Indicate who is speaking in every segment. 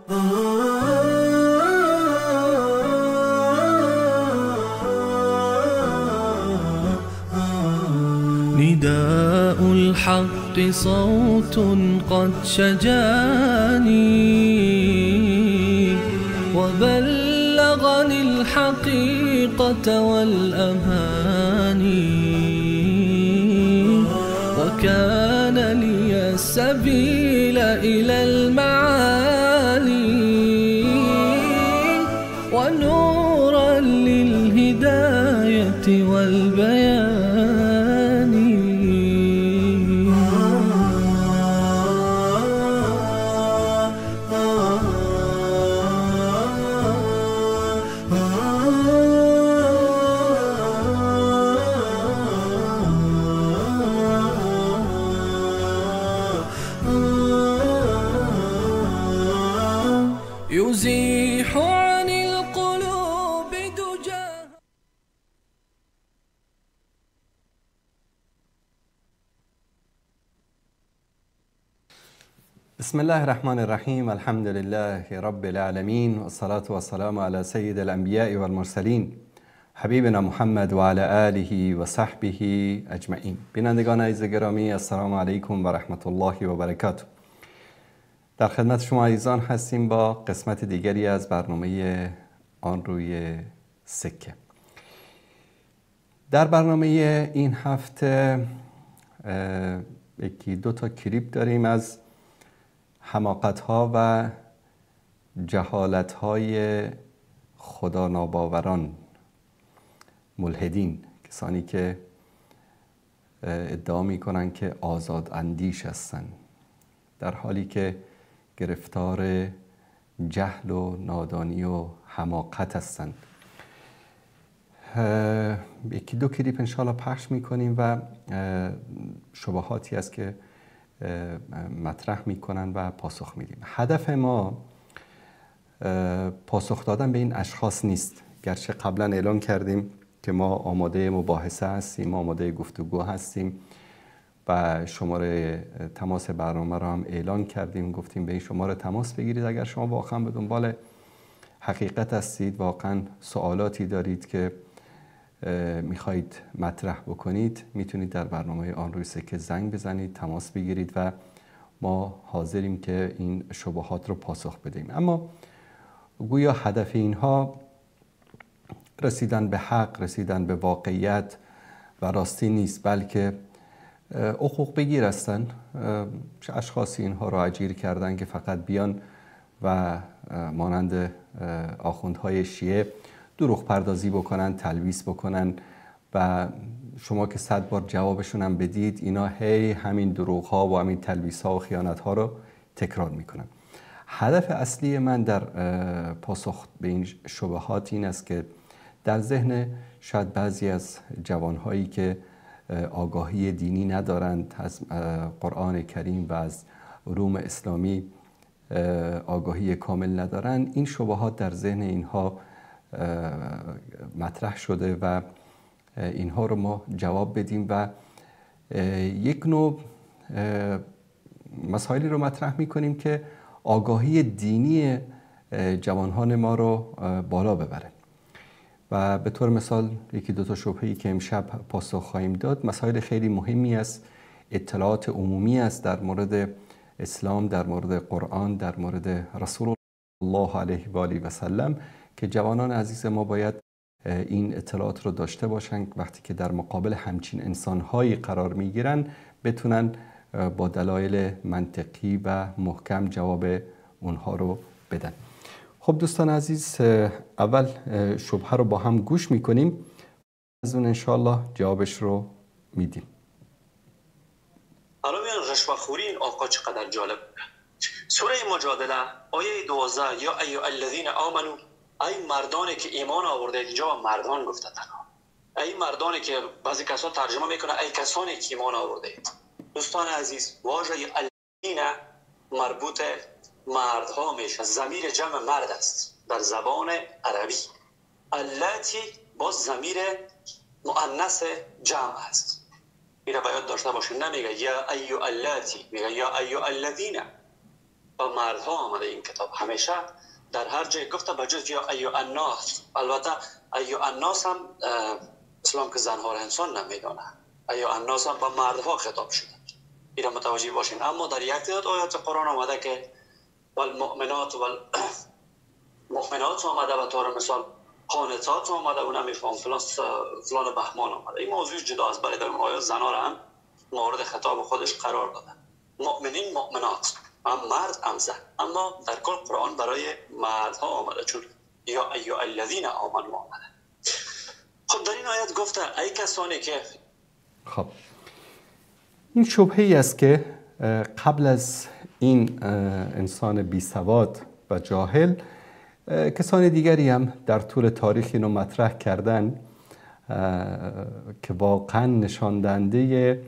Speaker 1: نداء الحق صوت قد شجاني وبلغني الحقيقة والأماني وكان لي السبيل إلى المعالي ونورا للهداية والبيان. يزيح عن القلوب دجاها.
Speaker 2: بسم الله الرحمن الرحیم. الحمد لله رب العالمین والصلاة والسلام علی سید الانبیاء والمرسلین حبیبنا محمد و علی آله و صحبه اجمعین. بینندگان عزیز گرامی، السلام علیکم و رحمت الله و برکاته. در خدمت شما عزیزان هستیم با قسمت دیگری از برنامه آن روی سکه. در برنامه این هفته یکی دو تا کلیپ داریم از حماقت‌ها و جهالت‌های خدا ناباوران، ملحدین، کسانی که ادعا می‌کنن که آزاد اندیش هستن، در حالی که گرفتار جهل و نادانی و حماقت هستند. یکی دو کلیپ انشاءالله پخش میکنیم و شبهاتی است که مطرح میکنن و پاسخ میدیم. هدف ما پاسخ دادن به این اشخاص نیست، گرچه قبلا اعلان کردیم که ما آماده مباحثه هستیم، آماده گفتگو هستیم و شماره تماس برنامه را هم اعلان کردیم، گفتیم به این شماره تماس بگیرید اگر شما واقعا به دنبال حقیقت هستید، واقعا سوالاتی دارید که میخواهید مطرح بکنید، میتونید در برنامه آن روی سکه زنگ بزنید، تماس بگیرید و ما حاضریم که این شبهات رو پاسخ بدیم. اما گویا هدف اینها رسیدن به حق، رسیدن به واقعیت و راستی نیست، بلکه حقوق بگیر هستن. اشخاصی اینها رو اجیر کردن که فقط بیان و مانند آخوندهای شیعه دروغ پردازی بکنن، تلویس بکنن و شما که 100 بار جوابشون هم بدید، اینا هی همین دروغ ها و همین تلویس ها و خیانت ها رو تکرار میکنن. هدف اصلی من در پاسخ به این شبهات این است که در ذهن شاید بعضی از جوانهایی که آگاهی دینی ندارند، از قرآن کریم و از علوم اسلامی آگاهی کامل ندارند، این شبهات در ذهن اینها مطرح شده و اینها رو ما جواب بدیم و یک نوع مسائلی رو مطرح میکنیم که آگاهی دینی جوانان ما رو بالا ببره. و به طور مثال یکی دو تا شبهه‌ای که امشب پاسخ خواهیم داد مسائل خیلی مهمی است، اطلاعات عمومی است در مورد اسلام، در مورد قرآن، در مورد رسول الله علیه و آله و سلم که جوانان عزیز ما باید این اطلاعات رو داشته باشن، وقتی که در مقابل همچین انسانهایی قرار میگیرن بتونن با دلایل منطقی و محکم جواب اونها رو بدن. خب دوستان عزیز، اول شبهه رو با هم گوش میکنیم، از اون انشالله جوابش رو میدیم.
Speaker 3: حالا میان رشوه‌خوری این آقا چقدر جالب. سوره مجادله آیه 12، یا ایها الذین آمنو، ای مردانی که ایمان آورده. اینجا مردان گفته تنها، ای مردانی که بعضی کسا ترجمه میکنه ای کسانی که ایمان آورده. دوستان عزیز، واژه الذین مربوط مردها میشه، ضمیر جمع مرد است در زبان عربی. اللاتی باز ضمیر مؤنث جمع است. این را باید داشته باشیم. نمیگه یا ایها اللاتی، میگه یا ایها الذین. با مردها آمده این کتاب همیشه در هر جای گفته بجز یا ایها الناس. البته ایها الناس هم اسلام که زنها را انسان نمیدانه، ایها الناس هم با مردها خطاب شده، این را متوجه باشین. اما در یک تعداد آیات قرآن آمده که والمؤمنات والمؤمنات آمده، به طور مثال قانتات آمده، اون نمیفهم فلان فلان بهمان آمده. این موضوع جدا است، برای در اون آیات زنها را هم مورد خطاب خودش قرار داده، مؤمنین مؤمنات، هم مرد هم زن. اما در کل قرآن برای مردها آمده، چون یا ایها الذین آمنوا آمده. خب در این آیت گفته ای کسانی که،
Speaker 2: خب این شبهه ای است که قبل از این انسان بی سواد و جاهل کسان دیگری هم در طول تاریخ اینو مطرح کردن که واقعا نشان دهنده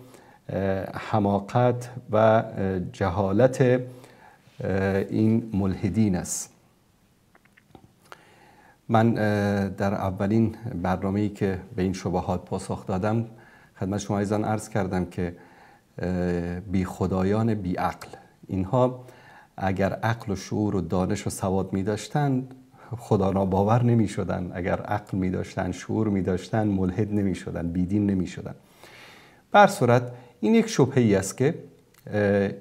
Speaker 2: حماقت و جهالت این ملحدین است. من در اولین برنامه‌ای که به این شبهات پاسخ دادم خدمت شما عزیزان عرض کردم که بی خدایان بی عقل، اینها اگر عقل و شعور و دانش و سواد می داشتن خدا را باور نمی شدن، اگر عقل می داشتن شعور می داشتن ملحد نمی شدن، بیدین نمی شدن. بر صورت این یک شبهه‌ای است که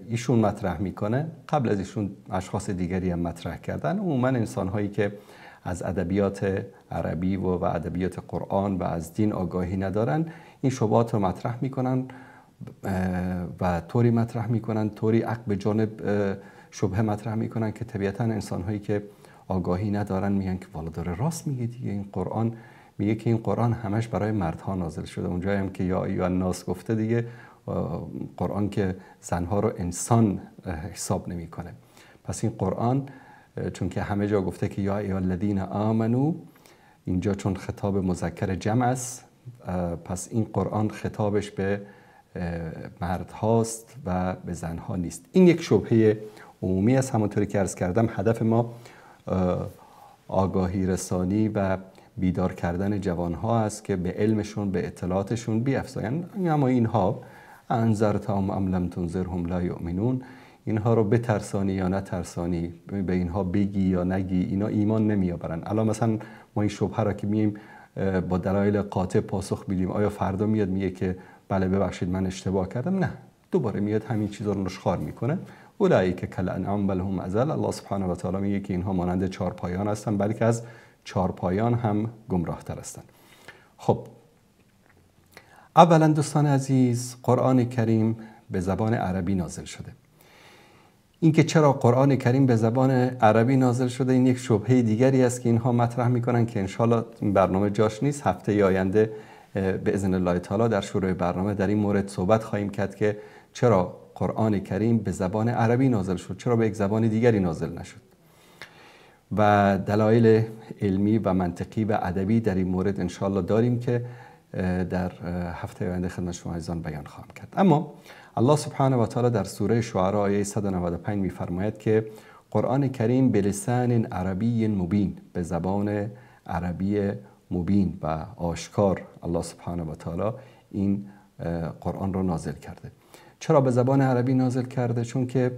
Speaker 2: ایشون مطرح میکنه، قبل از ایشون اشخاص دیگری هم مطرح کردن. عموما انسان‌هایی که از ادبیات عربی و ادبیات قرآن و از دین آگاهی ندارن این شبهات رو مطرح میکنن و طوری مطرح میکنن، طوری عقل به جانب شبهه مطرح میکنن که طبیعتا انسان‌هایی که آگاهی ندارن میگن که والا داره راست میگه دیگه، این قرآن میگه که این قرآن همش برای مردها نازل شده. اونجایی هم که یا ایها الناس گفته دیگه، قرآن که زنها رو انسان حساب نمیکنه. پس این قرآن چون که همه جا گفته که یا ایها الذین آمنو، اینجا چون خطاب مذکر جمع است، پس این قرآن خطابش به مردهاست و به زنها نیست. این یک شبهه عمومی است. همونطوری که عرض کردم هدف ما آگاهی رسانی و بیدار کردن جوانها است که به علمشون، به اطلاعاتشون بیافزایند. اما اینها انذرتهم ام لم تنذرهم لا یؤمنون، اینها رو بترسانی یا نترسانی، به اینها بگی یا نگی، اینا ایمان نمیآورن. الان مثلا ما این شبهه را که میایم با دلایل قاطع پاسخ میدیم، آیا فردا میاد میگه که بله ببخشید من اشتباه کردم؟ نه، دوباره میاد همین چیزا رو نشخوار میکنه. اولئک کالانعام بل هم اضل. الله سبحانه و تعالی میگه که اینها مانند چارپایان هستن، بلکه از چارپایان هم گمراه تر هستند. خب اولا دوستان عزیز، قرآن کریم به زبان عربی نازل شده. اینکه چرا قرآن کریم به زبان عربی نازل شده این یک شبهه دیگری است که اینها مطرح میکنن که انشالله این برنامه جاش نیست. هفته آینده به اذن الله تعالی در شروع برنامه در این مورد صحبت خواهیم کرد که چرا قرآن کریم به زبان عربی نازل شد، چرا به یک زبان دیگری نازل نشد، و دلایل علمی و منطقی و ادبی در این مورد انشالله داریم که در هفته آینده خدمت شما عزیزان بیان خواهم کرد. اما الله سبحانه و تعالی در سوره شعراء آیه 195 می‌فرماید که قرآن کریم به لسان عربی مبین، به زبان عربی مبین و آشکار الله سبحانه و تعالی این قرآن را نازل کرده. چرا به زبان عربی نازل کرده؟ چون که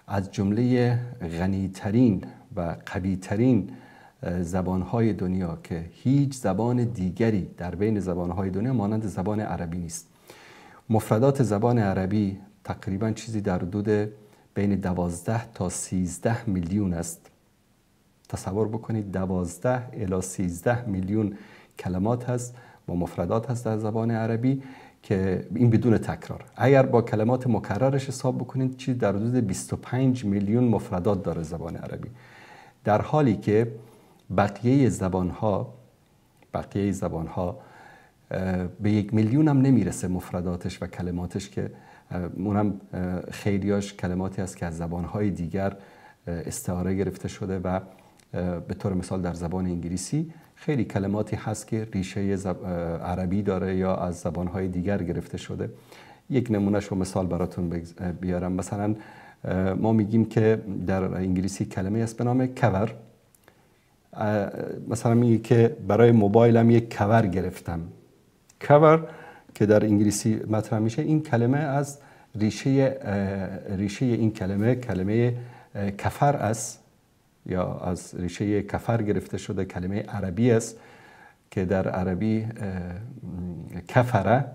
Speaker 2: از جمله غنی‌ترین و قوی‌ترین زبان‌های دنیا که هیچ زبان دیگری در بین زبان‌های دنیا مانند زبان عربی نیست. مفردات زبان عربی تقریباً چیزی در حدود بین 12 تا 13 میلیون است. تصور بکنید 12 الی 13 میلیون کلمات هست با مفردات هست در زبان عربی که این بدون تکرار. اگر با کلمات مکررش حساب بکنید چیزی در حدود 25 میلیون مفردات داره زبان عربی، در حالی که بقیه زبانها به 1 میلیون هم نمیرسه مفرداتش و کلماتش، که اونم خیلیاش کلماتی است که از زبانهای دیگر استعاره گرفته شده و به طور مثال در زبان انگلیسی خیلی کلماتی هست که ریشه عربی داره یا از زبانهای دیگر گرفته شده. یک نمونهش رو مثال براتون بیارم. مثلا ما میگیم که در انگلیسی کلمه است به نام کور. مثلا میگه که برای موبایلم یک کور گرفتم. کور که در انگلیسی مطرح میشه، این کلمه از ریشه این کلمه کفر است یا از ریشه کفر گرفته شده، کلمه عربی است که در عربی کفره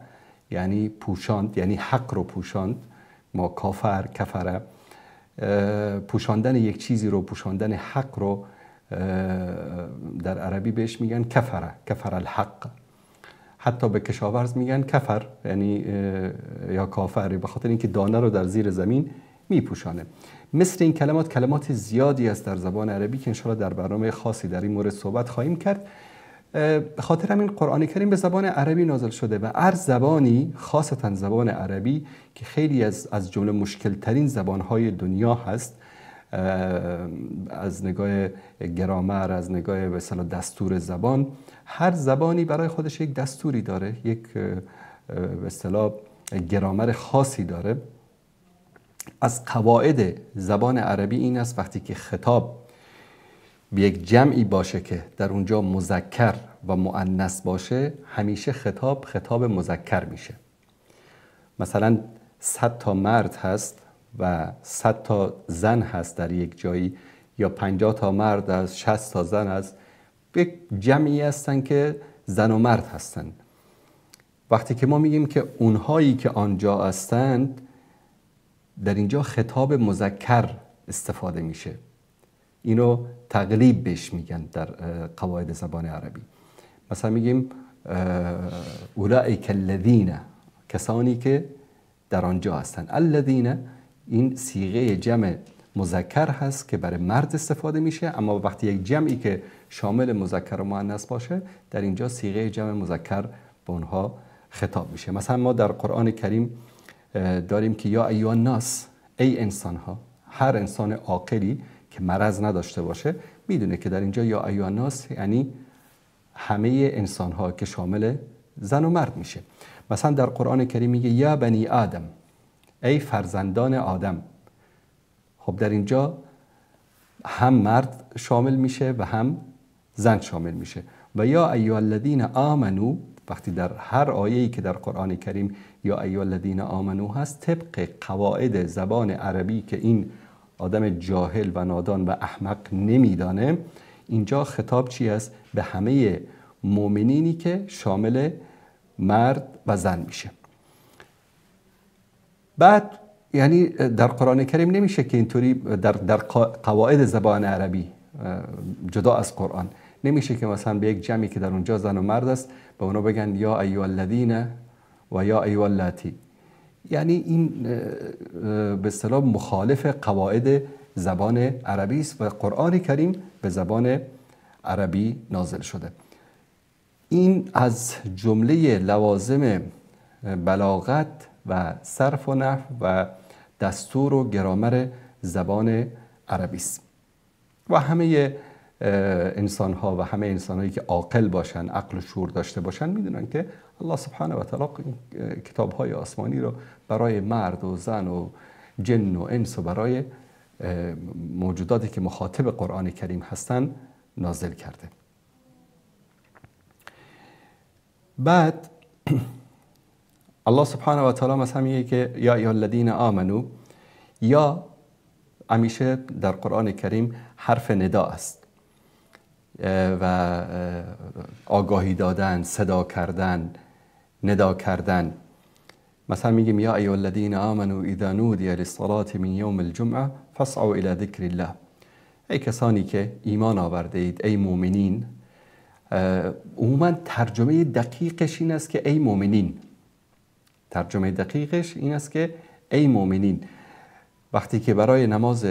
Speaker 2: یعنی پوشاند، یعنی حق رو پوشاند. ما کافر، کفره، پوشاندن یک چیزی رو، پوشاندن حق رو در عربی بهش میگن کفره، کفر الحق. حتی به کشاورز میگن کفر، یعنی یا کافر، به خاطر اینکه دانه رو در زیر زمین میپوشانه. مثل این کلمات، کلمات زیادی است در زبان عربی که انشاءالله در برنامه خاصی در این مورد صحبت خواهیم کرد. به خاطر همین قرآن کریم به زبان عربی نازل شده و هر زبانی، خاصتا زبان عربی که خیلی از جمله مشکل ترین زبانهای دنیا هست، از نگاه گرامر، از نگاه به اصطلاح دستور زبان، هر زبانی برای خودش یک دستوری داره، یک به اصطلاح گرامر خاصی داره. از قواعد زبان عربی این است وقتی که خطاب به یک جمعی باشه که در اونجا مذکر و مؤنث باشه، همیشه خطاب خطاب مذکر میشه. مثلا 100 تا مرد هست و 100 تا زن هست در یک جایی، یا 50 تا مرد هست، 60 تا زن هست، یک جمعی هستن که زن و مرد هستن. وقتی که ما میگیم که اونهایی که آنجا هستند، در اینجا خطاب مذکر استفاده میشه. اینو تقلیب بهش میگن در قواعد زبان عربی. مثلا میگیم اولئک الذین، کسانی که در آنجا هستند. الذین این صیغه جمع مذکر هست که برای مرد استفاده میشه، اما وقتی یک جمعی که شامل مذکر و مؤنث باشه، در اینجا صیغه جمع مذکر به اونها خطاب میشه. مثلا ما در قرآن کریم داریم که یا ایها الناس، ای انسان ها. هر انسان عاقلی که مرض نداشته باشه میدونه که در اینجا یا ایها الناس یعنی همه انسان ها که شامل زن و مرد میشه. مثلا در قرآن کریم میگه یا بنی آدم، ای فرزندان آدم. خب در اینجا هم مرد شامل میشه و هم زن شامل میشه. و یا ایها الذین آمنو، وقتی در هر آیه‌ای که در قرآن کریم یا ایها الذین آمنو هست، طبق قواعد زبان عربی که این آدم جاهل و نادان و احمق نمیدانه، اینجا خطاب چی است؟ به همه مؤمنینی که شامل مرد و زن میشه. بعد یعنی در قرآن کریم نمیشه که اینطوری در قواعد زبان عربی جدا از قرآن نمیشه که مثلا به یک جمعی که در اونجا زن و مرد است به اونا بگن یا ایها الذین و یا ایها اللاتی. یعنی این به اصطلاح مخالف قواعد زبان عربی است و قرآن کریم به زبان عربی نازل شده. این از جمله لوازم بلاغت و صرف و نحو و دستور و گرامر زبان عربی است. و همه انسان ها و همه انسان هایی که عاقل باشن، عقل و شعور داشته باشن، میدونن که الله سبحانه و تعالی کتاب های آسمانی رو برای مرد و زن و جن و انس و برای موجوداتی که مخاطب قرآن کریم هستن نازل کرده. بعد الله سبحانه و تعالی مثلا میگه که یا ایها الذین آمنو، یا همیشه در قرآن کریم حرف ندا است و آگاهی دادن، صدا کردن، ندا کردن. مثلا میگیم یا ایها الذین آمنوا اذا نودی للصلاة من یوم الجمعه فاسعوا الی ذکر الله. ای کسانی که ایمان آورده اید، ای مؤمنین. عموما ترجمه دقیقش این است که ای مؤمنین. ترجمه دقیقش این است که ای مؤمنین. وقتی که برای نماز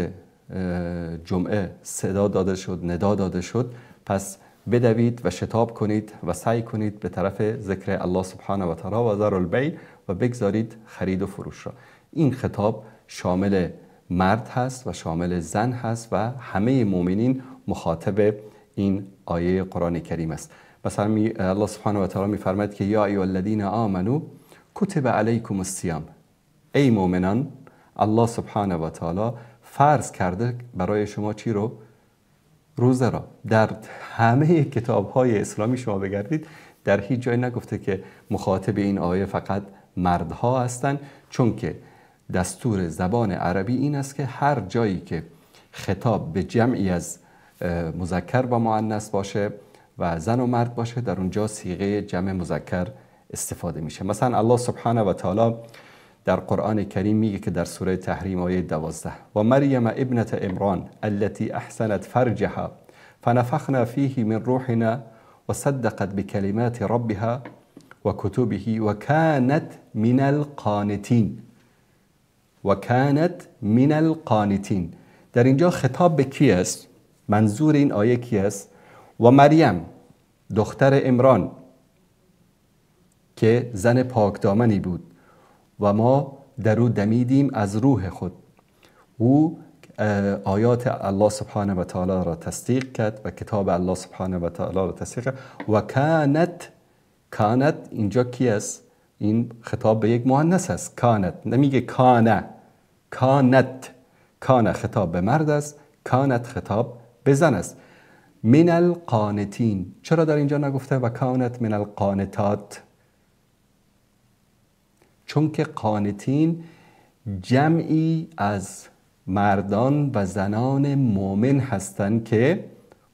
Speaker 2: جمعه صدا داده شد، ندا داده شد، پس بدوید و شتاب کنید و سعی کنید به طرف ذکر الله سبحانه و تعالی و ذروا البیع و بگذارید خرید و فروش را. این خطاب شامل مرد هست و شامل زن هست و همه مؤمنین مخاطب این آیه قرآن کریم است. مثلا الله سبحانه و تعالی می‌فرماید که یا ایها الذین آمنوا کتب علیکم الصیام. ای مؤمنان، الله سبحانه و تعالی فرض کرده برای شما چی رو؟ روزه را. در همه کتاب های اسلامی شما بگردید در هیچ جای نگفته که مخاطب این آیه فقط مردها هستند، چون که دستور زبان عربی این است که هر جایی که خطاب به جمعی از مذکر و مؤنث باشه و زن و مرد باشه، در اونجا صیغه جمع مذکر استفاده میشه. مثلا الله سبحانه و تعالی در قرآن کریم میگه که در سوره تحریم آیه 12: و مریم ابنة عمران التي احسنت فرجها فنفخنا فیه من روحنا وصدقت بکلمات ربها وكتبه وكانت من القانتین. وكانت من القانتین. در اینجا خطاب به کی است؟ منظور این آیه کی است؟ و مریم دختر عمران که زن پاکدامنی بود و ما در او دمیدیم از روح خود. او آیات الله سبحانه و تعالی را تصدیق کرد و کتاب الله سبحانه و تعالی را تصدیق کرد. و کانت، کانت اینجا کی است؟ این خطاب به یک مؤنث است. کانت نمیگه کانه، کانت. کانه خطاب به مرد است، کانت خطاب به زن است. من القانتین. چرا در اینجا نگفته و کانت من القانتات؟ چون که قانتین جمعی از مردان و زنان مؤمن هستند که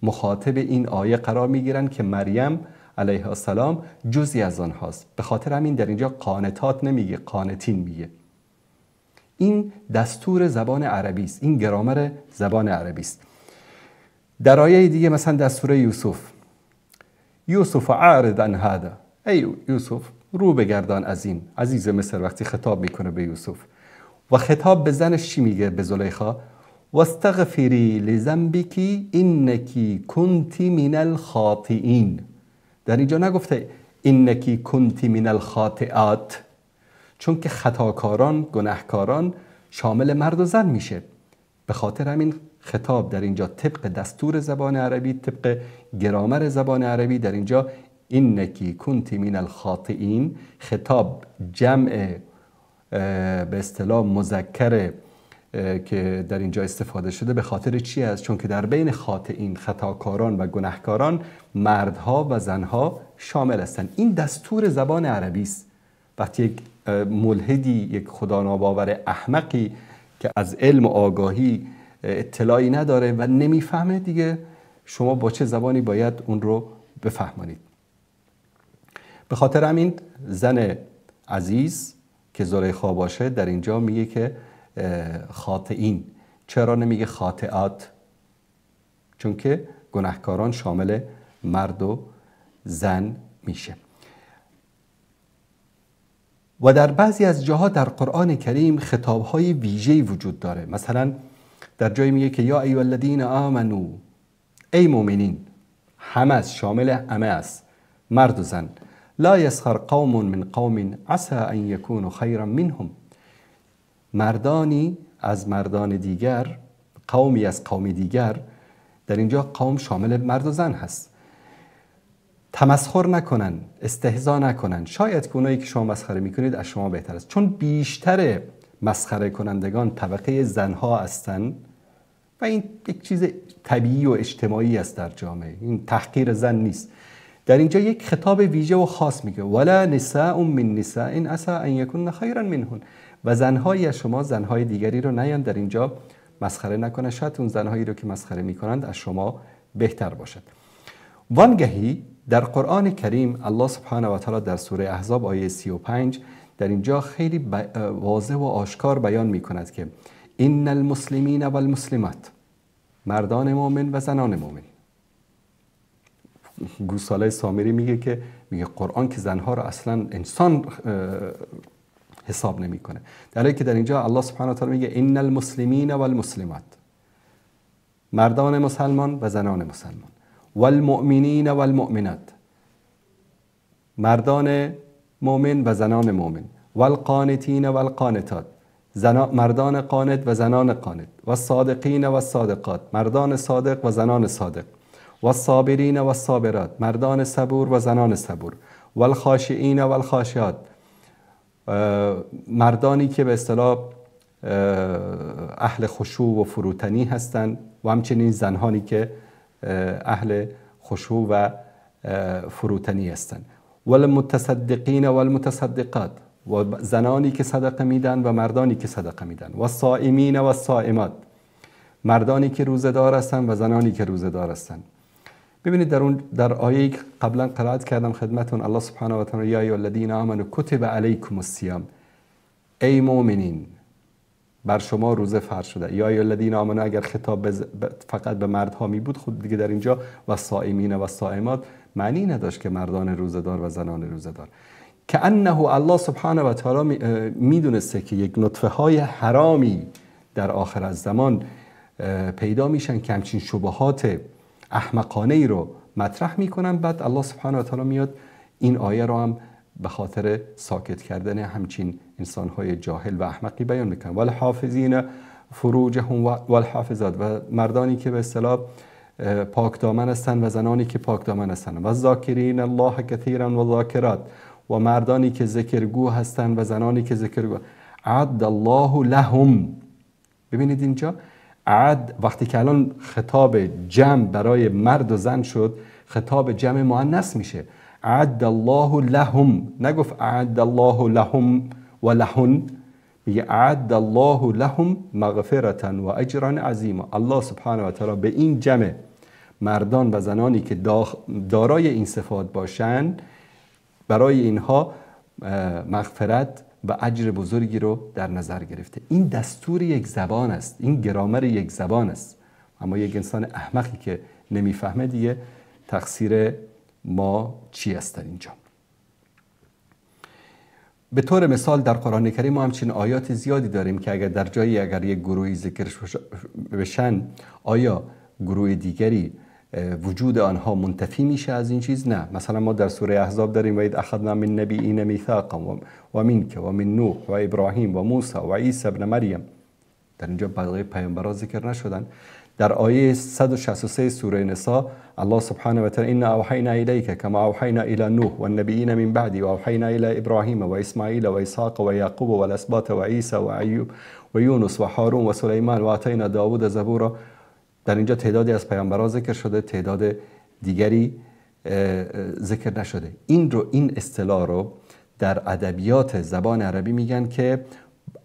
Speaker 2: مخاطب این آیه قرار میگیرن که مریم علیه السلام جزئی از آنهاست. به خاطر همین در اینجا قانتات نمیگه، قانتین میگه. این دستور زبان عربی است، این گرامر زبان عربی است. در آیه دیگه مثلا در سوره یوسف: یوسف اعرض عن هذا، ای یوسف رو بگردان از این. عزیز مصر وقتی خطاب میکنه به یوسف و خطاب به زنش چی میگه؟ به زلیخا: واستغفری لذنبک انک کنت من الخاطئین. در اینجا نگفته انک کنت من الخاطئات، چون که خطاکاران، گناهکاران شامل مرد و زن میشه. به خاطر همین خطاب در اینجا طبق دستور زبان عربی، طبق گرامر زبان عربی، در اینجا انکی کنت من الخاطئین خطاب جمع به اصطلاح مذکر که در اینجا استفاده شده به خاطر چی است؟ چون که در بین خاطئین، خطاکاران و گناهکاران، مردها و زنها شامل هستند. این دستور زبان عربی است. وقتی یک ملحدی، یک خدا ناباور احمقی که از علم و آگاهی اطلاعی نداره و نمیفهمه، دیگه شما با چه زبانی باید اون رو بفهمانید؟ به خاطر همین زن عزیز که زلیخا باشه در اینجا میگه که خاطئین. چرا نمیگه خاطئات؟ چون که گناهکاران شامل مرد و زن میشه. و در بعضی از جاها در قرآن کریم خطابهای ویژه‌ای وجود داره. مثلا در جایی میگه که یا ایها الذین آمنو، ای مؤمنین، همه است، شامل همه است، مرد و زن. لا یسخر قوم من قوم عسى ان یکونوا خیرا منهم. مردانی از مردان دیگر، قومی از قوم دیگر، در اینجا قوم شامل مرد و زن هست. تمسخر نکنن، استهزا نکنن. شاید که اونایی که شما مسخره میکنید از شما بهتر است، چون بیشتر مسخره کنندگان طبقه زنها هستند و این یک چیز طبیعی و اجتماعی است در جامعه، این تحقیر زن نیست. در اینجا یک خطاب ویژه و خاص میگه ولا نساء من نساء عسى ان یکن خیرا منهن، و زنهایی از شما زنهای دیگری رو نیان در اینجا مسخره نکنه، شاید اون زنهایی رو که مسخره میکنند از شما بهتر باشد. وانگهی در قرآن کریم الله سبحانه و تعالی در سوره احزاب آیه 35 در اینجا خیلی واضح و آشکار بیان میکند که ان المسلمین والمسلمات، مردان مؤمن و زنان مؤمن. گوساله سامری میگه که میگه قرآن که زنها رو اصلا انسان حساب نمیکنه، در حالی که در اینجا الله سبحانه و تعالی میگه ان المسلمین والمسلمات، مردان مسلمان و زنان مسلمان، والمؤمنین والمؤمنات، مردان مؤمن و زنان مؤمن، والقانتین والقانتات، مردان قانت و زنان قانت، والصادقین والصادقات، مردان صادق و زنان صادق، والصابرین والصابرات، مردان صبور و زنان صبور، والخاشعین والخاشعات، مردانی که به اصطلاح اهل خشوع و فروتنی هستند و همچنین زنهانی که اهل خشوع و فروتنی هستند، والمتصدقین والمتصدقات، و زنانی که صدقه میدن و مردانی که صدقه میدن، والصائمین والصائمات، مردانی که روزه‌دار هستند و زنانی که روزه‌دار هستند. ببینید در آیه قبلا قرائت کردم خدمتون، الله سبحانه و تعالی یا ایها الذین آمنوا کتب علیکم الصیام، ای مؤمنین بر شما روزه فرض شده. یا ایها الذین آمنوا اگر خطاب فقط به مردها می بود، خود دیگه در اینجا و صائمین و صائمات معنی نداشت که مردان روزه‌دار و زنان روزه‌دار. که انه الله سبحانه و تعالی میدونسته که یک نطفه های حرامی در آخر از زمان پیدا میشن که همچین شبهات احمقانه ای رو مطرح میکنن. بعد الله سبحانه و تعالی میاد این آیه رو هم به خاطر ساکت کردن همچین انسانهای جاهل و احمقی بیان میکنن. والحافظین فروجهم والحافظات، و مردانی که به اصطلاح پاک دامن هستند و زنانی که پاک دامن هستند، و ذاکرین الله کثیرا و ذاکرات، و مردانی که ذکرگو هستند و زنانی که ذکرگو. عد الله لهم. ببینید اینجا عد، وقتی که الان خطاب جمع برای مرد و زن شد، خطاب جمع مؤنث میشه. عد الله لهم، نگفت عد الله لهم و لهن، میگه عد الله لهم مغفرة و اجرا عظیما. الله سبحانه و تعالی به این جمع مردان و زنانی که دارای این صفات باشند، برای اینها مغفرت و اجر بزرگی رو در نظر گرفته. این دستور یک زبان است، این گرامر یک زبان است. اما یک انسان احمقی که نمیفهمه دیگه تقصیر ما چی است در اینجا. به طور مثال در قرآن کریم ما همچین آیات زیادی داریم که اگر در جایی اگر یک گروهی ذکر بشن، آیا گروه دیگری وجود آنها منتفی میشه از این چیز؟ نه. مثلا ما در سوره احزاب داریم و اذ اخذنا من نبیین میثاقا و منک و من نوح و ابراهیم و موسی و عیسی ابن مریم. در اینجا بقیه پیامبران ذکر نشدن. در آیه 163 سوره نساء الله سبحانه و تعالی انا اوحینا الیک کما اوحینا الی نوح والنبیین من بعدی و اوحینا الی ابراهیم و اسماعیل و اسحاق و یعقوب و الاسباط و عیسی و ایوب و یونس و هارون و سلیمان و آتینا داوود زبورا. در اینجا تعدادی از پیامبران ذکر شده، تعداد دیگری ذکر نشده. این اصطلاح رو در ادبیات زبان عربی میگن که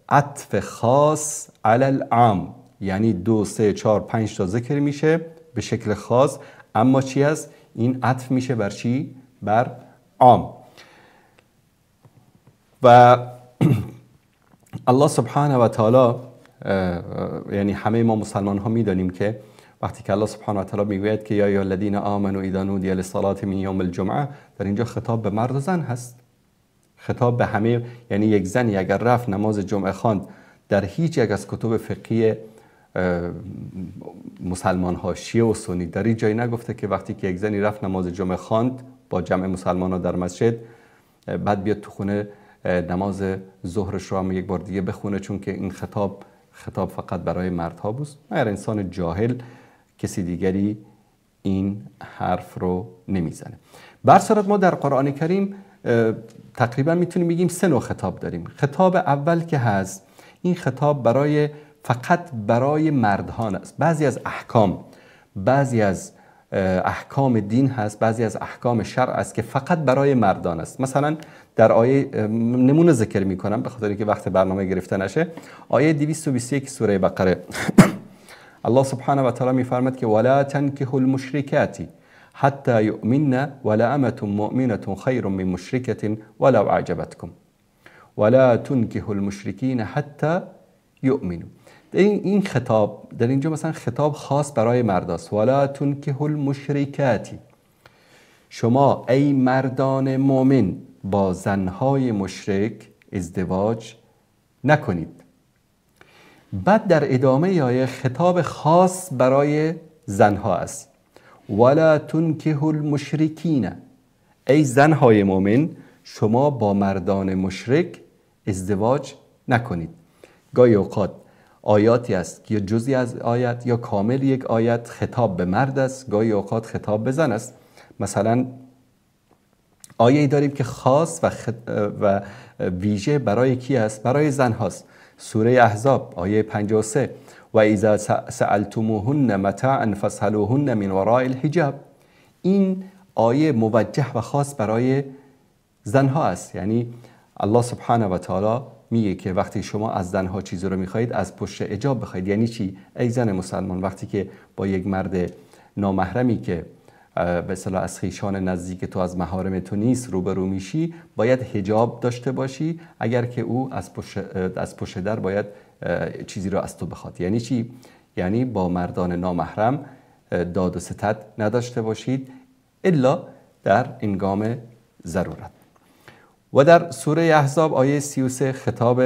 Speaker 2: عطف خاص علی العام، یعنی 2 3 4 5 تا ذکر میشه به شکل خاص، اما چی هست؟ این عطف میشه بر چی؟ بر عام. و الله سبحانه و تعالی، یعنی همه ما مسلمان ها میدانیم که وقتی که الله سبحانه و تعالی میگوید که یا ایها الذین آمنوا اذا نودی للصلاة من یوم الجمعه، در اینجا خطاب به مرد و زن هست، خطاب به همه. یعنی یک زنی اگر رفت نماز جمعه خواند، در هیچ یک از کتب فقهی مسلمان ها شیعه و سنی در هیچ جایی نگفته که وقتی که یک زنی رفت نماز جمعه خواند با جمع مسلمان ها در مسجد، بعد بیاد تو خونه نماز ظهرش رو هم یک بار دیگه بخونه، چون که این خطاب فقط برای مردها بود. مگر انسان جاهل، کسی دیگری این حرف رو نمیزنه. بر صورت ما در قرآن کریم تقریبا میتونیم بگیم سه نوع خطاب داریم. خطاب اول که هست، این خطاب برای فقط برای مردهان است. بعضی از احکام، بعضی از احکام دین هست، بعضی از احکام شرع است که فقط برای مردان است. مثلا در آیه نمونه ذکر میکنم به خاطر اینکه وقت برنامه گرفته نشه، آیه 221 سوره بقره الله سبحانه و تعالی میفرماد که ولا تنکحوا المشرکات حتی یؤمن ولا امة مؤمنة خیر من مشرکة ولو اعجبتکم ولا تنکحوا المشرکین حتی یؤمنوا. این خطاب در اینجا مثلا خطاب خاص برای مرد است. ولا تنکحوا المشرکات، شما ای مردان مؤمن با زنهای مشرک ازدواج نکنید. بعد در ادامه آیه خطاب خاص برای زنها است. ولا تنکحوا المشرکین، ای زنهای مؤمن شما با مردان مشرک ازدواج نکنید. گاهی اوقات آیاتی است که جزئی از آیت یا کامل یک آیت خطاب به مرد است، گاهی اوقات خطاب به زن است. مثلا آیه‌ای داریم که خاص و ویژه برای کی است؟ برای زن هاست. سوره احزاب آیه 53 و اذا سألتموهن متاعا فاسألوهن من وراء الحجاب. این آیه موجه و خاص برای زنها است. یعنی الله سبحانه و تعالی میگه که وقتی شما از زنها چیزی رو میخواهید از پشت حجاب بخواید. یعنی چی؟ ای زن مسلمان وقتی که با یک مرد نامحرمی که به اصطلاح از خویشان نزدیک تو، از محارم تو نیست روبرو میشی، باید حجاب داشته باشی، اگر که او از پشت در باید چیزی رو از تو بخواد. یعنی چی؟ یعنی با مردان نامحرم داد و ستد نداشته باشید الا در هنگام ضرورت. و در سوره احزاب آیه 33 خطاب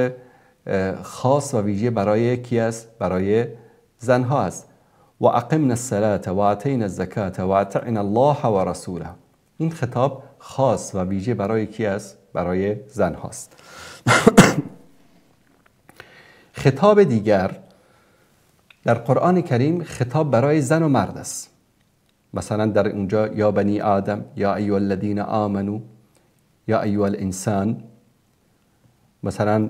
Speaker 2: خاص و ویژه برای کی است؟ برای زنها است. و اقمنا الصلاة و آتینا الزکاة و اطعنا الله و رسوله. این خطاب خاص و ویژه برای کی است؟ برای زنهاست. خطاب دیگر در قرآن کریم خطاب برای زن و مرد است. مثلا در اونجا یا بنی آدم، یا ایها الذین آمنو، یا ایها الانسان. مثلا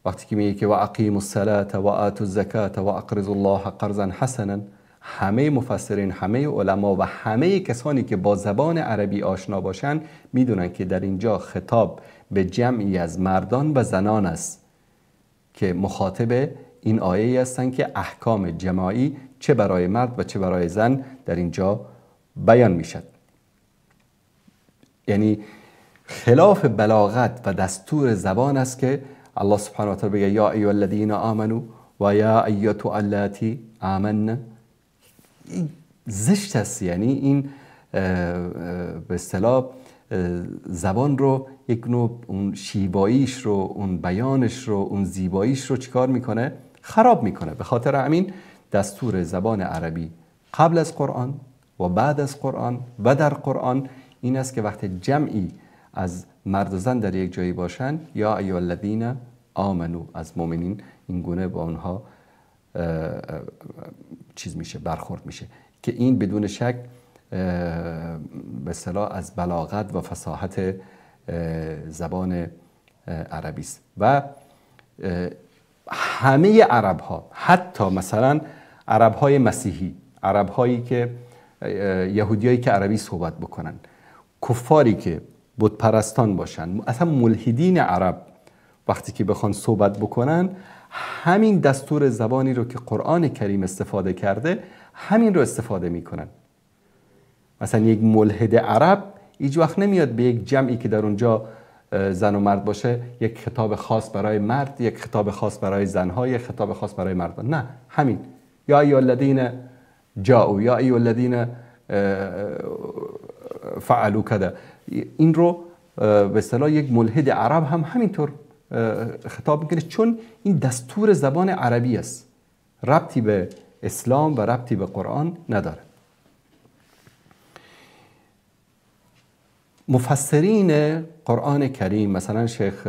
Speaker 2: وقتی که میگه که و اقیموا الصلاة و آتوا الزکاة و اقرضوا الله قرضا حسنا، همه مفسرین، همه علما و همه کسانی که با زبان عربی آشنا باشن میدونن که در اینجا خطاب به جمعی از مردان و زنان است که مخاطب این آیه هستند که احکام جماعی چه برای مرد و چه برای زن در اینجا بیان میشد. یعنی خلاف بلاغت و دستور زبان است که الله سبحانه و تعالی بگه یا ایها الذین آمنو و یا ایتها اللاتی آمن. زشت است. یعنی این به اصطلاح زبان رو یک نوع اون شیواییش رو، اون بیانش رو، اون زیباییش رو چیکار میکنه؟ خراب میکنه. به خاطر همین دستور زبان عربی قبل از قرآن و بعد از قرآن و در قرآن این است که وقتی جمعی از مرد و زن در یک جایی باشن، یا ایها الذین آمنو، از مؤمنین این گونه با آنها چیز میشه، برخورد میشه که این بدون شک به اصطلاح از بلاغت و فصاحت زبان عربی است. و همه عرب ها، حتی مثلا عرب های مسیحی، عرب هایی که یهودیایی که عربی صحبت بکنن، کفاری که بت پرستان باشن، اصلا ملحدین عرب وقتی که بخوان صحبت بکنن، همین دستور زبانی رو که قرآن کریم استفاده کرده همین رو استفاده میکنن. مثلا یک ملحد عرب هیچ وقت نمیاد به یک جمعی که در اونجا زن و مرد باشه یک خطاب خاص برای مرد، یک خطاب خاص برای زنها، یک خطاب خاص برای مردان. نه، همین یا ایها الذین جاءوا، یا ایها الذین فعلوا کذا. این رو به اصطلاح یک ملحد عرب هم همینطور خطاب میکنه، چون این دستور زبان عربی است، ربطی به اسلام و ربطی به قرآن نداره. مفسرین قرآن کریم مثلا شیخ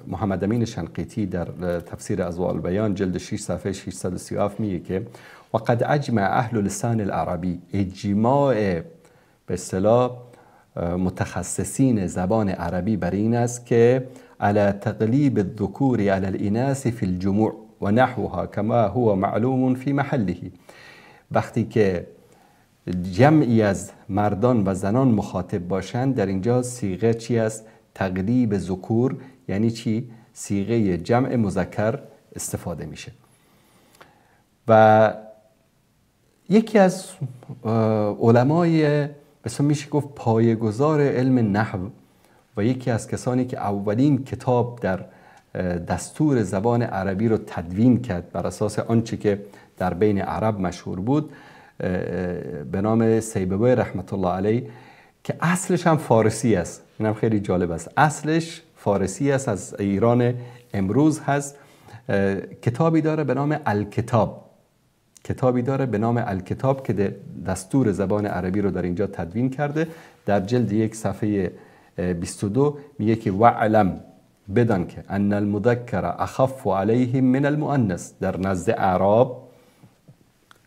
Speaker 2: محمد امین شنقیطی در تفسیر اضواء البیان جلد 6 صفحه 637 میگه که وقد اجمع اهل لسان العربی، اجماع به اصطلاح متخصصین زبان عربی بر این است که على تقلیب الذکور على الاناث فی الجموع و نحوها کما هو معلوم فی محله. وقتی که جمعی از مردان و زنان مخاطب باشند، در اینجا صیغه چی است؟ تقلیب ذکور. یعنی چی؟ صیغه جمع مذکر استفاده میشه. و یکی از علمای مثلا میشه گفت پایه‌گذار علم نحو و یکی از کسانی که اولین کتاب در دستور زبان عربی رو تدوین کرد بر اساس آنچه که در بین عرب مشهور بود، به نام سیبوی رحمت الله علیه، که اصلش هم فارسی است. اینم خیلی جالب است، اصلش فارسی است، از ایران امروز هست. کتابی داره به نام الکتاب، کتابی داره به نام الکتاب که دستور زبان عربی رو در اینجا تدوین کرده. در جلد 1 صفحه 22 میگه که وعلم، بدان که ان المذکر اخف علیهم من المؤنث. در نزد اعراب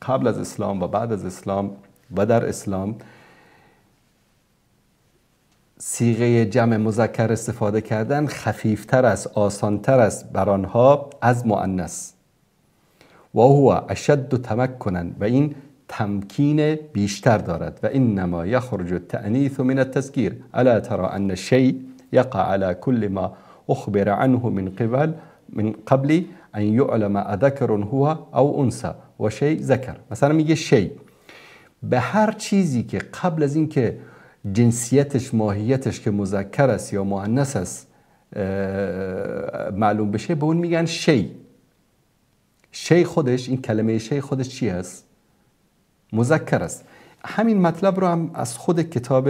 Speaker 2: قبل از اسلام و بعد از اسلام و در اسلام صیغه جمع مذکر استفاده کردن خفیفتر است، آسانتر است بر آنها از مؤنث. و هو اشد تمکنا، و این تمکین بیشتر دارد. و انما یخرج التأنیث من التذکیر الا ترى ان الشیء یقع على كل ما اخبر عنه من قبل من قبل ان یعلم اذکر هو او انثى و شیء ذکر. مثلا میگه شیء به هر چیزی که قبل از اینکه جنسیتش، ماهیتش که مذکر است یا مؤنث است معلوم بشه، به اون میگن شی. شی خودش، این کلمه شی خودش چی است؟ مذکر است. همین مطلب رو هم از خود کتاب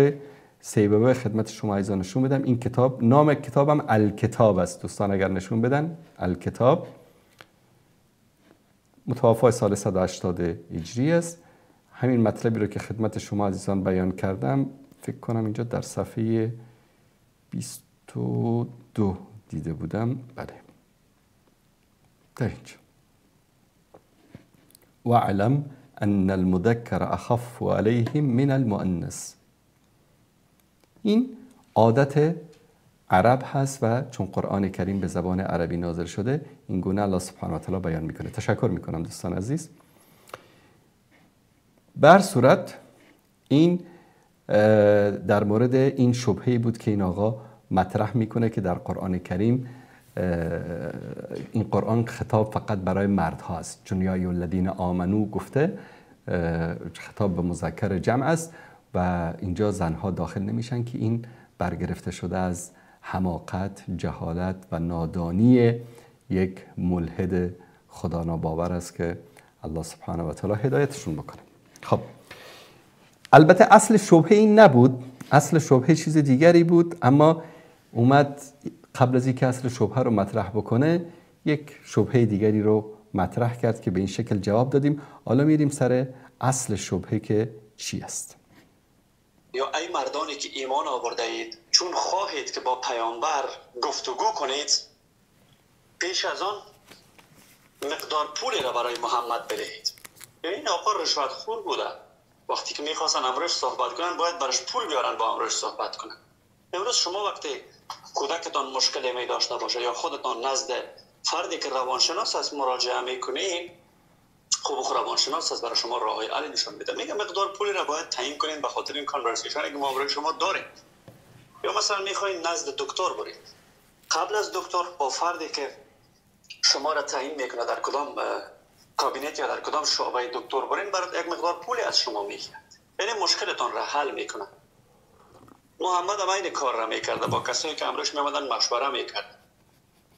Speaker 2: سیبوه خدمت شما عزیزان نشون بدم. این کتاب، نام کتابم الکتاب است دوستان، اگر نشون بدن الکتاب، متوفای سال 180 هجری است. همین مطلبی رو که خدمت شما عزیزان بیان کردم، فکر کنم اینجا در صفحه 22 دیده بودم. بله، در اینجا واعلم ان المذکر اخف علیهم من المؤنث. این عادت عرب هست و چون قرآن کریم به زبان عربی نازل شده، این گونه الله سبحانه و تعالی بیان میکنه. تشکر میکنم دوستان عزیز. بر صورت این در مورد این شبهه بود که این آقا مطرح میکنه که در قرآن کریم این قرآن خطاب فقط برای مردها است، چون یا ایها الذین آمنو گفته، خطاب به مذکر جمع است و اینجا زنها داخل نمیشن، که این برگرفته شده از حماقت، جهالت و نادانی یک ملحد خدا ناباور است که الله سبحانه و تعالی هدایتشون بکنه. خب البته اصل شبهه این نبود، اصل شبهه چیز دیگری بود، اما اومد قبل از اینکه اصل شبهه رو مطرح بکنه یک شبهه دیگری رو مطرح کرد که به این شکل جواب دادیم. حالا میریم سر اصل شبهه که چی است.
Speaker 3: یا ای مردانی که ایمان آورده اید، چون خواهید که با پیامبر گفتگو کنید، پیش از آن مقدار پولی را برای محمد بدهید. یعنی این آقا رشوت خور بوده، وقتی که میخواستن امروز صحبت کنن باید براش پول بیارن با امروز صحبت کنن. امروز شما وقتی کودکتان مشکلی می داشته باشه یا خودتان نزد فردی که روانشناس است مراجعه میکنین، خب روانشناس است برای شما راه حل نشون میده، میگه مقدار پولی را باید تعیین کنین به خاطر این conversation که ما برای شما داریم. یا مثلا میخواین نزد دکتر برید، قبل از دکتر با فردی که شما را تعیین میکنه در کدام کابینت یا در کدام شعبه دکتر برین، برات یک مقدار پولی از شما میگیره، یعنی مشکلتان را حل میکنه. محمد هم این کار را میکرده، با کسایی که امروز میامدن مشوره میکرد،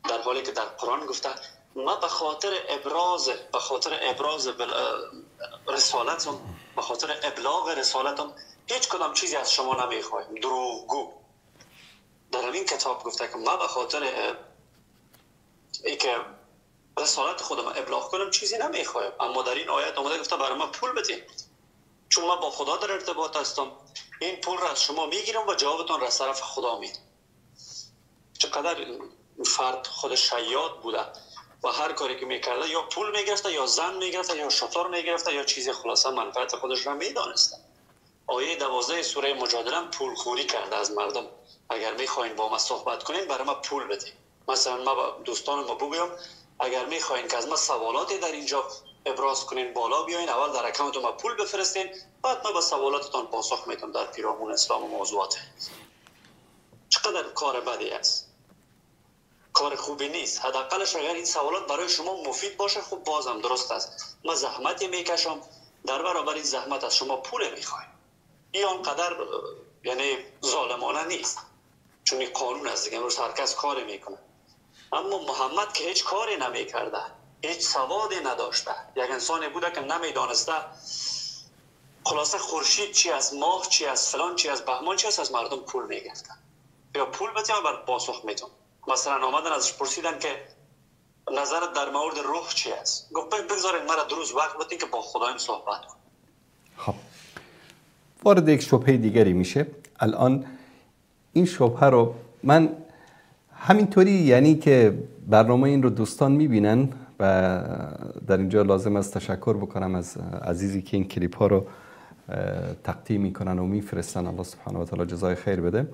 Speaker 3: در حالی که در قرآن گفته ما به خاطر ابراز، به خاطر ابراز رسالتم، به خاطر ابلاغ رسالتم هیچ کدام چیزی از شما نمیخوایم. دروغگو. در این کتاب گفته که ما به خاطر اینکه رسالت خودم ابلاغ کنم چیزی نمیخوایم، اما در این آیت آمده گفته برای ما پول بدین، چون من با خدا در ارتباط هستم، این پول را از شما میگیرم و جوابتان را از طرف خدا میدم. چقدر فرد خود شیاد بوده و هر کاری که میکرده یا پول میگرفته یا زن میگرفته یا شطور میگرفته یا چیزی، خلاصه منفعت خودش را میدانسته. آیه 12 سوره مجادله پولخوری کرده از مردم. اگر میخواین با ما صحبت کنین برای ما پول بدین. مثلا ما با دوستان ما بگویم اگر میخواین که از ما سوالاتی در اینجا ابراز کنین بالا بیاین، اول در account ما پول بفرستین، بعد ما به سوالاتتان پاسخ میدم در پیرامون اسلام و موضوعات. چقدر کار بدی است، کار خوبی نیست. حداقلش اگر این سوالات برای شما مفید باشه خب بازم درست است. ما زحمتی میکشم، در برابر این زحمت از شما پول میخوایم. این آنقدر یعنی ظالمانه نیست، چون این قانون است دیگه، امروز هر کس کاری میکنه. اما محمد که هیچ کاری نمیکرده، هیچ سوادی نداشته، یک انسانی بوده که نمیدانسته خلاصه خورشید چی است، ماه چی است، فلان چی است، بهمان چی است، از مردم پول میگرفتن. یا پول بدیم بر پاسخ میتون. مثلا آمدن ازش پرسیدن که نظرت در مورد روح چی است؟ گفت بگذارین مرا دو روز وقت بدین که با خدایم صحبت کنم.
Speaker 2: خب وارد یک شبهه دیگری میشه. الان این شبهه رو من همینطوری، یعنی که برنامه این رو دوستان میبینن و در اینجا لازم است تشکر بکنم از عزیزی که این کلیپ ها رو تقدیم میکنن و میفرستن، الله سبحانه و تعالی جزای خیر بده.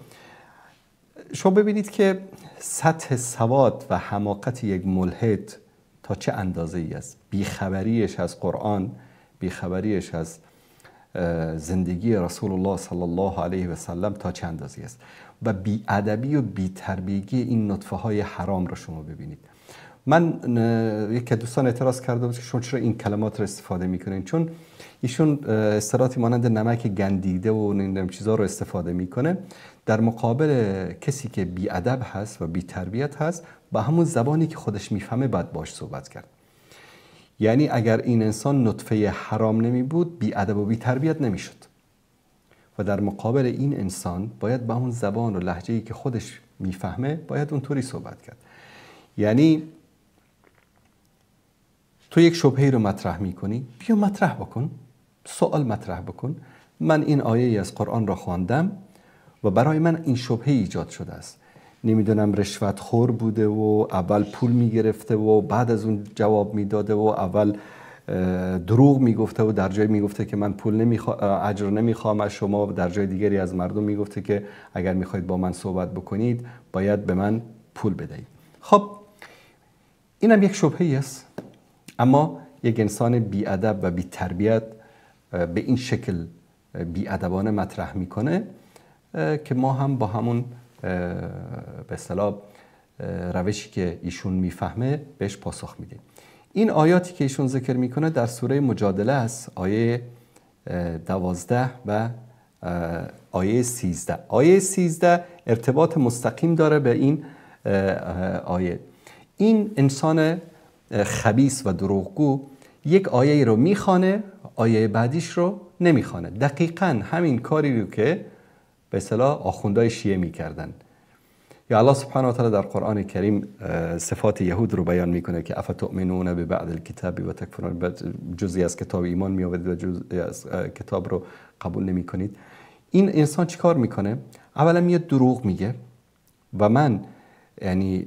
Speaker 2: شما ببینید که سطح سواد و حماقت یک ملحد تا چه اندازه ای است. بیخبریش از قرآن، بیخبریش از زندگی رسول الله صلی الله علیه و سلم تا چه اندازه است و بی‌ادبی و بی‌تربیگی این نطفه های حرام رو شما ببینید. من یک دوستان اعتراض کرده بود که شما چرا این کلمات رو استفاده میکنین، چون ایشون اصطلاحاتی مانند نمک گندیده و نمیدونم چیزا رو استفاده میکنه. در مقابل کسی که بی ادب هست و بی تربیت هست، با همون زبانی که خودش میفهمه باید باش صحبت کرد. یعنی اگر این انسان نطفه حرام نمی بود، بی ادب و بی تربیت نمیشد. و در مقابل این انسان باید با همون زبان و لهجه‌ای که خودش میفهمه باید اونطوری صحبت کرد. یعنی تو یک شبهه رو مطرح میکنی، بیا مطرح بکن، سوال مطرح بکن. من این آیه از قرآن را خواندم و برای من این شبهه ایجاد شده است. نمیدونم رشوت خور بوده و اول پول میگرفته و بعد از اون جواب میداده و اول دروغ میگفته و در جای میگفته که من پول نمیخوام، اجر نمیخوام از شما، و در جای دیگری از مردم میگفته که اگر میخواید با من صحبت بکنید باید به من پول بدهید. خب اینم یک شبهه است. اما یک انسان بی‌ادب و بی‌تربیت به این شکل بی‌ادبانه مطرح میکنه که ما هم با همون به اصطلاح روشی که ایشون میفهمه بهش پاسخ میدیم. این آیاتی که ایشون ذکر میکنه در سوره مجادله است، آیه 12 و آیه 13. آیه 13 ارتباط مستقیم داره به این آیه. این انسان خبیث و دروغگو یک آیه رو میخوانه، آیه بعدیش رو نمیخوانه. دقیقاً همین کاری رو که به اصطلاح آخوندهای شیعه میکردن. یا الله سبحانه و تعالی در قرآن کریم صفات یهود رو بیان میکنه که افتؤمنون ببعض الکتاب و تکفرون، جزئی از کتاب ایمان میآورید و جزئی از کتاب رو قبول نمیکنید. این انسان چیکار میکنه؟ اولا میاد دروغ میگه و من، یعنی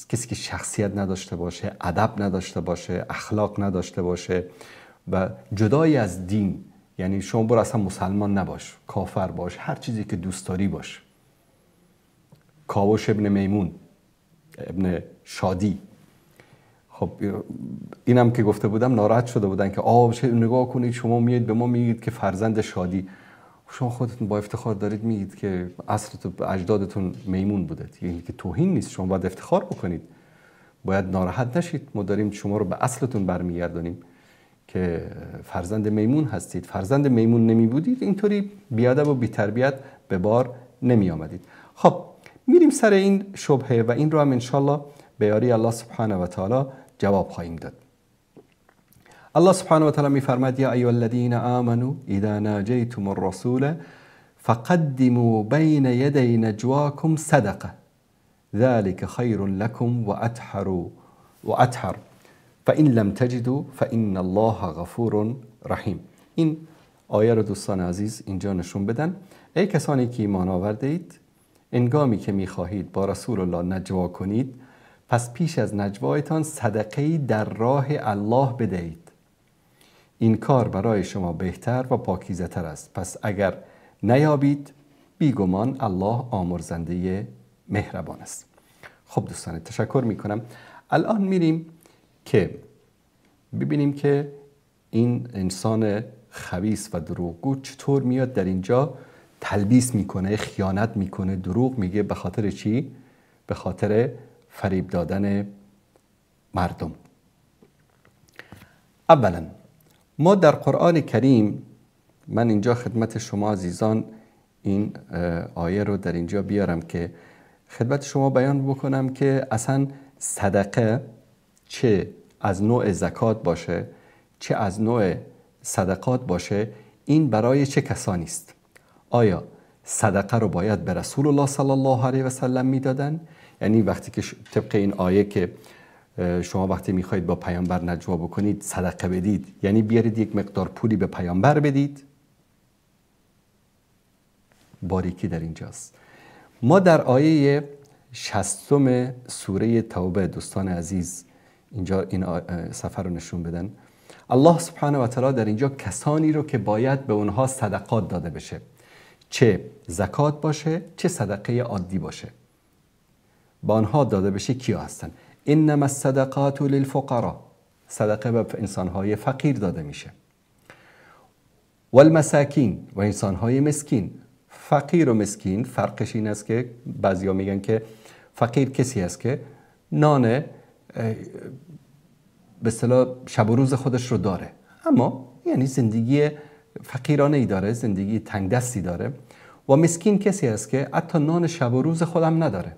Speaker 2: کسی که شخصیت نداشته باشه، ادب نداشته باشه، اخلاق نداشته باشه و جدای از دین، یعنی شما برو اصلا مسلمان نباش، کافر باش، هر چیزی که دوست داری باش. کاوش ابن میمون، ابن شادی، خب اینم که گفته بودم ناراحت شده بودن که آه نگاه کنید شما میید به ما میگید که فرزند شادی، شما خودتون با افتخار دارید میگید که اصل اجدادتون میمون بوده، یعنی که توهین نیست، شما باید افتخار بکنید، باید ناراحت نشید. ما داریم شما رو به اصلتون برمیگردانیم که فرزند میمون هستید. فرزند میمون نمی بودید اینطوری بیادب و بی‌تربیت به بار نمی آمدید. خب میریم سر این شبهه و این رو هم انشالله به یاری الله سبحانه و تعالی جواب خواهیم داد. الله سبحانه و تعالی میفرماد یا ایها الذین آمنوا اذا ناجیتم الرسول فقدموا بین یدی نجواکم صدقه ذلك خیر لكم واطهر فإن لم تجدوا فإن الله غفور رحیم. این آیه رو دوستان عزیز اینجا نشون بدن. ای کسانی که ایمان آورده اید، انگامی که میخواهید با رسول الله نجوا کنید، پس پیش از نجوایتان صدقه‌ای در راه الله بدهید. این کار برای شما بهتر و پاکیزه تر است. پس اگر نیابید، بیگمان الله آمرزنده مهربان است. خب دوستان تشکر میکنم. الان میریم که ببینیم که این انسان خبیث و دروغگو چطور میاد در اینجا تلبیس میکنه، خیانت میکنه، دروغ میگه. به خاطر چی؟ به خاطر فریب دادن مردم. اولا ما در قرآن کریم، من اینجا خدمت شما عزیزان این آیه رو در اینجا بیارم که خدمت شما بیان بکنم که اصلا صدقه چه از نوع زکات باشه چه از نوع صدقات باشه، این برای چه کسانی است؟ آیا صدقه رو باید به رسول الله صلی الله علیه و سلم میدادن؟ یعنی وقتی که طبق این آیه که شما وقتی میخواهید با پیامبر نجوا بکنید صدقه بدید، یعنی بیارید یک مقدار پولی به پیامبر بدید؟ باریکی در اینجاست. ما در آیه 60 سوره توبه دوستان عزیز اینجا این سفر رو نشون بدن. الله سبحانه و تعالی در اینجا کسانی رو که باید به اونها صدقات داده بشه، چه زکات باشه چه صدقه عادی باشه، با آنها داده بشه، کیا هستن؟ انما الصدقات للفقراء، صدقه به انسانهای فقیر داده میشه، والمساکین و انسانهای مسکین. فقیر و مسکین فرقش این است که بعضیا میگن که فقیر کسی است که نان به اصطلاح شب و روز خودش رو داره، اما یعنی زندگی فقیرانه ای داره، زندگی تنگ دستی داره. و مسکین کسی است که حتی نان شب و روز خودم نداره.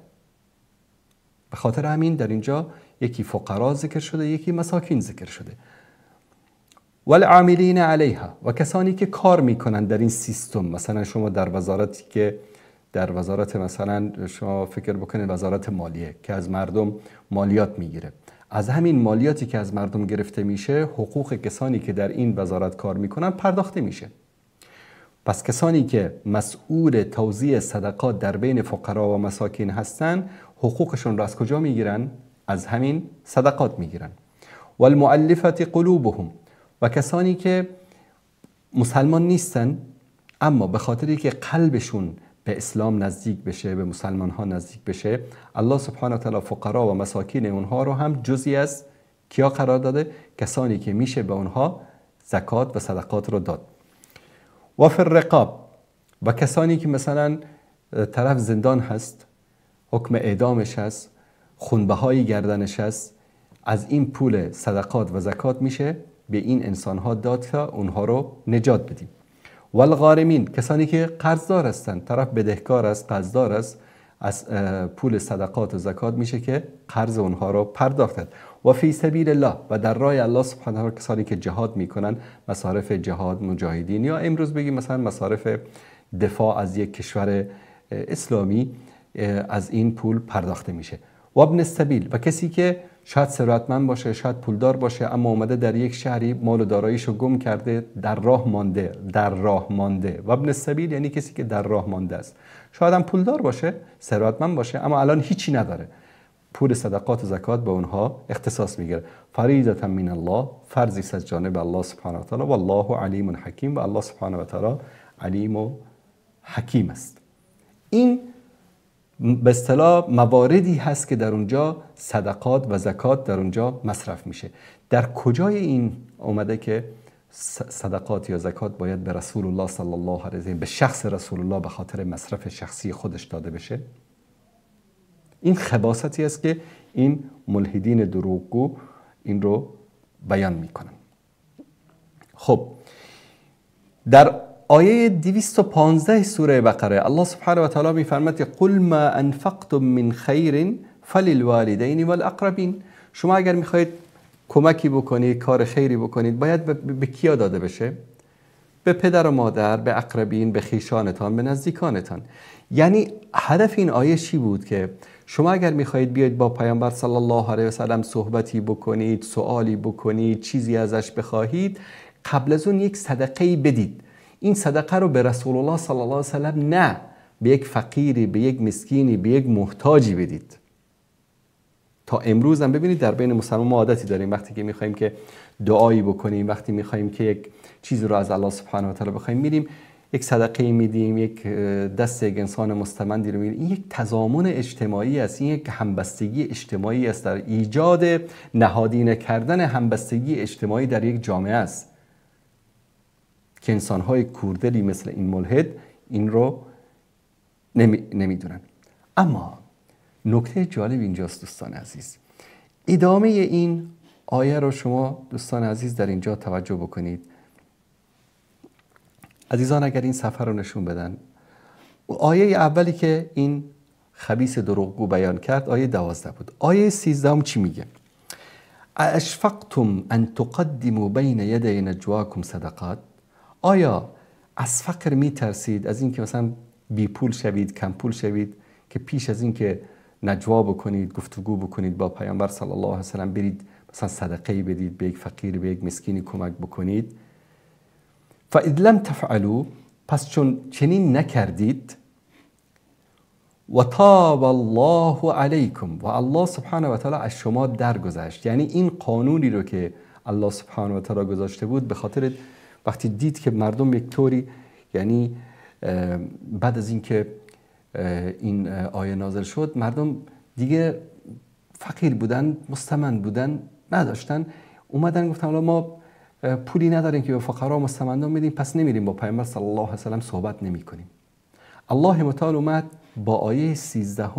Speaker 2: به خاطر همین در اینجا یکی فقرا ذکر شده، یکی مساکین ذکر شده. والعاملین علیها، و کسانی که کار میکنن در این سیستم. مثلا شما در وزارتی که در وزارت، مثلا شما فکر بکنید وزارت مالیه که از مردم مالیات میگیره، از همین مالیاتی که از مردم گرفته میشه حقوق کسانی که در این وزارت کار میکنن پرداخته میشه. پس کسانی که مسئول توزیع صدقات در بین فقرا و مساکین هستن حقوقشون را از کجا میگیرن؟ از همین صدقات میگیرن. والمؤلفة قلوبهم، و کسانی که مسلمان نیستن اما به خاطری که قلبشون به اسلام نزدیک بشه، به مسلمان ها نزدیک بشه، الله سبحانه و تعالی فقرا و مساکین اونها رو هم جزئی از کیا قرار داده؟ کسانی که میشه به اونها زکات و صدقات رو داد. و فی الرقاب، و کسانی که مثلا طرف زندان هست، حکم اعدامش هست، خونبهای گردنش هست، از این پول صدقات و زکات میشه به این انسانها داد تا اونها رو نجات بدیم. والغارمین، کسانی که قرضدار هستند، طرف بدهکار است، قرضدار است، از پول صدقات و زکات میشه که قرض اونها رو پرداخت کرد. و فی سبیل الله، و در راه الله سبحانه و کسانی که جهاد میکنن، مصارف جهاد مجاهدین، یا امروز بگیم مثلا مصارف دفاع از یک کشور اسلامی، از این پول پرداخته میشه. و ابن السبیل، و کسی که شاید ثروتمند باشه، شاید پولدار باشه، اما اومده در یک شهری مال و داراییشو گم کرده، در راه مانده، در راه مانده. و ابن السبیل یعنی کسی که در راه مانده است. شاید هم پولدار باشه، ثروتمند باشه، اما الان هیچی نداره. پول صدقات و زکات به اونها اختصاص میگیره. فریضة من الله، فرضی است از جانب الله سبحانه و تعالی. والله علیم حکیم، و الله سبحانه و تعالی علیم و حکیم است. این به اصطلاح مواردی هست که در اونجا صدقات و زکات در اونجا مصرف میشه. در کجای این اومده که صدقات یا زکات باید به رسول الله صلی الله علیه و سلم، به شخص رسول الله به خاطر مصرف شخصی خودش داده بشه؟ این خباثتی است که این ملحدین دروغگو این رو بیان میکنن. خب در آیه 215 سوره بقره الله سبحانه و تعالی میفرماید قل ما انفقتم من خیر فللوالدین والاقربین. شما اگر میخواهید کمکی بکنید، کار خیری بکنید، باید به کیا داده بشه؟ به پدر و مادر، به اقربین، به خویشانتان، به نزدیکانتان. یعنی هدف این آیه چی بود؟ که شما اگر میخواهید بیاید با پیامبر صلی الله علیه و سلم صحبتی بکنید، سوالی بکنید، چیزی ازش بخواهید، قبل از اون یک صدقه‌ای بدید. این صدقه رو به رسول الله صلی الله علیه و سلم نه، به یک فقیری، به یک مسکینی، به یک محتاجی بدید. تا امروز هم ببینید در بین مسلمان ما عادتی داریم، وقتی که میخوایم که دعایی بکنیم، وقتی میخوایم که یک چیزی رو از الله سبحانه و تعالی بخوایم، میریم یک صدقه میدیم، یک دست یک انسان مستمندی رو میگیریم. این یک تضامن اجتماعی است، این یک همبستگی اجتماعی است، در ایجاد نهادینه کردن همبستگی اجتماعی در یک جامعه است که انسان‌های کوردلی مثل این ملحد این رو نمیدونن. اما نکته جالب اینجاست دوستان عزیز، ادامه این آیه رو شما دوستان عزیز در اینجا توجه بکنید. عزیزان اگر این صفحه رو نشون بدن، آیه اولی که این خبیث دروغگو بیان کرد آیه 12 بود. آیه 13 هم چی میگه؟ اشفقتم ان تقدموا بین یدی نجواکم صدقات. آیا از فقر میترسید، از اینکه مثلا بی پول شوید، کم پول شوید، که پیش از اینکه نجوا بکنید، گفتگو بکنید با پیامبر صلی الله علیه و سلم، برید مثلا صدقه بدید به یک فقیر، به یک مسکینی کمک بکنید؟ فاذ لم تفعلوا، پس چون چنین نکردید، و تاب الله علیکم، و الله سبحانه و تعالی از شما درگذشت. یعنی این قانونی رو که الله سبحانه و تعالی گذاشته بود، به خاطر وقتی دید که مردم یک طوری، یعنی بعد از اینکه این آیه نازل شد، مردم دیگه فقیر بودن، مستمند بودن، نداشتن، اومدن گفتن حالا ما پولی نداریم که به فقرا و مستمندان بدیم، پس نمیریم با پیامبر صلی الله علیه و سلم صحبت نمی کنیم. الله متعال اومد با آیه 13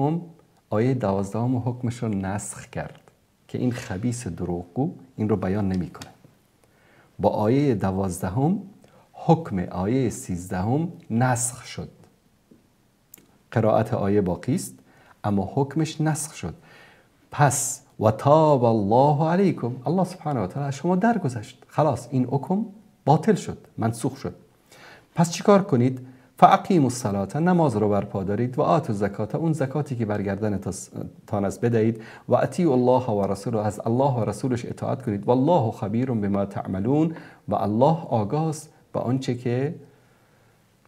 Speaker 2: آیه 12 حکمش رو نسخ کرد. که این خبیث دروغگو این رو بیان نمیکنه. با آیه 12 حکم آیه 13 نسخ شد. قرائت آیه باقی است اما حکمش نسخ شد. پس و تاب الله علیکم، الله سبحانه و تعالی شما درگذشت، خلاص این حکم باطل شد، منسوخ شد. پس چیکار کنید؟ فاقیموا الصلاة، نماز رو برپا دارید، و آتوا الزکات، اون زکاتی که برگردنتان است بدهید، و اطیعوا الله و رسوله، از الله و رسولش اطاعت کنید، والله خبیر بما تعملون، و الله آگاه است به آنچه که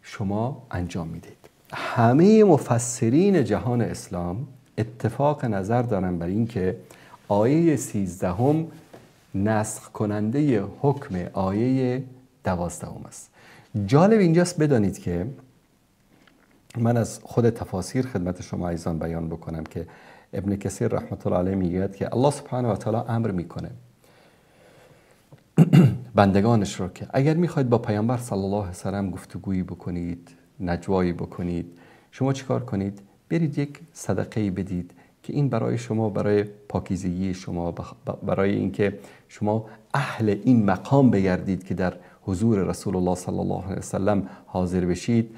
Speaker 2: شما انجام میدید. همه مفسرین جهان اسلام اتفاق نظر دارن بر این که آیه 13 نسخ کننده حکم آیه 12 است. جالب اینجاست بدانید که من از خود تفاسیر خدمت شما عزیزان بیان بکنم که ابن کثیر رحمت الله علیه میگوید که الله سبحانه و تعالی امر میکنه بندگانش رو که اگر میخواید با پیامبر صلی الله علیه و سلم گفتگویی بکنید، نجوایی بکنید، شما چیکار کنید؟ برید یک صدقه‌ای بدید که این برای شما، برای پاکیزگی شما، برای اینکه شما اهل این مقام بگردید که در حضور رسول الله صلی الله علیه و سلم حاضر بشید.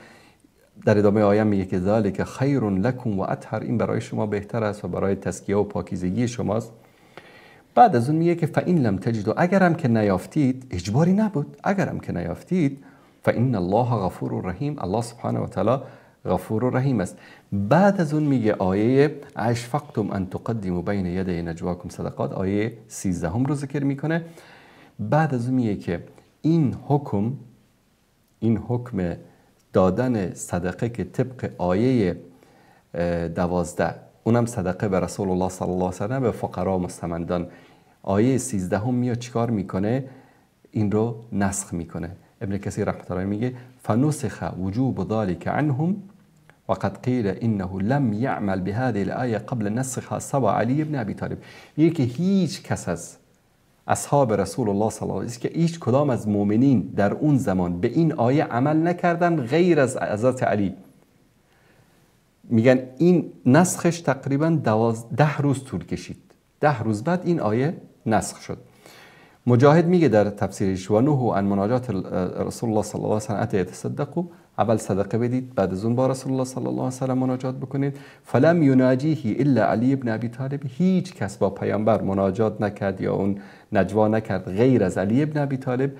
Speaker 2: در ادامه آیه میگه که ذالک خیر لکم و اطهر، این برای شما بهتر است و برای تزکیه و پاکیزگی شماست. بعد از اون میگه که فإن لم تجدوا، اگرم که نیافتید، اجباری نبود، اگرم که نیافتید فإن الله غفور رحیم، الله سبحانه و تعالی غفور رحیم است. بعد از اون میگه آیه اشفقتم ان تقدموا بین یدی نجواکم صدقات، آیه 13 رو ذکر میکنه. بعد از اون میگه که این حکم، این حکم دادن صدقه که طبق آیه 12، اونم صدقه به رسول الله صلی الله علیه و سلم، به فقرا و مستمندان، آیه 13 میاد چیکار میکنه؟ این رو نسخ میکنه. ابن کثیر رحمت الله میگه فنسخ وجوب ذلك عنهم وقد قیل انه لم يعمل بهذه الآیه قبل نسخها سوى علی بن ابی طالب. میگه که هیچ کس از اصحاب رسول الله صلی الله علیه و آله، که هیچ کدام از مؤمنین در اون زمان به این آیه عمل نکردن غیر از حضرت علی. میگن این نسخش تقریبا 10 روز طول کشید، 10 روز بعد این آیه نسخ شد. مجاهد میگه در تفسیرش و نهوا عن مناجات رسول الله صلی الله علیه و سلم حتی یتصدقوا، اول صدقه بدید بعد از اون با رسول الله صلی الله علیه و سلم مناجات بکنید. فلم یناجیه الا علی بن ابی طالب، هیچ کس با پیامبر مناجات نکرد یا اون نجوا نکرد غیر از علی بن ابی طالب.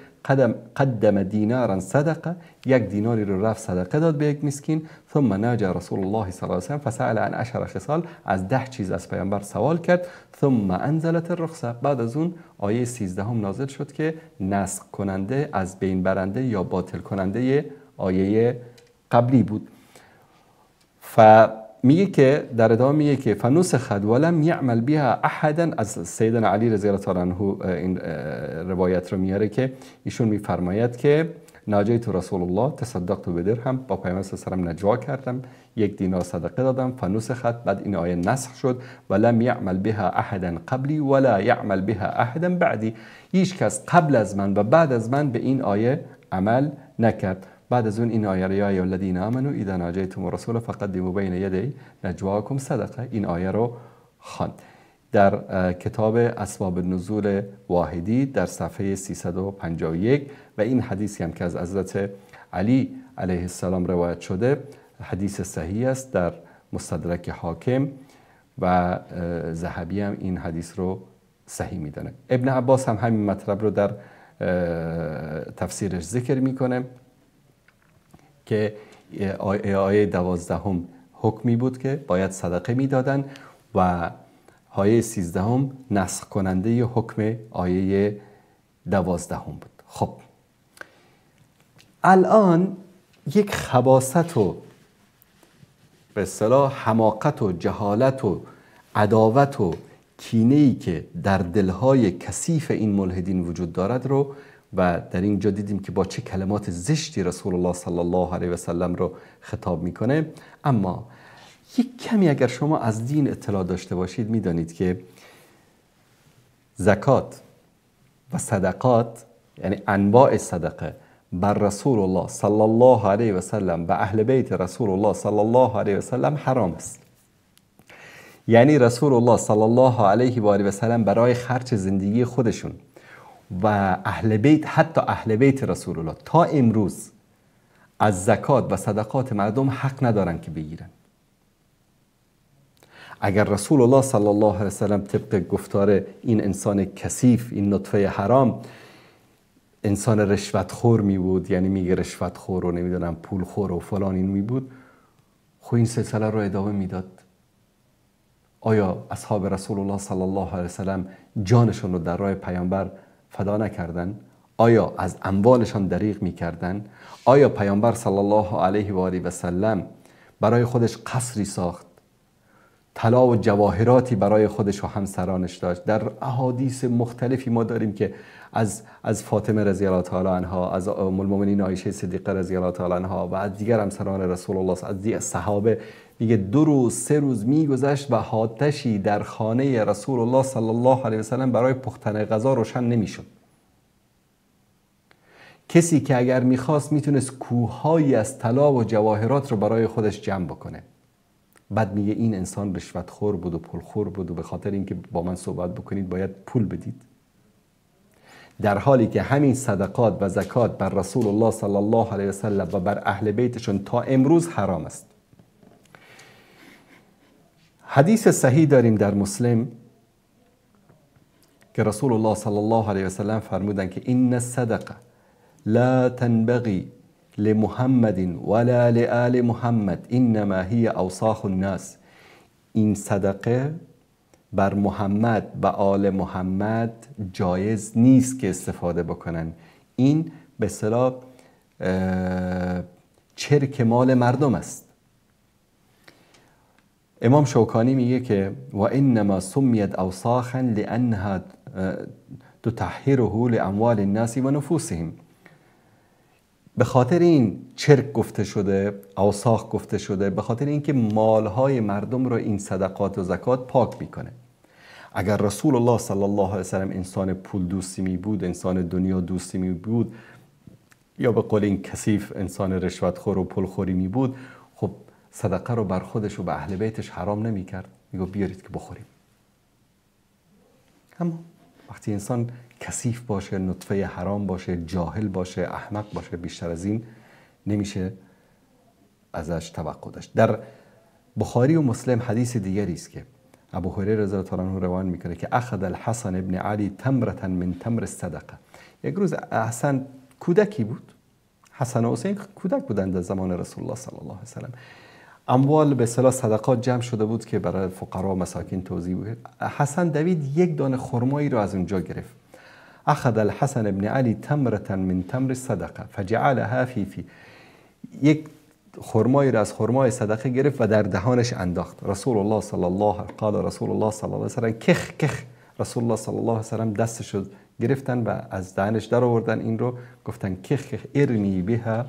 Speaker 2: قدم دینارا صدقه، یک دیناری رو رفت صدقه داد به یک مسکین. ثم ناجى رسول الله صلی الله علیه و سلم فسأل عن 10 خصال، از 10 چیز از پیامبر سوال کرد. ثم انزلت الرخصه، بعد از اون آیه 13 نازل شد که نسخ کننده، از بین برنده یا باطل کننده آیه قبلی بود. فمیگه که در ادامه میگه که فنسخت ولم یعمل بها احدا، از سیدنا علی رضی الله تعالی عنه این روایت رو میاره که ایشون میفرماید که ناجیت رسول الله تصدقت بدرهم، با پیامبر صلی الله علیه و سلم نجوا کردم، یک دینار صدقه دادم. فنسخت، بعد این آیه نسخ شد. ولم یعمل بها احدا قبلی ولا یعمل بها احدا بعدی، هیچ کس قبل از من و بعد از من به این آیه عمل نکرد. بعد از اون این آیه رو یا ایها الذین آمنوا اذا ناجیتم الرسول فقدموا بین یدی نجواکم صدقه، این آیه رو خواند. در کتاب اسباب النزول واحدی در صفحه 351 و این حدیثی هم که از حضرت علی علیه السلام روایت شده حدیث صحیح است در مستدرک حاکم و ذهبی هم این حدیث رو صحیح میدانه. ابن عباس هم همین مطلب رو در تفسیرش ذکر میکنه که آیه 12 حکمی بود که باید صدقه میدادن و آیه 13 نسخ کننده حکم آیه 12 بود. خب الان یک خباثت و به اصطلاح حماقت و جهالت و عداوت و کینه‌ای که در دلهای کثیف این ملحدین وجود دارد رو و در اینجا دیدیم که با چه کلمات زشتی رسول الله صلی الله علیه و سلم رو خطاب میکنه. اما یک کمی اگر شما از دین اطلاع داشته باشید میدانید که زکات و صدقات، یعنی انواع صدقه بر رسول الله صلی الله علیه و سلم و اهل بیت رسول الله صلی الله علیه و سلم حرام است. یعنی رسول الله صلی الله علیه و آله و سلم برای خرج زندگی خودشون و اهل بیت، حتی اهل بیت رسول الله تا امروز از زکات و صدقات مردم حق ندارن که بگیرن. اگر رسول الله صلی الله علیه و سلم طبق گفتار این انسان کثیف، این نطفه حرام، انسان رشوتخور می بود، یعنی میگه رشوتخور و نمیدونم پولخور و فلان این می بود، خب این سلسله رو ادامه میداد. آیا اصحاب رسول الله صلی الله علیه و سلم جانشون رو در راه پیامبر فدا نکردن؟ آیا از اموالشان دریغ میکردن؟ آیا پیامبر صلی الله علیه و آله و سلم برای خودش قصری ساخت، طلا و جواهراتی برای خودش و همسرانش داشت؟ در احادیث مختلفی ما داریم که از فاطمه رضی الله تعالی عنها، از ام المؤمنین عایشه صدیقه رضی الله تعالی عنها و از دیگر همسران رسول الله، از دیگر صحابه، میگه 2 روز 3 روز میگذشت و آتشی در خانه رسول الله صلی الله علیه و سلم برای پختن غذا روشن نمیشد. کسی که اگر میخواست میتونست کوههایی از طلا و جواهرات رو برای خودش جمع بکنه. بعد میگه این انسان رشوتخور بود و پولخور بود و به خاطر اینکه با من صحبت بکنید باید پول بدید، در حالی که همین صدقات و زکات بر رسول الله صلی الله علیه و سلم و بر اهل بیتشون تا امروز حرام است. حدیث صحیح داریم در مسلم که رسول الله صلی الله علیه و سلم فرمودند که ان الصدقه لا تنبغی لمحمد ولا لآل محمد انما هي اوساخ الناس. این صدقه بر محمد و آل محمد جایز نیست که استفاده بکنن. این به اصطلاح چرک مال مردم است. امام شوکانی میگه که و انما سمیت اوساخا لانها تطهره لاموال الناس و نفوسهم. به خاطر این چرک گفته شده، اوساخ گفته شده، به خاطر اینکه مالهای مردم رو این صدقات و زکات پاک میکنه. اگر رسول الله صلی الله علیه و سلم انسان پول دوستی می بود، انسان دنیا دوستی می بود، یا به قول این کثیف انسان رشوتخور و پولخوری می بود، خب صدقه رو بر خودش و به اهل بیتش حرام نمی کرد. میگه بیارید که بخوریم. اما وقتی انسان کثیف باشه، نطفه حرام باشه، جاهل باشه، احمق باشه، بیشتر از این نمیشه ازش توقع داشت. در بخاری و مسلم حدیث دیگری است که ابو هریره رضی الله تعالی عنه روایت میکنه که اخذ الحسن ابن علی تمرة من تمر الصدقه. یک روز حسن کودکی بود، حسن و حسین کودک بودند در زمان رسول الله صلی الله علیه و سلم. اموال به اصطلاح صدقات جمع شده بود که برای فقرا و مساکین توزیع بود. حسن دوید یک دانه خرمایی رو از اونجا گرفت. اخذ الحسن ابن علی تمرة من تمر الصدقه فجعلها فی یک خرمایی را از خرمای صدقه گرفت و در دهانش انداخت. رسول الله صلی الله قال رسول الله صلی الله علیه و سلم کخ کخ. رسول الله صلی الله علیه و سلم دستش رو گرفتن و از دهانش در آوردن این رو، گفتن کخ کخ ارمی بها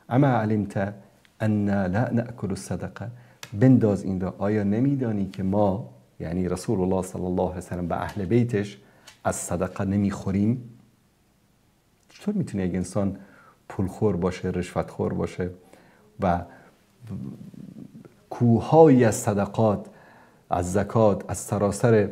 Speaker 2: اما علمت ان لا ناکل الصدقه. بنداز این را، آیا نمیدانی که ما، یعنی رسول الله صلی الله علیه و سلم به اهل بیتش، از صدقه نمیخوریم؟ چطور میتونه یک انسان پولخور باشه، رشوتخور باشه و کوههایی از صدقات، از زکات، از سراسر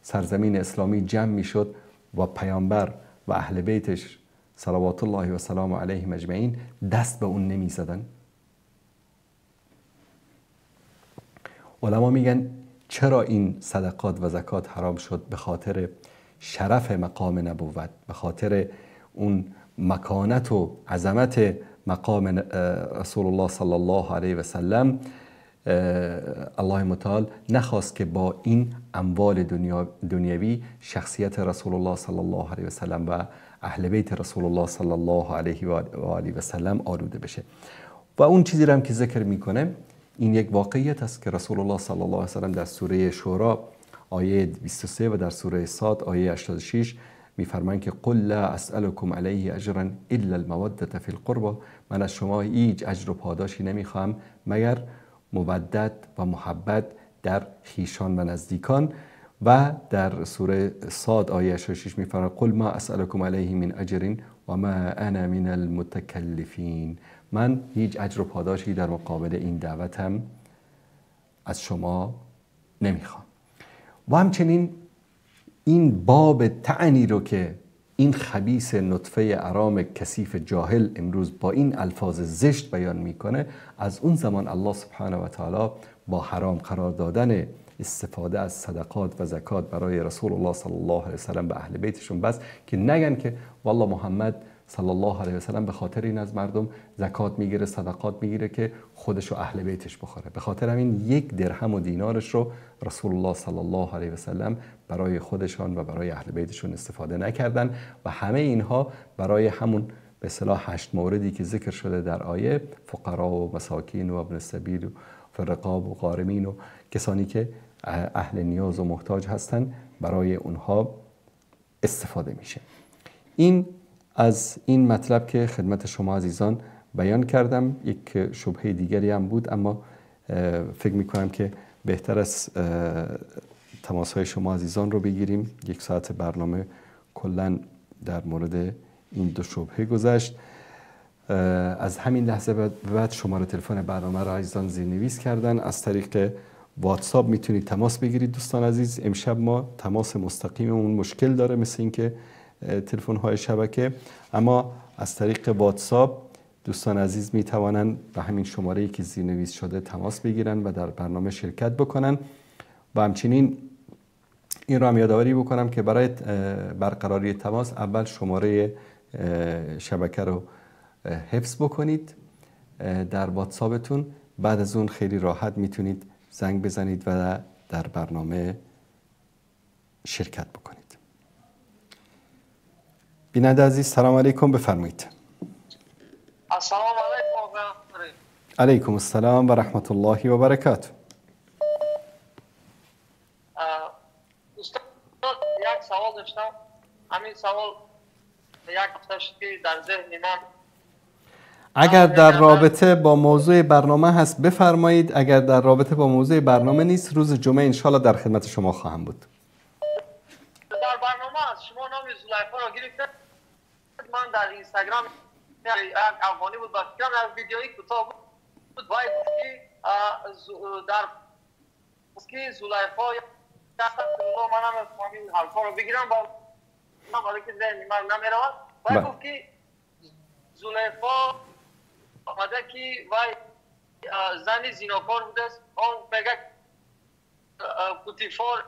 Speaker 2: سرزمین اسلامی جمع میشد و پیامبر و اهل بیتش صلوات الله و سلام علیهم اجمعین دست به اون نمیزدن؟ علما میگن چرا این صدقات و زکات حرام شد؟ به خاطر شرف مقام نبوت، به خاطر اون مکانت و عظمت مقام رسول الله صلی الله علیه و سلم. الله متعال نخواست که با این اموال دنیوی شخصیت رسول الله صلی الله علیه و سلم و اهل بیت رسول الله صلی الله علیه و آله و سلم آلوده بشه. و اون چیزی رو هم که ذکر میکنه این یک واقعیت است که رسول الله صلی الله علیه و سلم در سوره شورا آیه 23 و در سوره صاد آیه 86 میفرمایند که قل لا اسألكم علیه اجرا الا الموده فی القربى. من از شما هیچ اجر و پاداشی نمیخواهم مگر مودت و محبت در خویشان و نزدیکان. و در سوره صاد آیه 86 میفرماید قل ما اسألكم علیه من اجر و ما انا من المتکلفین. من هیچ اجر و پاداشی در مقابل این دعوتم از شما نمیخوام. و همچنین این باب طعنی رو که این خبیث نطفه ارام کثیف جاهل امروز با این الفاظ زشت بیان میکنه، از اون زمان الله سبحانه و تعالی با حرام قرار دادن استفاده از صدقات و زکات برای رسول الله صلی الله علیه وسلم به اهل بیتشون بس که نگن که والله محمد صلی الله علیه وسلم به خاطر این از مردم زکات میگیره، صدقات میگیره که خودش و اهل بیتش بخوره. به خاطر همین 1 درهم و دینارش رو رسول الله صلی الله علیه وسلم برای خودشان و برای اهل بیتشون استفاده نکردن و همه اینها برای همون به اصطلاح 8 موردی که ذکر شده در آیه، فقرا و مساکین و ابن السبیل و فرقاب و غارمین و کسانی که اهل نیاز و محتاج هستن، برای اونها استفاده میشه. این از این مطلب که خدمت شما عزیزان بیان کردم. یک شبهه دیگری هم بود، اما فکر میکنم که بهتر است تماس های شما عزیزان رو بگیریم. 1 ساعت برنامه کلا در مورد این 2 شبهه گذشت. از همین لحظه بعد شماره تلفن برنامه را عزیزان زیرنویس کردن. از طریق واتساپ میتونید تماس بگیرید دوستان عزیز. امشب ما تماس مستقیممون مشکل داره، مثل اینکه تلفن های شبکه، اما از طریق واتساپ دوستان عزیز می توانند به همین شماره‌ای که زیرنویس شده تماس بگیرن و در برنامه شرکت بکنن. و همچنین این را هم یادآوری بکنم که برای برقراری تماس اول شماره شبکه رو حفظ بکنید در واتساپتون، بعد از اون خیلی راحت میتونید زنگ بزنید و در برنامه شرکت بکنید. بیننده عزیز سلام علیکم، بفرمایید.
Speaker 4: السلام علیکم.
Speaker 2: علیکم السلام و رحمت الله و برکاته.
Speaker 4: استاد یک سوال داشتم، همین سوال یک هفته شد که در ذهن من.
Speaker 2: اگر در رابطه با موضوع برنامه هست بفرمایید، اگر در رابطه با موضوع برنامه نیست روز جمعه انشالله در خدمت شما خواهم بود.
Speaker 4: در برنامه از شما نام زلیخا را گرفتم. من در اینستاگرام یک افغانی بود، با فکرم از ویدیویی کوتاه بود، وای گفت که در که زلیخا من هم همین حرفا رو بگیرم با من که ذهن من نمیرود. وای گفت که زلیخا آمده که وای زن زیناکار بوده است، آن میگه پوتیفار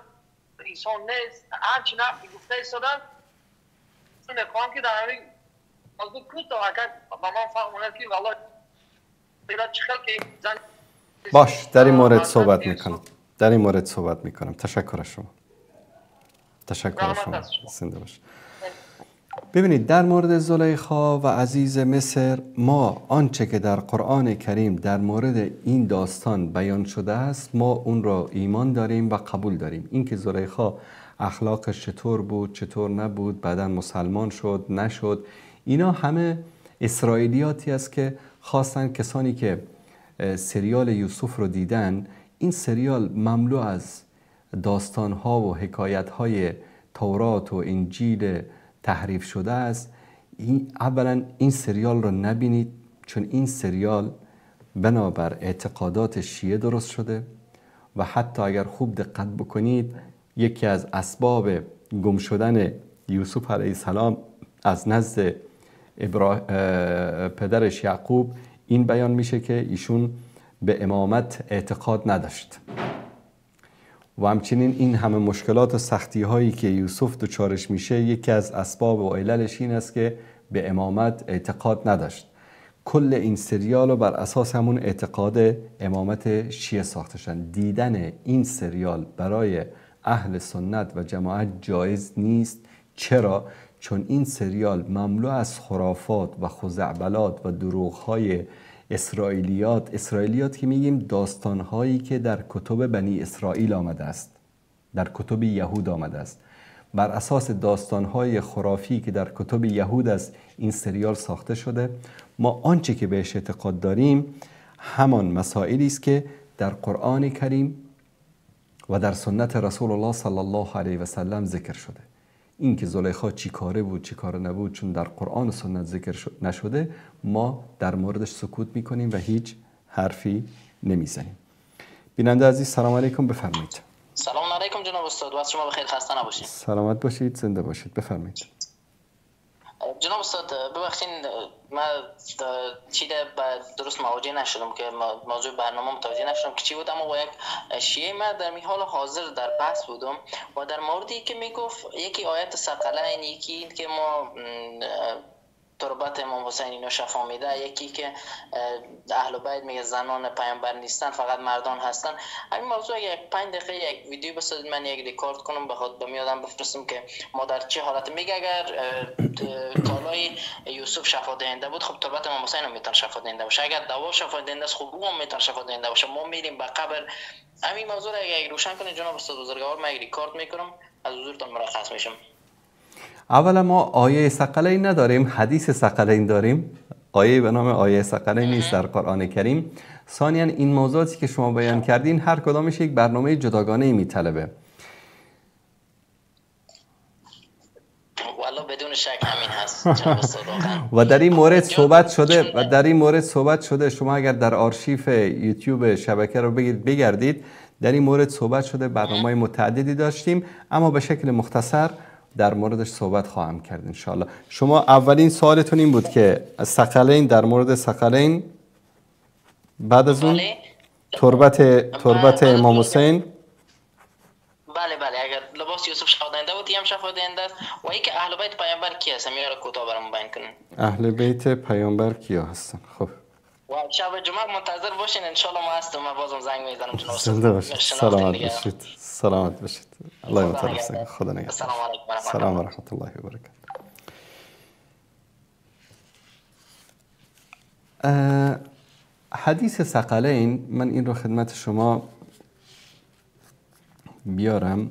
Speaker 4: انسان نیست، هرچی نفی گفته ایستادن. میخوام که در همین موضوع کوتاه اگر به من فهمونه که والله چه که زن
Speaker 2: باش در این مورد صحبت میکنم، در این مورد صحبت میکنم. تشکر از شما، تشکر از شما، زنده باش. ببینید در مورد زلیخا و عزیز مصر، ما آنچه که در قرآن کریم در مورد این داستان بیان شده است ما اون را ایمان داریم و قبول داریم. اینکه زلیخا اخلاقش چطور بود چطور نبود، بعدا مسلمان شد نشد، اینا همه اسرائیلیاتی است که خواستن کسانی که سریال یوسف رو دیدن، این سریال مملو از داستانها و حکایت‌های تورات و انجیل تحریف شده است. اولا این سریال رو نبینید، چون این سریال بنابر اعتقادات شیعه درست شده و حتی اگر خوب دقت بکنید یکی از اسباب گم شدن یوسف علیه السلام از نزد پدرش یعقوب این بیان میشه که ایشون به امامت اعتقاد نداشت و همچنین این همه مشکلات و سختی هایی که یوسف دچارش میشه یکی از اسباب و عللش این است که به امامت اعتقاد نداشت. کل این سریال رو بر اساس همون اعتقاد امامت شیعه ساخته شدن. دیدن این سریال برای اهل سنت و جماعت جایز نیست. چرا؟ چون این سریال مملو از خرافات و خزعبلات و دروغ‌های اسرائیلیات، اسرائیلیات که میگیم داستان‌هایی که در کتب بنی اسرائیل آمده است، در کتب یهود آمده است. بر اساس داستان‌های خرافی که در کتب یهود است این سریال ساخته شده. ما آنچه که بهش اعتقاد داریم همان مسائلی است که در قرآن کریم و در سنت رسول الله صلی الله علیه و سلم ذکر شده. این که زلیخا چی کاره بود چی کاره نبود چون در قرآن و سنت ذکر نشده ما در موردش سکوت میکنیم و هیچ حرفی نمیزنیم. بیننده عزیز سلام علیکم، بفرمایید.
Speaker 5: سلام علیکم جناب استاد، وقت شما بخیر، خسته نباشید.
Speaker 2: سلامت باشید، زنده باشید، بفرمایید.
Speaker 5: جناب استاد ببخشید من چیز درست مواجه نشدم که موضوع برنامه متوجه نشدم که چی بود، اما با یک شیعه من در حال حاضر در بحث بودم و در موردی که میگفت یکی آیت ثقلین، یکی این که ما تربت امام حسین اینا شفا میده، یکی که اهل بیت میگه زنان پیامبر نیستن فقط مردان هستن. همین موضوع یک 5 دقیقه یک ویدیو بسازید، من یک ریکارد کنم به خود بمیادم بفرستم که ما در چه حالت میگه. اگر کالای یوسف شفا دهنده بود خب تربت امام حسین هم میتونه شفا دهنده باشه، اگر دوا شفا دهنده است خب او هم میتونه شفا دهنده باشه. ما میریم به قبر. همین موضوع رو اگه روشن کنید جناب استاد بزرگوار، من یک ریکارد میکنم، از حضورتون مرخص میشم.
Speaker 2: اولا ما آیه ثقلین نداریم، حدیث ثقلین داریم. آیه به نام آیه ثقلین نیست در قرآن کریم. ثانیا این موضوعاتی که شما بیان کردین هر کدامش یک برنامه جداگانه میطلبه.
Speaker 5: والله بدون شک همین هست
Speaker 2: و در این مورد صحبت شده و در این مورد صحبت شده. شما اگر در آرشیو یوتیوب شبکه رو بگردید در این مورد صحبت شده، برنامه‌های متعددی داشتیم، اما به شکل مختصر در موردش صحبت خواهم کرد انشاءالله. شما اولین سوالتون این بود که ثقلین، در مورد ثقلین، بعد از اون تربت امام حسین.
Speaker 5: بله بله، اگر لباس یوسف شفا دهنده بود هم شفا دهنده است. و اینکه اهل بیت پیامبر کی هستن، میاره کوتاه برام بیان کنین.
Speaker 2: اهل بیت پیامبر کیا هستن؟ خب
Speaker 5: و شب جمعه منتظر باشین انشالله، ما هستم، من بازم زنگ میزنم جناب.
Speaker 2: زنده باشید، سلامت باشید، سلامت باشید. الله متعال، خدا نگهدار.
Speaker 5: السلام علیکم.
Speaker 2: سلام و رحمت الله و برکاته. حدیث ثقلین، من این رو خدمت شما بیارم.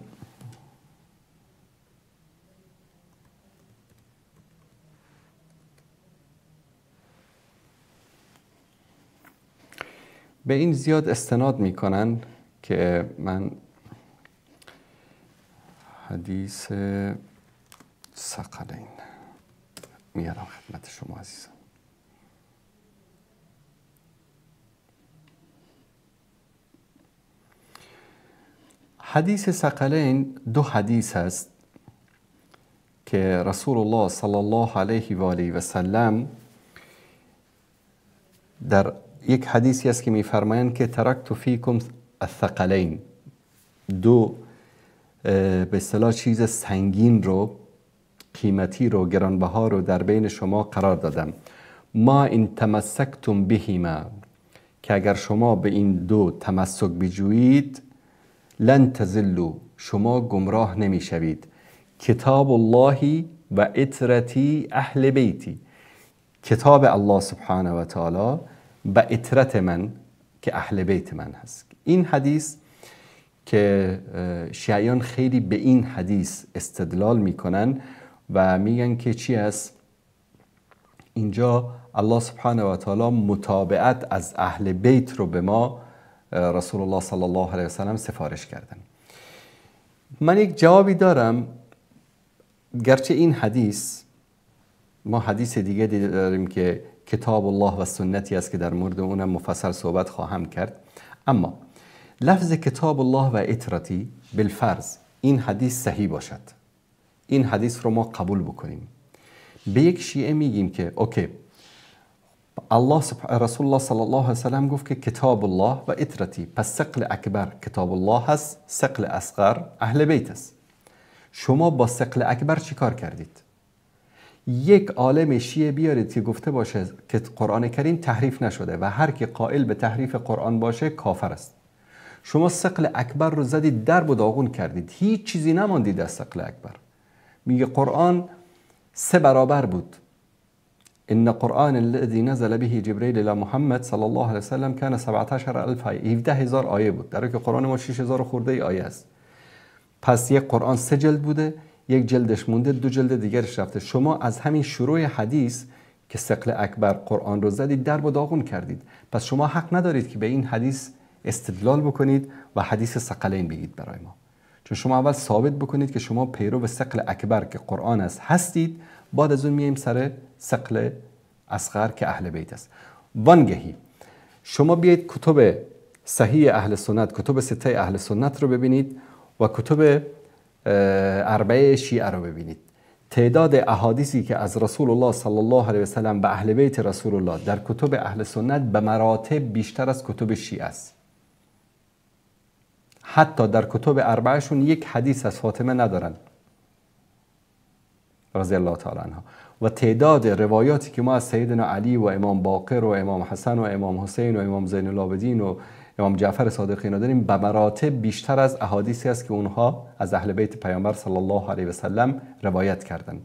Speaker 2: به این زیاد استناد میکنن که من حدیث ثقلین میارم خدمت شما عزیزان. حدیث ثقلین دو حدیث است که رسول الله صلی الله علیه و آله و سلم در یک حدیثی است که میفرمایند که ترکت فیکم الثقلین، دو به اصطلاح چیز سنگین رو، قیمتی رو، گرانبها رو در بین شما قرار دادم. ما این تمسکتم بهما، که اگر شما به این دو تمسک بجویید لن تزلوا، شما گمراه نمیشوید. کتاب الله و عترتی اهل بیتی، کتاب الله سبحانه و تعالی و عترت من که اهل بیت من هست. این حدیث که شیعیان خیلی به این حدیث استدلال میکنن و میگن که چی است؟ اینجا الله سبحانه و تعالی متابعت از اهل بیت رو به ما رسول الله صلی الله علیه وسلم سفارش کردن. من یک جوابی دارم، گرچه این حدیث، ما حدیث دیگه داریم که کتاب الله و سنتی است که در مورد اونم مفصل صحبت خواهم کرد، اما لفظ کتاب الله و عترتی بالفرض این حدیث صحیح باشد، این حدیث رو ما قبول بکنیم، به یک شیعه میگیم که okay، الله رسول الله صلی الله علیه وسلم گفت که کتاب الله و عترتی، پس ثقل اکبر کتاب الله هست، ثقل اصغر اهل بیت است. شما با ثقل اکبر چیکار کردید؟ یک عالم شیعه بیارید که گفته باشه که قرآن کریم تحریف نشده و هر کی قائل به تحریف قرآن باشه کافر است. شما ثقل اکبر رو زدید درب و داغون کردید، هیچ چیزی نماندید از ثقل اکبر. میگه قرآن 3 برابر بود. ان قرآن الذي نزل به جبريل الى محمد صلی الله علیه وسلم كان 17000 آیه، 17000 آیه بود، در حالی که قرآن ما 6000 خورده آیه است. پس یک قرآن 3 جلد بوده، یک جلدش مونده، 2 جلد دیگرش رفته. شما از همین شروع حدیث که ثقل اکبر قرآن رو زدید درب و داغون کردید. پس شما حق ندارید که به این حدیث استدلال بکنید و حدیث ثقلین بگید برای ما، چون شما اول ثابت بکنید که شما پیرو ثقل اکبر که قرآن است هستید، بعد از اون میایم سر ثقل اصغر که اهل بیت است. وانگهی شما بیایید کتب صحیح اهل سنت، کتب سته اهل سنت رو ببینید و کتب اربعه شیعه رو ببینید. تعداد احادیثی که از رسول الله صلی الله علیه و سلم به اهل بیت رسول الله در کتب اهل سنت به مراتب بیشتر از کتب شیعه است. حتی در کتب اربعهشون یک حدیث از فاطمه ندارن رضی الله تعالی عنها. و تعداد روایاتی که ما از سیدنا علی و امام باقر و امام حسن و امام حسین و امام زین العابدین و امام جعفر صادق اینا داریم به مراتب بیشتر از احادیثی است که اونها از اهل بیت پیامبر صلی الله علیه و سلم روایت کردن.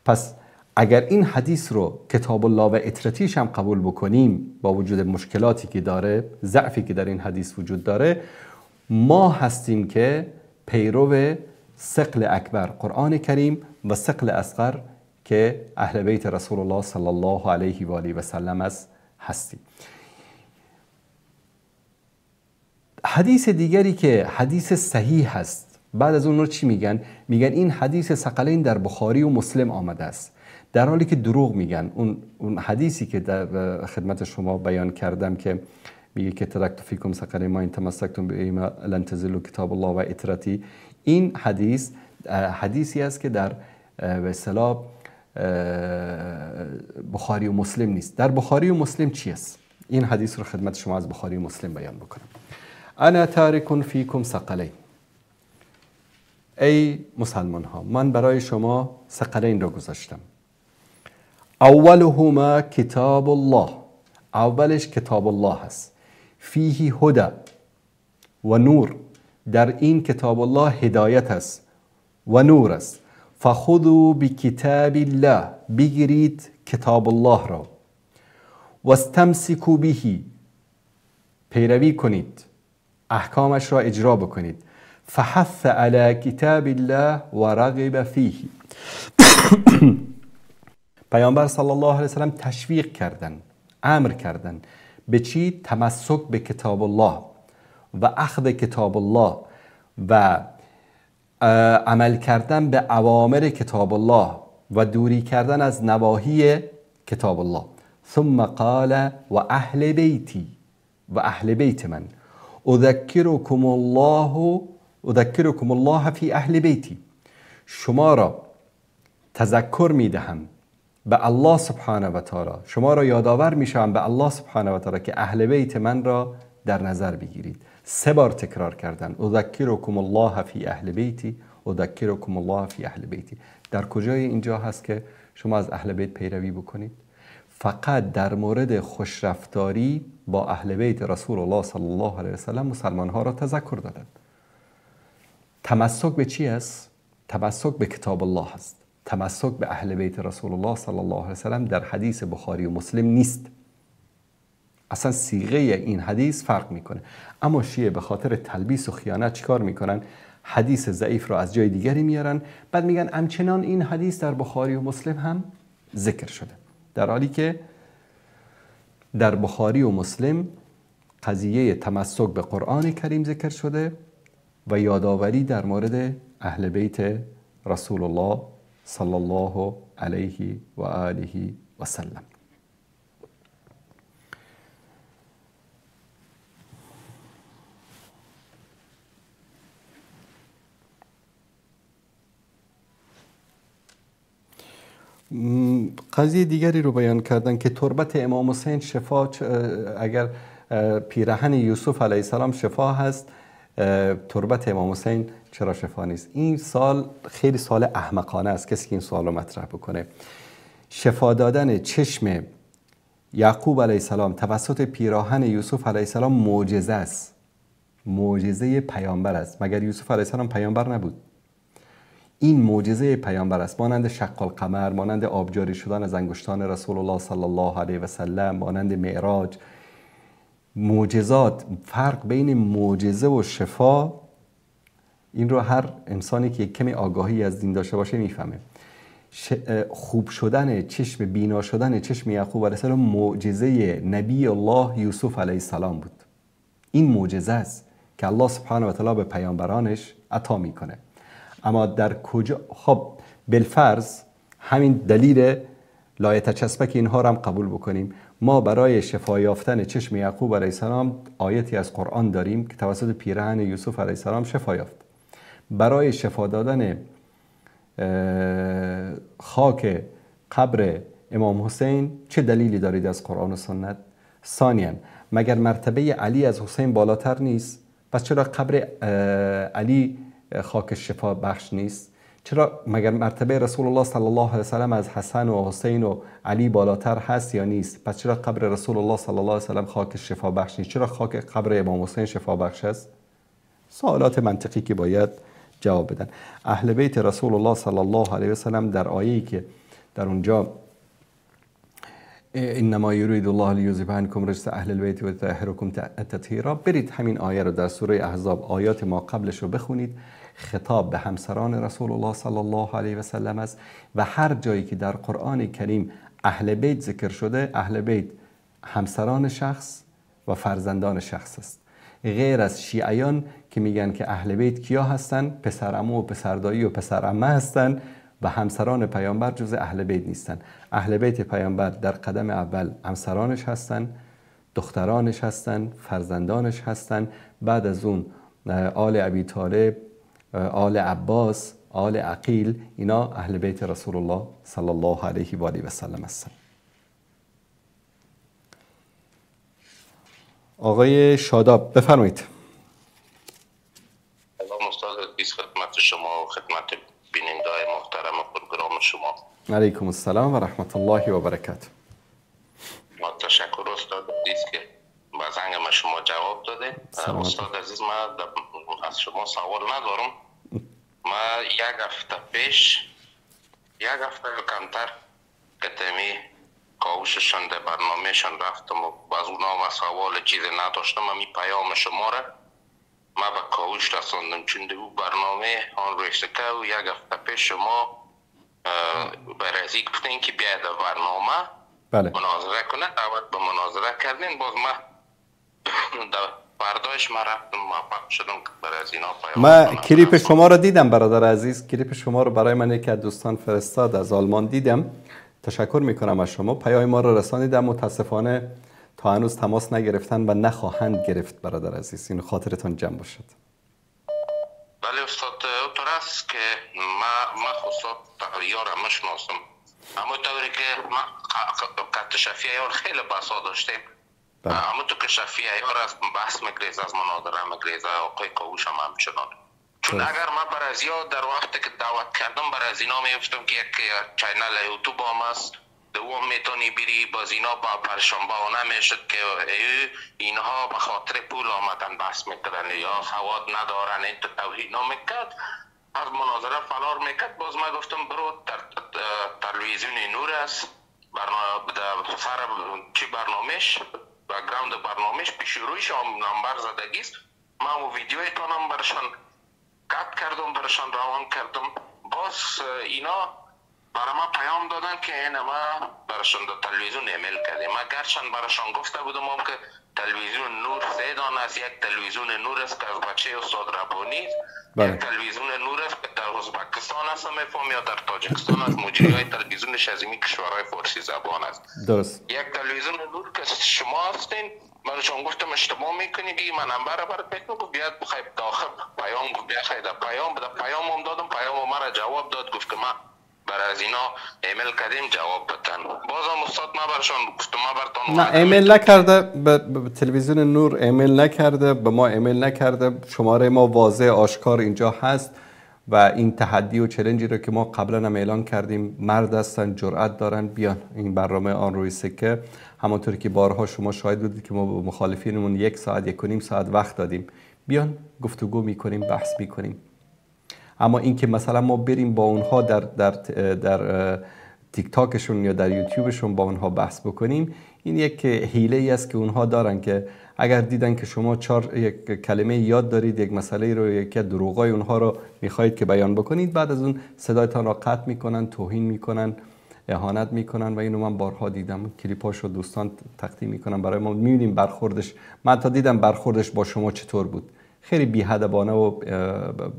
Speaker 2: پس اگر این حدیث رو کتاب الله و اطرتیش هم قبول بکنیم، با وجود مشکلاتی که داره، ضعفی که در این حدیث وجود داره، ما هستیم که پیرو ثقل اکبر قرآن کریم و ثقل اصغر که اهل بیت رسول الله صلی الله علیه و آله و سلم است هستیم. حدیث دیگری که حدیث صحیح هست، بعد از اون رو چی میگن؟ میگن این حدیث ثقلین در بخاری و مسلم آمده است، در حالی که دروغ میگن. اون حدیثی که در خدمت شما بیان کردم که میگه که ترکت فیکم ثقلین ما ان تمسکتم بهما لن تزلوا کتاب الله و عترتی، این حدیث حدیثی است که در به اصطلاح بخاری و مسلم نیست. در بخاری و مسلم چی است؟ این حدیث رو خدمت شما از بخاری و مسلم بیان بکنم. انا تارک فیکم ثقلین، ای مسلمان ها، من برای شما ثقلین را گذاشتم. اولهما کتاب الله، اولش کتاب الله هست، فیه هدی و نور، در این کتاب الله هدایت است و نور است. فخذوا بکتاب الله، بگیرید کتاب الله را، واستمسکوا به، پیروی کنید، احکامش را اجرا بکنید. فحث علی کتاب الله و رغب فیه، پیامبر صلی الله علیه وسلم تشویق کردن، امر کردن به چی؟ تمسک به کتاب الله و اخذ کتاب الله و عمل کردن به اوامر کتاب الله و دوری کردن از نواهی کتاب الله. ثم قال و اهل بیتی، و اهل بیت من، اذکرکم الله فی اهل بیتی، شما را تذکر میدهم به الله سبحانه و تعالی، شما را یادآور میشم به الله سبحانه و تعالی که اهل بیت من را در نظر بگیرید. سه بار تکرار کردن، اذکرکم الله فی اهل بیتی، اذکرکم الله فی اهل بیتی. در کجای اینجا هست که شما از اهل بیت پیروی بکنید؟ فقط در مورد خوشرفتاری با اهل بیت رسول الله صلی الله علیه وسلم مسلمان ها را تذکر دادند. تمسک به چی است؟ تمسک به کتاب الله است. تمسک به اهل بیت رسول الله صلی الله علیه وسلم در حدیث بخاری و مسلم نیست. اصلا صیغه این حدیث فرق میکنه. اما شیعه به خاطر تلبیس و خیانت چیکار میکنن؟ حدیث ضعیف رو از جای دیگری میارن، بعد میگن همچنان این حدیث در بخاری و مسلم هم ذکر شده، در حالی که در بخاری و مسلم قضیه تمسک به قرآن کریم ذکر شده و یادآوری در مورد اهل بیت رسول الله صلی الله علیه و آله و سلم. قضیه دیگری رو بیان کردن که تربت امام حسین شفا، اگر پیرهن یوسف علیه السلام شفا هست، تربت امام حسین چرا شفا نیست؟ این سال خیلی سال احمقانه است کسی که این سوال رو مطرح بکنه. شفا دادن چشم یعقوب علیه السلام توسط پیراهن یوسف علیه السلام معجزه است، معجزه پیامبر است. مگر یوسف علیه السلام پیامبر نبود؟ این معجزه پیامبر است، مانند شق القمر، مانند آبجاری شدن از انگشتان رسول الله صلی الله علیه و سلم، مانند معراج. معجزات، فرق بین معجزه و شفا، این رو هر انسانی که یک کمی آگاهی از دین داشته باشه میفهمه. خوب شدن چشم، بینا شدن چشم یعقوب علیه السلام معجزه نبی الله یوسف علیه السلام بود. این معجزه است که الله سبحانه و تعالی به پیامبرانش عطا میکنه. اما در کجا؟ خب بالفرض همین دلیل لایت چسبک اینها رو هم قبول بکنیم، ما برای شفا یافتن چشم یعقوب علیه السلام آیتی از قرآن داریم که توسط پیرهن یوسف علیه السلام شفا یافت. برای شفا دادن خاک قبر امام حسین چه دلیلی دارید از قرآن و سنت؟ ثانیاً مگر مرتبه علی از حسین بالاتر نیست؟ پس چرا قبر علی خاک شفا بخش نیست؟ چرا مگر مرتبه رسول الله صلی الله علیه و سلم از حسن و حسین و علی بالاتر هست یا نیست؟ پس چرا قبر رسول الله صلی الله علیه و سلم خاک شفا بخش نیست؟ چرا خاک قبر امام حسین شفا بخش است؟ سوالات منطقی که باید جواب بدن. اهل بیت رسول الله صلی الله علیه و سلم در آیه‌ای که در اونجا انما یرید الله لیذهب عنکم رجس اهل البیت و یطهرکم تطهیرا، برید همین آیه رو در سوره احزاب آیات ما قبلش رو بخونید. خطاب به همسران رسول الله صلی الله علیه و سلم است و هر جایی که در قرآن کریم اهل بیت ذکر شده، اهل بیت همسران شخص و فرزندان شخص است. غیر از شیعیان که میگن که اهل بیت کیا هستن؟ پسر عمو و پسر دایی و پسر عمه هستن و همسران پیامبر جز اهل بیت نیستن. اهل بیت پیامبر در قدم اول همسرانش هستن، دخترانش هستن، فرزندانش هستن، بعد از اون آل ابی طالب، آل عباس، آل عقیل، اینا اهل بیت رسول الله صلی الله علیه و آله و سلم هستن. آقای شاداب بفرمایید.
Speaker 6: سلام استاد عزیز، خدمت شما و خدمت بیننده‌های محترم پروگرام شما.
Speaker 2: علیکم السلام و رحمت الله و برکاته.
Speaker 6: ما تشکر استاد عزیز که با زنگ ما شما جواب داده. استاد عزیز، من از شما سوال ندارم. ما یک هفته پیش، یک هفته کمتر که تمی کاوششان در برنامهشان رفتم و از اونا ما سوال چیز نداشتم. من پیام شما را ما به کاوش رساندم، چون در او برنامه آن روی سکه و یک هفته پیش شما برازی گفتین که بیاید برنامه
Speaker 2: بله.
Speaker 6: مناظره کنه، دعوت به مناظره کردین. باز ما فردایش ما رفتم موفق شدم برای از اینا پیام.
Speaker 2: من کلیپ شما رو دیدم برادر عزیز، کلیپ شما رو برای من یکی از دوستان فرستاد از آلمان، دیدم. تشکر میکنم از شما، پیام ما رو رسانیدم. متاسفانه تا هنوز تماس نگرفتن و نخواهند گرفت برادر عزیز، این خاطرتان جمع باشد.
Speaker 6: بله استاد، اونطور است که ما استاد یارم مشناسم، اما طوری که ما قط شفیع یار خیلی بحثا داشتیم. اما تو که شفیع یار از بحث میگریز، از مناظره میگریز، آقای کاوش هم همچنان. چون اگر من بر از در وقتی که دعوت کردم بر از اینا میفتم که یک channel یوتیوب هم است، دوم میتونی بری باز اینا با پرشان بهانه میشد که اینها به خاطر پول آمدن بحث میکردن یا سواد ندارن، این تو توهین نمیکرد، از مناظره فرار میکرد. باز من گفتم برو در تلویزیون نور است، برنامه سر چی برنامهش background برنامهش پیش رویش هم نمبر زدگی است. من و ویدیوی تانم برشان cut کردم، برشان روان کردم. باز اینا برای ما پیام دادن که این ما برشان در تلویزیون ایمیل کردیم. ما گرچند برشان گفته بودم هم که تلویزیون نور سه دانه است، یک تلویزیون نور است که از بچه استاد ربانی است، یک تلویزیون نور است که در ازبکستان است میفهم یا در تاجیکستان است، مجری های تلویزیونش از این کشورهای فارسی زبان است.
Speaker 2: درست.
Speaker 6: یک تلویزیون نور که شما هستین، برشان گفتم اشتباه میکنی دیگه، من نمبر برات میکنم. گفت بیاد بخیر داخل پیام، گفت بیا خیر پیام بده. پیام هم دادم، پیام مرا جواب داد، گفت که ما برای از اینا ایمیل کردیم جواب بدن. بازم استاد ما برشان گفتم ما براتون
Speaker 2: نه ایمیل نکرده، به تلویزیون نور ایمیل نکرده، به ما ایمیل نکرده. شماره ما واضح آشکار اینجا هست و این تحدی و challenge ی رو که ما قبلا هم اعلان کردیم، مرد هستن، جرأت دارن، بیان این برنامه آن روی سکه. همانطور که بارها شما شاهد بودید که ما به مخالفینمون 1 ساعت 1.5 ساعت وقت دادیم، بیان گفتگو میکنیم، بحث میکنیم. اما اینکه مثلا ما بریم با اونها در در در تیک تاکشون یا در یوتیوبشون با اونها بحث بکنیم، این یک حیله ای است که اونها دارن که اگر دیدن که شما یک کلمه یاد دارید، یک مسئله رو، یک دروغای اونها رو میخواهید که بیان بکنید، بعد از اون صدایتان را قطع میکنن، توهین میکنن، اهانت میکنن و اینو من بارها دیدم. کلیپاشو دوستان تقدیم میکنن برای ما، میبینیم برخوردش. من تا دیدم برخوردش با شما چطور بود، خیلی بی‌ادبانه و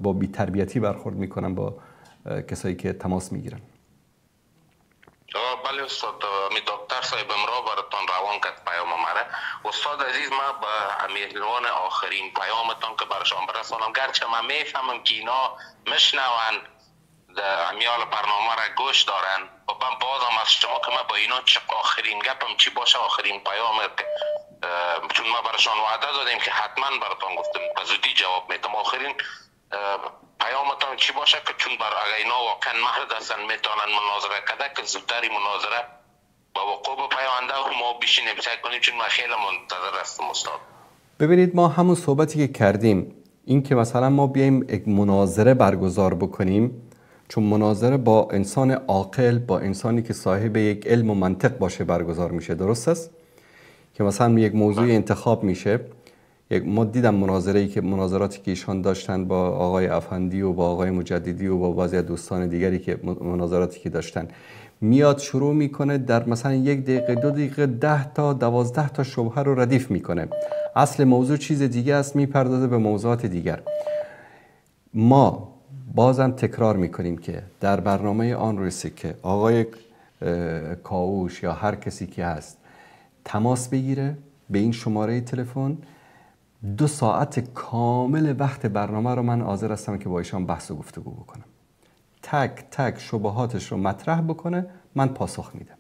Speaker 2: با بی‌تربیتی برخورد میکنن با کسایی که تماس میگیرن.
Speaker 6: بله استاد، می دکتر صاحب امرا براتون روان کرد پیام مرا. استاد عزیز، ما به امیروان آخرین پیامتان که برشان برسانم، گرچه من میفهمم که اینا مشنون امیال برنامه را گوش دارن و من بازم از شما که من با اینا چه آخرین گپم چی باشه، آخرین پیام، چون ما برشان وعده دادیم که حتما براتون گفتم به زودی جواب میدم. آخرین پیامتان چی باشه که چون بر اگر اینا واقعا مرد هستن میتونن مناظره کرده که زودتری مناظره با وقوع بپیونده و ما بشینیم سعی کنیم، چون من خیلی منتظر هستم استاد.
Speaker 2: ببینید، ما همون صحبتی که کردیم، این که مثلا ما بیایم یک مناظره برگزار بکنیم، چون مناظره با انسان عاقل، با انسانی که صاحب یک علم و منطق باشه برگزار میشه، درست است؟ که مثلا یک موضوع انتخاب میشه. یک ما دیدم مناظره‌ای که مناظراتی که ایشان داشتن با آقای افندی و با آقای مجددی و با بعضی از دوستان دیگری که مناظراتی که داشتن، میاد شروع میکنه در مثلا 1 دقیقه 2 دقیقه 10 تا 12 تا شبهه رو ردیف میکنه. اصل موضوع چیز دیگه است، میپردازه به موضوعات دیگر. ما بازم تکرار میکنیم که در برنامه آن روی سکه آقای کاوش یا هر کسی که هست تماس بگیره به این شماره تلفن. 2 ساعت کامل وقت برنامه رو من حاضر هستم که با ایشان بحث و گفتگو بکنم، تک تک شبهاتش رو مطرح بکنه، من پاسخ میدم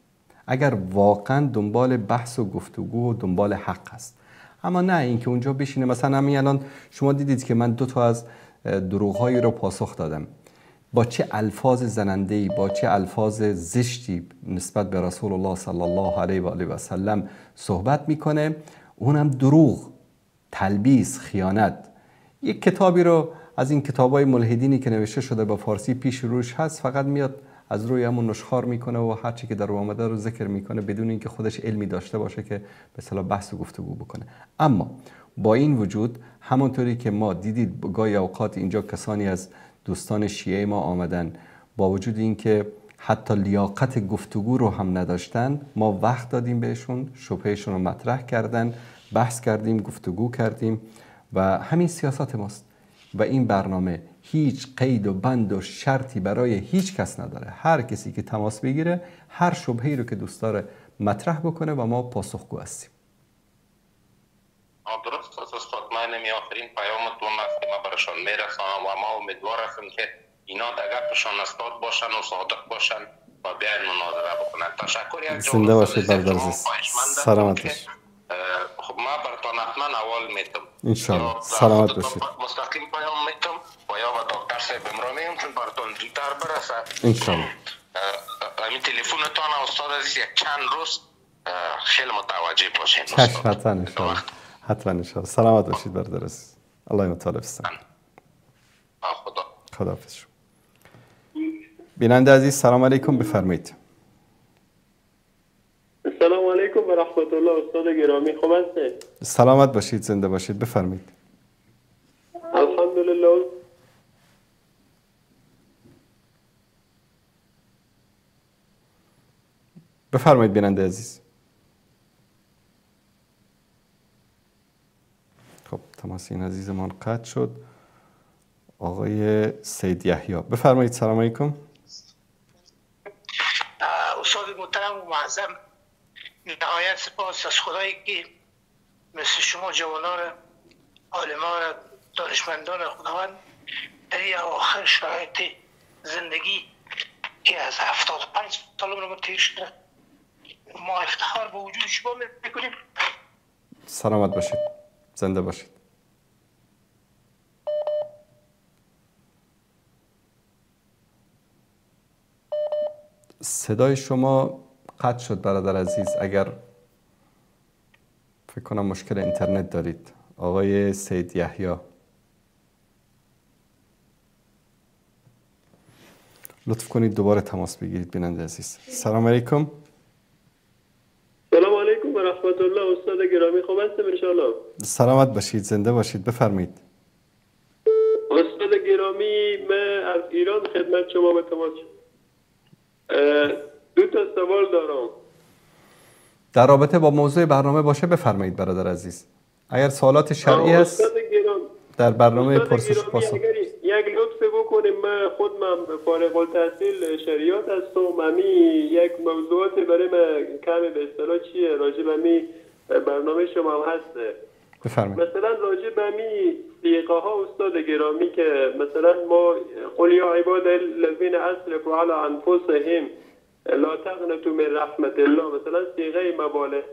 Speaker 2: اگر واقعا دنبال بحث و گفتگو و دنبال حق هست. اما نه اینکه اونجا بشینه. مثلا همین الان شما دیدید که من 2 تا از دروغ‌هایی رو پاسخ دادم، با چه الفاظ زننده‌ای، با چه الفاظ زشتی نسبت به رسول الله صلی الله علیه و آله و سلم صحبت میکنه، اونم دروغ، تلبیس، خیانت. یک کتابی رو از این کتابای ملحدینی که نوشته شده با فارسی پیش روش هست، فقط میاد از روی همون نشخوار میکنه و هر چی که در رو آمده رو ذکر میکنه بدون اینکه خودش علمی داشته باشه که به اصطلاح بحث و گفتگو بکنه. اما با این وجود، همونطوری که ما دیدید گاهی اوقات اینجا کسانی از دوستان شیعه ما آمدن، با وجود اینکه حتی لیاقت گفتگو رو هم نداشتن، ما وقت دادیم بهشون، شبههشون رو مطرح کردن، بحث کردیم، گفتگو کردیم و همین سیاست ماست. و این برنامه هیچ قید و بند و شرطی برای هیچ کس نداره. هر کسی که تماس بگیره، هر شبهه‌ای رو که دوست داره مطرح بکنه و ما پاسخگو هستیم.
Speaker 6: درست است استاد. من آخرین پیامتون است که من برشان میرسانم و ما امیدوار هستم که اینا در گپشان استاد باشن و صادق باشن و بیاین مناظره بکنن. تشکر یک
Speaker 2: زنده باشید برادر عزیز، سلامت باشید.
Speaker 6: خب ما براتون حتما اول میتم
Speaker 2: انشالله. سلامت باشید.
Speaker 6: مستقیم پیام میتم و یا با دکتر صاحب امرا میم چون براتون زودتر برسه
Speaker 2: انشالله.
Speaker 6: همین تلفنتان استاد عزیز یک چند روز خیلی متوجه باشین.
Speaker 2: چشم، حتما انشالله، حتما انشالله. سلامت باشید برادر عزیز. الله متعال حفظتان.
Speaker 6: خدا
Speaker 2: خداحافظ شما. بیننده عزیز سلام علیکم، بفرمایید.
Speaker 7: السلام علیکم و رحمت الله استاد گرامی، خوب هستید؟
Speaker 2: سلامت باشید، زنده باشید، بفرمایید.
Speaker 7: الحمدلله.
Speaker 2: بفرمایید بیننده عزیز. خب تماس این عزیزمان قطع شد. آقای سید یحیی بفرمایید. سلام علیکم.
Speaker 8: استاد محترم و معظم، نهایت سپاس از خدایی که مثل شما جوانان، عالمان، دانشمندان خداوند در این آخر شرایط زندگی که از 75 سال عمر ما تیر شده، ما افتخار به وجود شما میکنیم.
Speaker 2: سلامت باشید، زنده باشید. صدای شما قطع شد برادر عزیز، اگر فکر کنم مشکل اینترنت دارید. آقای سید یحیی لطف کنید دوباره تماس بگیرید. بیننده عزیز سلام علیکم.
Speaker 7: سلام علیکم و رحمت الله استاد گرامی، خوب هستم انشاءالله.
Speaker 2: سلامت باشید، زنده باشید، بفرمایید.
Speaker 7: استاد گرامی، من از ایران خدمت شما به تماس دو تا سوال دارم
Speaker 2: در رابطه با موضوع برنامه باشه، بفرمایید برادر عزیز. اگر سوالات شرعی هست در برنامه پرسش پاسخ.
Speaker 7: اگر یک لطف بکنیم، من خود من فارغ التحصیل شریعت هستم. امی یک موضوعات برای من کمی به اصطلاح چیه راجع به می برنامه شما هم هسته.
Speaker 2: بفرمایید.
Speaker 7: مثلا راجع به می صیغه ها استاد گرامی که مثلا ما قل یا عباد الذین اسرفوا علی انفسهم لا تقنطوا من رحمت الله، مثلا صیغه مبالغه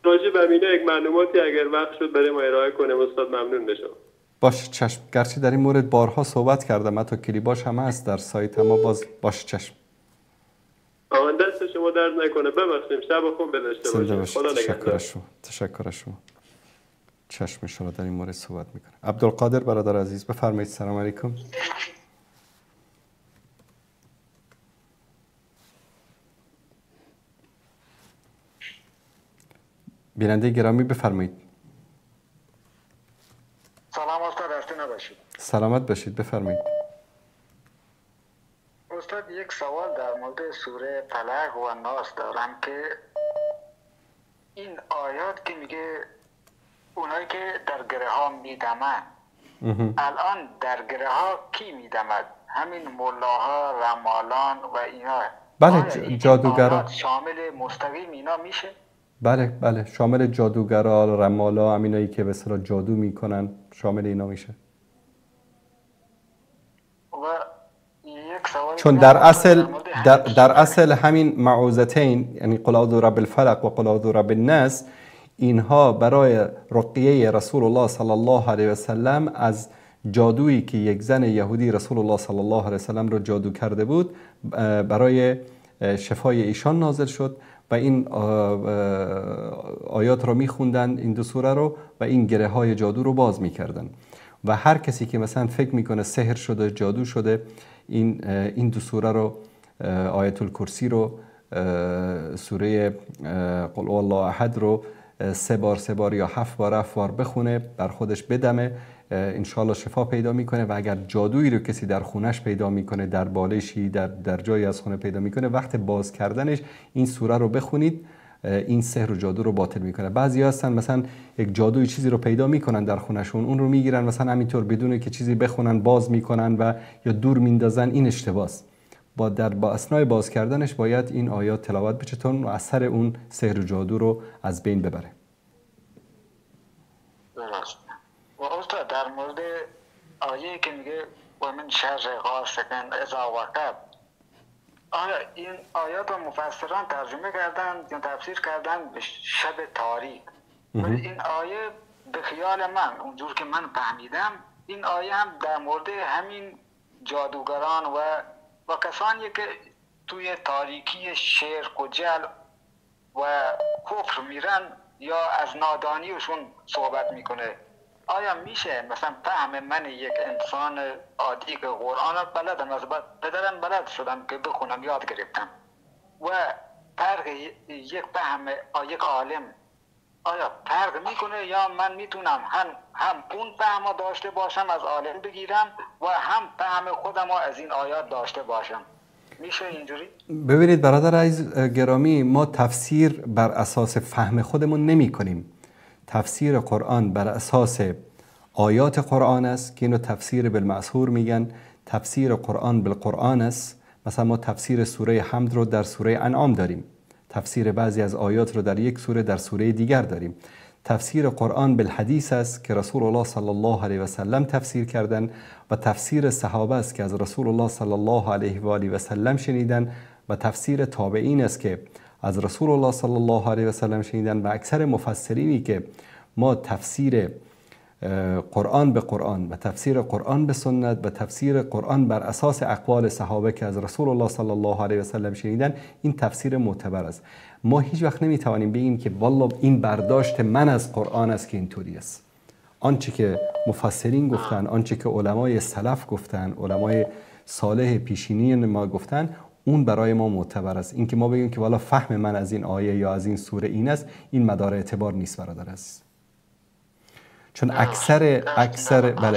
Speaker 7: راجع به اینا یک معلوماتی اگر وقت شد برای ما ارائه کنه استاد ممنون بشم.
Speaker 2: باش چشم. گرچه در این مورد بارها صحبت کردم، حتی کلیپاش هم هست در سایت ما، باز باش چشم.
Speaker 7: آن دست شما درد نکنه، ببخشید. شب خوب داشته باشید. خدا نگهدار.
Speaker 2: تشکر از شما. چشم شما در این مورد صحبت میکنه. عبدالقادر برادر عزیز بفرمایید. سلام علیکم. بیننده گرامی بفرمایید.
Speaker 9: سلام استاد، خسته نباشید.
Speaker 2: سلامت باشید، بفرمایید.
Speaker 9: استاد یک سوال در مورد سوره فلق و ناس دارم که این آیات که میگه اونایی که در گره ها میدمن، الان در گره ها کی میدمد؟ همین ملاها، رمالان و اینا.
Speaker 2: بله، جادوگران
Speaker 9: شامل مستقیم اینا میشه؟
Speaker 2: بله بله، شامل جادوگرا، رمالا، همینایی که به اصطلاح جادو میکنن، شامل اینا میشه.
Speaker 9: و یک سوال،
Speaker 2: چون در اصل همین معوذتین، یعنی قل اعوذ برب الفلق و قل اعوذ برب الناس، اینها برای رقیه رسول الله صلی الله علیه و سلم از جادویی که یک زن یهودی رسول الله صلی الله علیه و سلم رو جادو کرده بود برای شفای ایشان نازل شد و این آیات رو میخوندن، این دو سوره رو، و این گره های جادو رو باز میکردن. و هر کسی که مثلا فکر میکنه سحر شده، جادو شده، این دو سوره رو، آیت الکرسی رو، سوره قل هو الله احد رو 3 بار 3 بار یا 7 بار 7 بار بخونه، بر خودش بدمه، انشالله شفا پیدا میکنه. و اگر جادویی رو کسی در خونش پیدا میکنه، در بالشی، در جایی از خونه پیدا میکنه، وقت باز کردنش این سوره رو بخونید، این سحر و جادو رو باطل میکنه. بعضی هستن مثلا یک جادوی چیزی رو پیدا میکنن در خونشون، اون رو میگیرن مثلا همینطور بدون که چیزی بخونن باز میکنن و یا دور میندازن. این اشتباهه. با اثنای باز کردنش باید این آیات تلاوت بشه تا اون اثر اون سحر و جادو رو از بین ببره.
Speaker 9: درست. و استاد در مورد آیه که میگه و من شر غاسق اذا وقب، آیا این آیات رو مفسران ترجمه کردن یا تفسیر کردن به شب تاریک؟ ولی این آیه به خیال من، اونجور که من فهمیدم، این آیه هم در مورد همین جادوگران و کسانی که توی تاریکی شرک و جهل و کفر میرن یا از نادانیشون صحبت میکنه. آیا میشه مثلا فهم من یک انسان عادی که قرآن بلدم، از پدرم بلد شدم که بخونم یاد گرفتم، و فرق یک فهم یک عالم آیا فرق میکنه یا من میتونم هم اون فهم داشته باشم از عالم بگیرم و هم فهم خودم از این آیات داشته باشم؟ میشه اینجوری؟
Speaker 2: ببینید برادر عزیز گرامی، ما تفسیر بر اساس فهم خودمون نمی کنیم. تفسیر قرآن بر اساس آیات قرآن است که اینو تفسیر بالمأثور میگن. تفسیر قرآن بالقرآن است. مثلا ما تفسیر سوره حمد رو در سوره انعام داریم، تفسیر بعضی از آیات رو در یک سوره در سوره دیگر داریم. تفسیر قرآن بالحدیث است که رسول الله صلی الله علیه و سلم تفسیر کردن، و تفسیر صحابه است که از رسول الله صلی الله علیه و آله و سلم شنیدن، و تفسیر تابعین است که از رسول الله صلی الله علیه و سلم شنیدن. و اکثر مفسرینی که ما تفسیر قرآن به قرآن و تفسیر قرآن به سنت و تفسیر قرآن بر اساس اقوال صحابه که از رسول الله صلی الله علیه و سلم شنیدن، این تفسیر معتبر است. ما هیچ وقت نمیتوانیم بگیم که والله این برداشت من از قرآن است که اینطوری است. آنچه که مفسرین گفتن، آنچه که علمای سلف گفتن، علمای صالح پیشینی ما گفتن، اون برای ما معتبر است. اینکه ما بگیم که والا فهم من از این آیه یا از این سوره این است، این مدار اعتبار نیست برادر عزیز. چون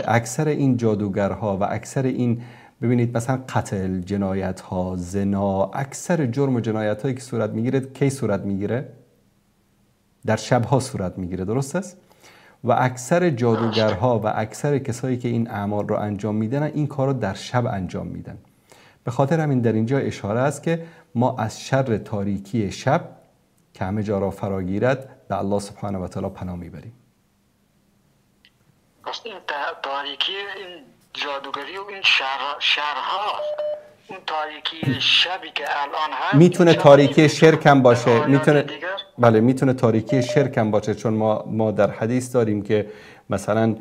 Speaker 2: اکثر این جادوگرها و اکثر این، ببینید مثلا قتل، جنایت ها، زنا، اکثر جرم و جنایت هایی که صورت میگیره کی صورت میگیره؟ در شبها صورت میگیره، درست است؟ و اکثر جادوگرها و اکثر کسایی که این اعمال رو انجام میدن این کار رو در شب انجام میدن. به خاطر همین در اینجا اشاره است که ما از شر تاریکی شب که همه جا را فراگیرد به الله سبحانه و تعالی پناه میبریم.
Speaker 9: پس این تاریکی، این جادوگری و این شرها، این تاریکی شبی که الان هست
Speaker 2: میتونه تاریکی شرک هم باشه، میتونه، بله میتونه تاریکی شرک هم باشه، چون ما در حدیث داریم که مثلا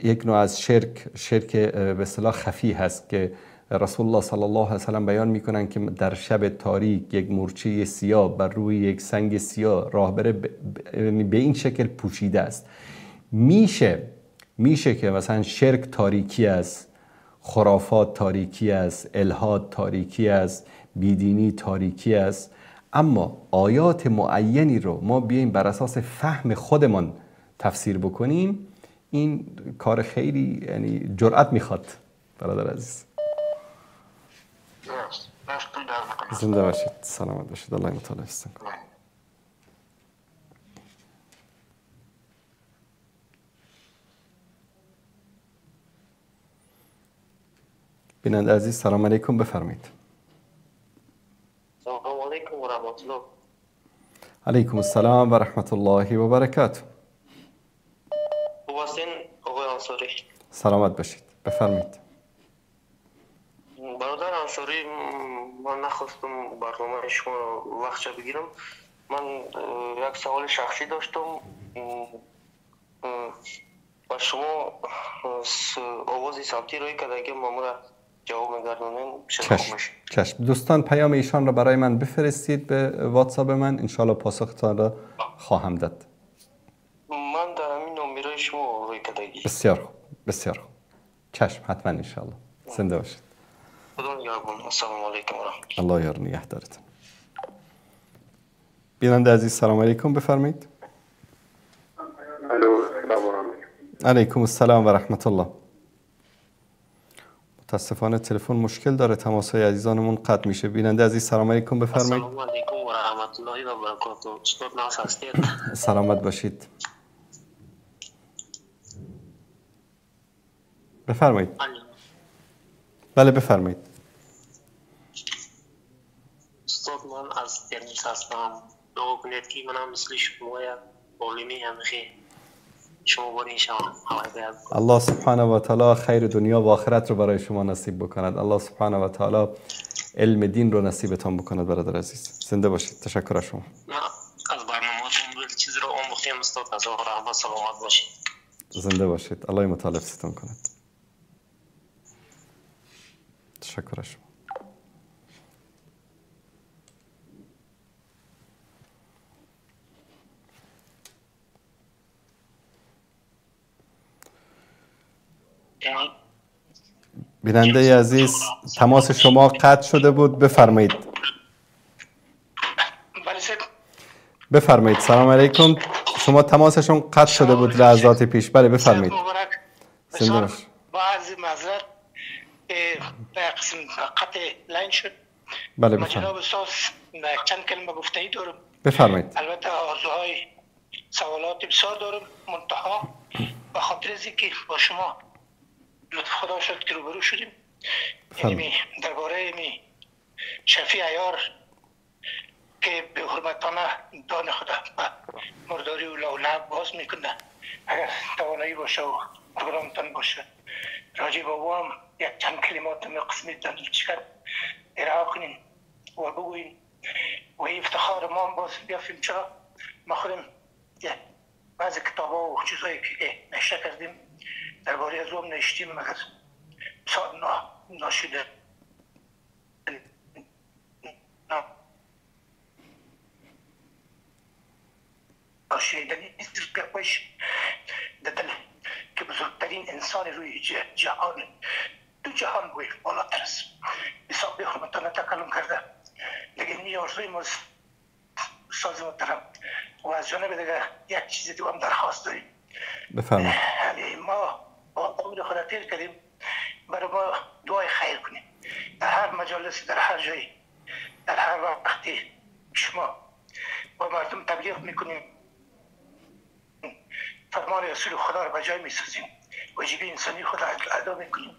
Speaker 2: یک نوع از شرک به اصطلاح خفی هست که رسول الله صلی الله علیه و سلم بیان میکنن که در شب تاریک یک مورچه سیاه بر روی یک سنگ سیاه راه بره، به این شکل پوشیده است. میشه که مثلا شرک تاریکی است، خرافات تاریکی است، الحاد تاریکی است، بیدینی تاریکی است، اما آیات معینی رو ما بیایم بر اساس فهم خودمان تفسیر بکنیم، این کار خیلی یعنی جرأت میخواد برادر عزیز. زنده باشید، سلامت باشید، الله متعال حفظتون کنه. بیننده عزیز سلام علیکم، بفرمایید.
Speaker 10: سلام علیکم و رحمت الله.
Speaker 2: علیکم السلام و رحمت الله و برکاته.
Speaker 10: خوب هستین آقای انصاری؟
Speaker 2: سلامت باشید، بفرمایید.
Speaker 10: برادر انصاری، من نخواستم برنامه شما وقت بگیرم. من یک سوال شخصی داشتم و شما آواز صوتی روی کرده که ما را جواب می‌گردانین.
Speaker 2: چشم. دوستان پیام ایشان را برای من بفرستید به واتساپ من، انشالله پاسختان را خواهم داد.
Speaker 10: من در همین نمره شما روی کردگی.
Speaker 2: بسیار خوب، بسیار خوب. چشم، حتما انشالله. زنده باشید.
Speaker 10: خدا نگهدار. السلام علیکم و رحمت
Speaker 2: الله. یار نگهدارتون. بیننده عزیز سلام علیکم، بفرمایید.
Speaker 7: الو، سلام علیکم.
Speaker 2: علیکم السلام و رحمت الله. متاسفانه تلفن مشکل داره، تماس های عزیزانمون قطع میشه. بیننده عزیز سلام علیکم، بفرمایید.
Speaker 10: السلام علیکم و رحمت الله و برکاته. استاد ناس هستید؟
Speaker 2: سلامت باشید. بفرمایید. بله بفرمایید.
Speaker 10: استاد من از ترمز هستم. دعا کنید که منم مثل شما یک عالمی هم شما.
Speaker 2: الله سبحانه و تعالی خیر دنیا و آخرت رو برای شما نصیب بکند. الله سبحانه و تعالی علم دین رو نصیبتان بکند برادر عزیز. زنده باشید. تشکر از شما.
Speaker 10: از برنامه‌تون چیز رو آموختیم استاد. از رحمت سلامت باشید.
Speaker 2: زنده باشید. الله متعال حفظتان کند. تشکر از شما. بیننده عزیز تماس شما قطع شده بود، بفرمایید. بفرمایید. سلام علیکم. شما تماسشون قطع شده بود لحظات پیش. بله بفرمایید.
Speaker 8: زنده باش. با عرض معذرت به قسم قطع line شد.
Speaker 2: بله بفرمایید.
Speaker 8: جناب استاد چند کلمه گفتنی دارم.
Speaker 2: بفرمایید.
Speaker 8: البته آرزوهای سوالات بسیار دارم، منتها به خاطر از اینکه با شما لطف خدا شد که روبرو شدیم، یعنی درباره می شفیع عیار که به حرمتانه دان خدا به مرداری و لولب باز میکنه، اگر توانایی باشه و پروگرامتان باشه راجع به او هم یک چند کلمات می قسمی چیکار ارائه کنین و بگوین و افتخار ما هم باز بیافیم. چرا ما خودم بعضی کتاب ها و چیزهایی که نشته کردیم درباره از او هم نشتیم، مگر ناشده ناشنیدنی نیست. گپش دل که بزرگترین انسان روی جهان دو جهان بوی بالاتر است حساب حرمتانه تکلم کرده دیگه. می آرزوی ما استاد محترم و از جانب دیگه یک چیز دیگه هم درخواست داریم.
Speaker 2: بفرمایید.
Speaker 8: یعنی ما با عمر خود تیر کردیم، برای ما دعای خیر کنیم در هر مجالس، در هر جایی، در هر وقتی شما با مردم تبلیغ میکنیم. فرمان رسول خدا رو به جای میسازیم، وجیبه انسانی خدا ادا میکنیم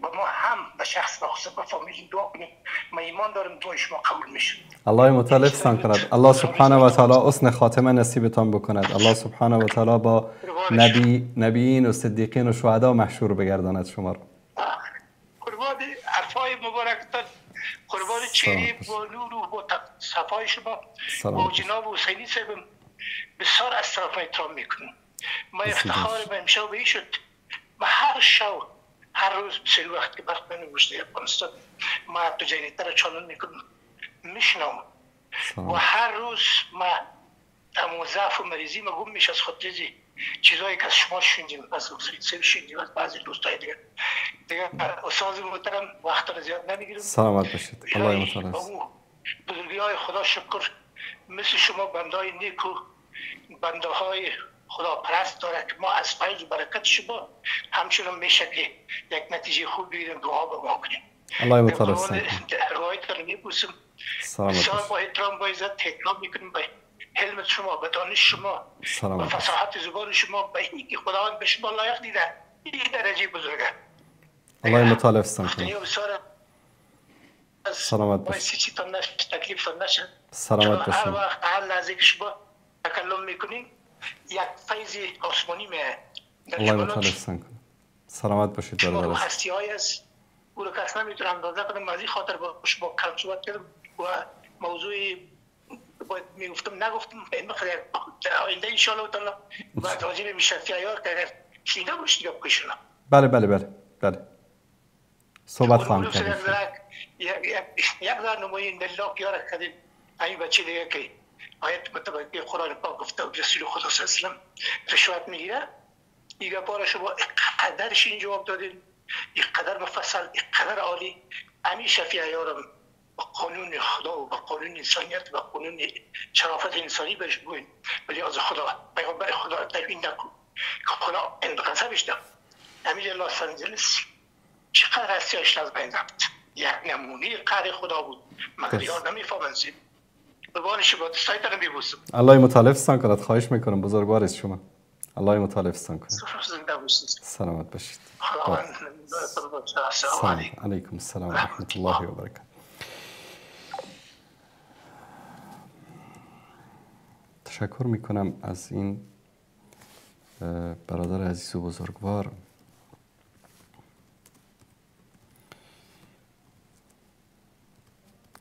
Speaker 8: و ما هم به شخص و خصوص به فامیل دعا کنیم. ما ایمان دارم دعای شما قبول میشه.
Speaker 2: الله متعال حفظتان کند. الله سبحانه و تعالی حسن خاتمه نصیبتان بکند. الله سبحانه و تعالی با نبیین و صدیقین و شهدا محشور بگرداند شما را.
Speaker 8: قربان حرفای مبارکتان، قربان چهره با نور و با صفای شما با جناب حسینی صاحب بسیار از طرف احترام میکنیم. ما افتخار به امشب به شد. ما هر شب هر روز بسیار وقت که وقت من گوشته افغانستان ما حتی جنیتر چالون میکنم میشنم و هر روز ما امو ضعف و مریضی ما گم میشه از خاطر چیزایی که از شما شنیدیم، از حسین صاحب شنیدیم، از بعضی دوستای دیگه. استاد محترم وقت رو زیاد نمیگیرم.
Speaker 2: سلامت باشید. الله متعال.
Speaker 8: بزرگی های خدا شکر مثل شما بندهای نیک و بنده های خدا پرست داره که ما از فیض و برکت شما همچنان میشه که یک نتیجه خوب بگیریم. دعا به ما کنیم.
Speaker 2: الله متعال.
Speaker 8: روایت رو میبوسم. بسیار با احترام با عزت احترام میکنیم به حلم شما، به دانش شما، به فصاحت زبان شما، به اینکه خداوند به شما لایق دیده این درجه بزرگه.
Speaker 2: الله متعال حفظتان کنه. سلامت باشید.
Speaker 8: تکلیفتان نشه.
Speaker 2: سلامت باشید.
Speaker 8: هر وقت هر لحظه که شما تکلم میکنین یک فیض آسمانی میه.
Speaker 2: الله متعال حفظتان کنه. سلامت باشید برادر.
Speaker 8: هستی های از او رو کس نمیتونم اندازه کنم. از این خاطر با شما کم صحبت کردم و موضوع باید میگفتم نگفتم. این بخاطر آینده ان شاء الله تعالی و راجع به شفیع عیار که اگر شنیده باشید دیگه بکشونم.
Speaker 2: بله بله بله بله صحبت خواهم کرد.
Speaker 8: یک ذره نماینده الله که یاره کردیم این بچه دیگه که آیت متوجه قرآن پاک گفته و رسول خدا صلی الله علیه و رشوت میگیره، این گپا شما اینقدرش این جواب دادین، اینقدر مفصل، اینقدر عالی. امیر شفیع عیارم با قانون خدا و با قانون انسانیت و قانون شرافت انسانی بهش بگوین، ولی از خدا پیغمبر خدا توهین نکن خدا غضبش داد. امیر لس آنجلس چقدر هستیاش از بین رفت. یک نمونه قهر خدا بود. مگر یاد نمیفهمن. قربان شما، دستایتان میبوسم.
Speaker 2: الله متعال حفظتان کند. خواهش میکنم بزرگوار است شما. الله متعال حفظتان کند.
Speaker 8: زنده باشید.
Speaker 2: سلامت باشید.
Speaker 8: سلام
Speaker 2: علیکم. السلام و رحمت الله و برکاته. تشکر میکنم از این برادر عزیز و بزرگوار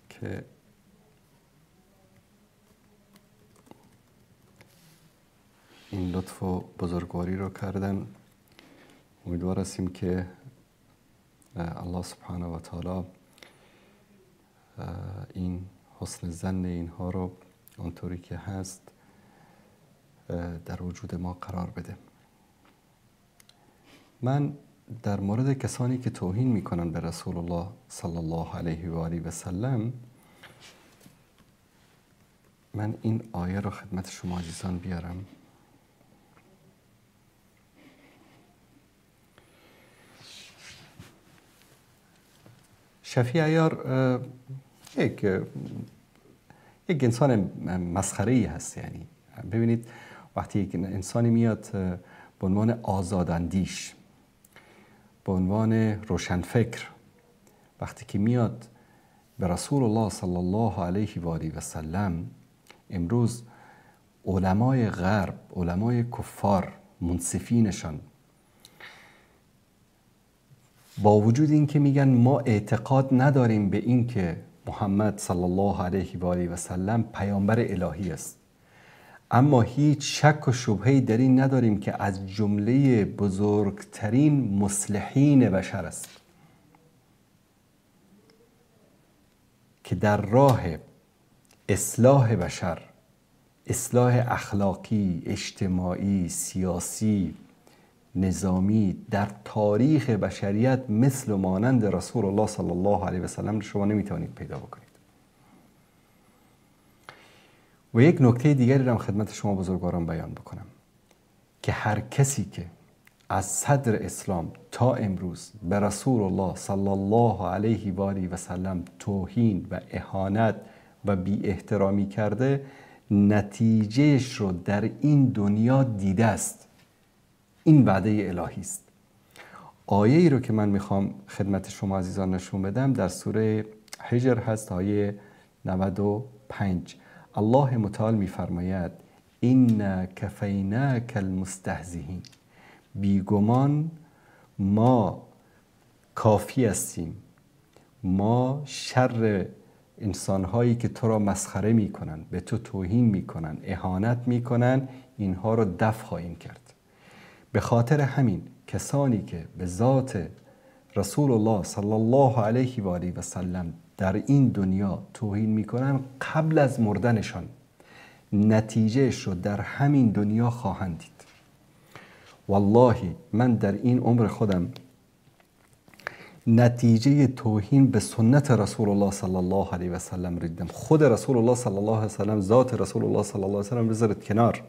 Speaker 2: که این لطف و بزرگواری رو کردن. امیدوار هستیم که الله سبحانه و تعالی این حسن ظن اینها رو آنطوری که هست در وجود ما قرار بده. من در مورد کسانی که توهین میکنن به رسول الله صلی الله علیه و آله و سلم، من این آیه رو خدمت شما عزیزان بیارم. شفیع عیار یک انسان مسخره‌ای هست. یعنی ببینید وقتی یک انسانی میاد به عنوان آزاداندیش، به عنوان روشنفکر، وقتی که میاد به رسول الله صلی الله علیه و آله و سلم، امروز علمای غرب، علمای کفار، منصفینشان، با وجود اینکه میگن ما اعتقاد نداریم به اینکه محمد صلی الله علیه و آله و سلم پیامبر الهی است، اما هیچ شک و شبهه‌ای در این نداریم که از جمله بزرگترین مصلحین بشر است که در راه اصلاح بشر، اصلاح اخلاقی، اجتماعی، سیاسی، نظامی در تاریخ بشریت مثل و مانند رسول الله صلی الله علیه و سلم شما نمیتوانید پیدا بکنید. و یک نکته دیگری را خدمت شما بزرگواران بیان بکنم که هر کسی که از صدر اسلام تا امروز به رسول الله صلی الله علیه و آله و سلم توهین و اهانت و بی احترامی کرده، نتیجهش رو در این دنیا دیده است. این وعده الهی است. آیه ای رو که من میخوام خدمت شما عزیزان نشون بدم در سوره حجر هست، آیه 95. الله متعال میفرماید إنا کفیناک المستهزئین، بیگمان ما کافی هستیم، ما شر انسانهایی که تو را مسخره میکنن، به تو توهین میکنن، اهانت میکنن، اینها رو دفع خواهیم کرد. به خاطر همین کسانی که به ذات رسول الله صلی الله علیه و آله و سلم در این دنیا توهین میکنن، قبل از مردنشان نتیجهش رو در همین دنیا خواهند دید. والله من در این عمر خودم نتیجه توهین به سنت رسول الله صلی الله علیه و سلم رو دیدم. خود رسول الله صلی الله علیه و سلم، ذات رسول الله صلی الله علیه و سلم بذارید کنار،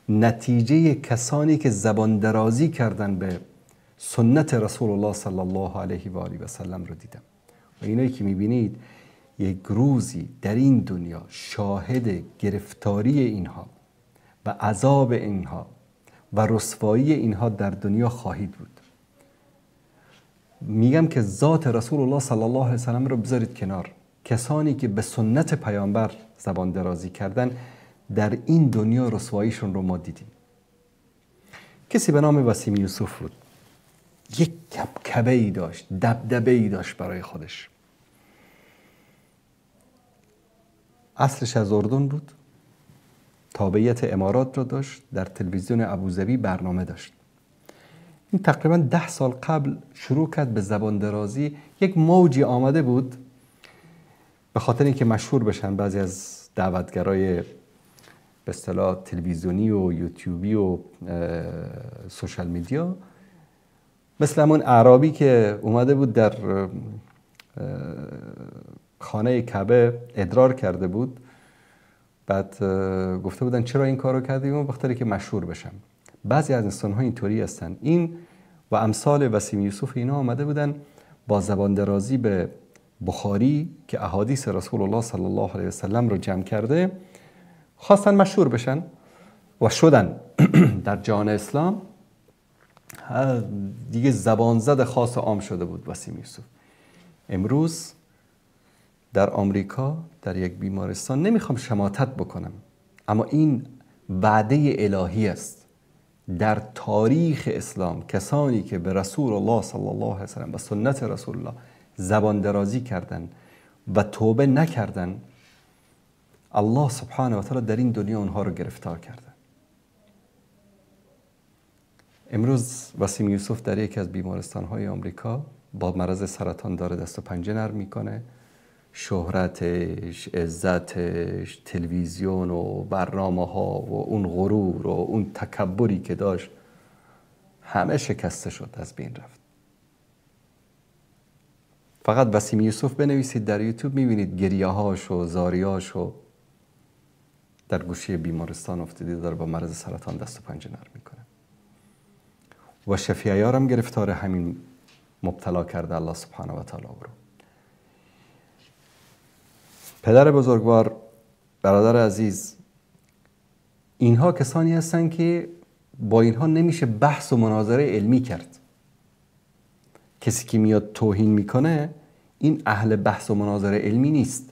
Speaker 2: نتیجه کسانی که زبان درازی کردن به سنت رسول الله صلی الله علیه و آله و سلم رو دیدم. و اینایی که میبینید یک روزی در این دنیا شاهد گرفتاری اینها و عذاب اینها و رسوایی اینها در دنیا خواهید بود. میگم که ذات رسول الله صلی الله علیه و سلم رو بذارید کنار، کسانی که به سنت پیامبر زبان درازی کردن در این دنیا رسواییشون رو ما دیدیم. کسی به نام وسیم یوسف بود، یک کبکبه ای داشت، دبدبه ای داشت برای خودش. اصلش از اردن بود، تابعیت امارات را داشت، در تلویزیون ابوظبی برنامه داشت. این تقریبا 10 سال قبل شروع کرد به زبان درازی. یک موجی آمده بود به خاطر اینکه مشهور بشن بعضی از دعوتگرای به اصطلاح تلویزیونی و یوتیوبی و social media، مثل همون اعرابی که اومده بود در خانه کعبه ادرار کرده بود، بعد گفته بودن چرا این کارو کردی؟ اون بخاطر که مشهور بشم. بعضی از انسان‌ها اینطوری هستن. این و امثال وسیم یوسف اینا آمده بودن با زبان درازی به بخاری که احادیث رسول الله صلی الله علیه و سلم رو جمع کرده، خواستن مشهور بشن و شدن. در جهان اسلام دیگه زبان زد خاص عام شده بود وسیم یوسف. امروز در آمریکا در یک بیمارستان، نمیخوام شماتت بکنم اما این وعده الهی است، در تاریخ اسلام کسانی که به رسول الله صلی الله علیه و سلم و سنت رسول الله زبان درازی کردن و توبه نکردن، الله سبحانه و تعالی در این دنیا اونها رو گرفتار کرده. امروز وسیم یوسف در یکی از بیمارستان‌های آمریکا با مرض سرطان داره دست و پنجه نرم میکنه. شهرتش، عزتش، تلویزیون و برنامه ها و اون غرور و اون تکبری که داشت همه شکسته شد، از بین رفت. فقط وسیم یوسف بنویسید در یوتیوب میبینید گریه هاش و زاریاش و در گوشه بیمارستان افتاده داره با مرض سرطان دست و پنجه نرم میکنه. و شفیع عیار هم گرفتار همین مبتلا کرده الله سبحانه و تعالی رو. پدر بزرگوار، برادر عزیز، اینها کسانی هستند که با اینها نمیشه بحث و مناظره علمی کرد. کسی که میاد توهین میکنه این اهل بحث و مناظره علمی نیست.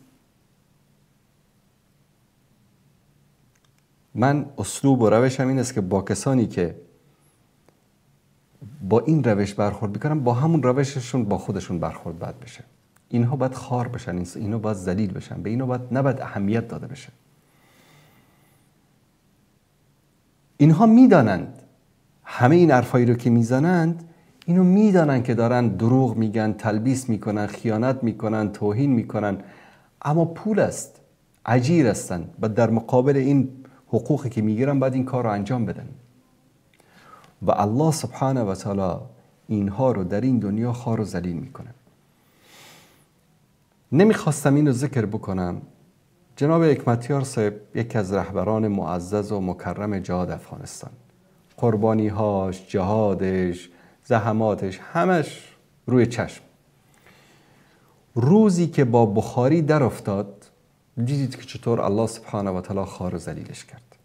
Speaker 2: من اسلوب و روشم این است که با کسانی که با این روش برخورد میکنن با همون روششون با خودشون برخورد باید بشه. اینها باید خار بشن، اینها باید ذلیل بشن، به اینها باید نباید اهمیت داده بشه. اینها میدانند همه این حرفایی رو که میزنند، اینو میدانند که دارن دروغ میگن، تلبیس میکنن، خیانت میکنن، توهین میکنن، اما پول است، اجیر هستند و در مقابل این حقوقی که میگیرن باید این کار رو انجام بدن. و الله سبحانه و تعالی اینها رو در این دنیا خار و ذلیل میکنه. نمیخواستم اینو ذکر بکنم. جناب حکمتیار صاحب، یکی از رهبران معزز و مکرم جهاد افغانستان، قربانیهاش، جهادش، زحماتش، همش روی چشم. روزی که با بخاری در افتاد دیدید که چطور الله سبحانه و تعالی خار و ذلیلش کرد.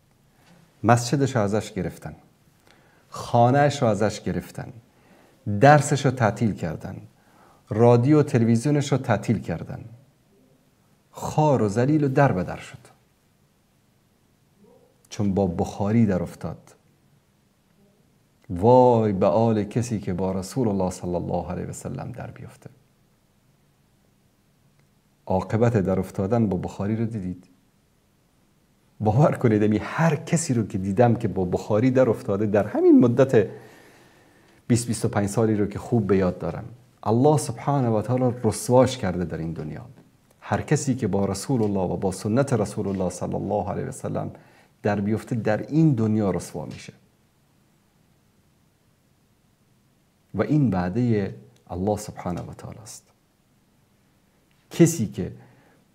Speaker 2: مسجدش ازش گرفتن، خانه‌اش رو ازش گرفتن، درسش رو تعطیل کردن، رادیو و تلویزیونش رو تعطیل کردن، خار و ذلیل و در به در شد، چون با بخاری در افتاد. وای به آل کسی که با رسول الله صلی الله علیه و سلم در بیفته. عاقبت در افتادن با بخاری رو دیدید؟ باور کنید امی هر کسی رو که دیدم که با بخاری در افتاده در همین مدت 20-25 سالی رو که خوب به یاد دارم، الله سبحانه و تعالی رسواش کرده در این دنیا. هر کسی که با رسول الله و با سنت رسول الله صلی الله علیه و سلم در بیفته در این دنیا رسوا میشه. و این وعده الله سبحانه و تعالی است. کسی که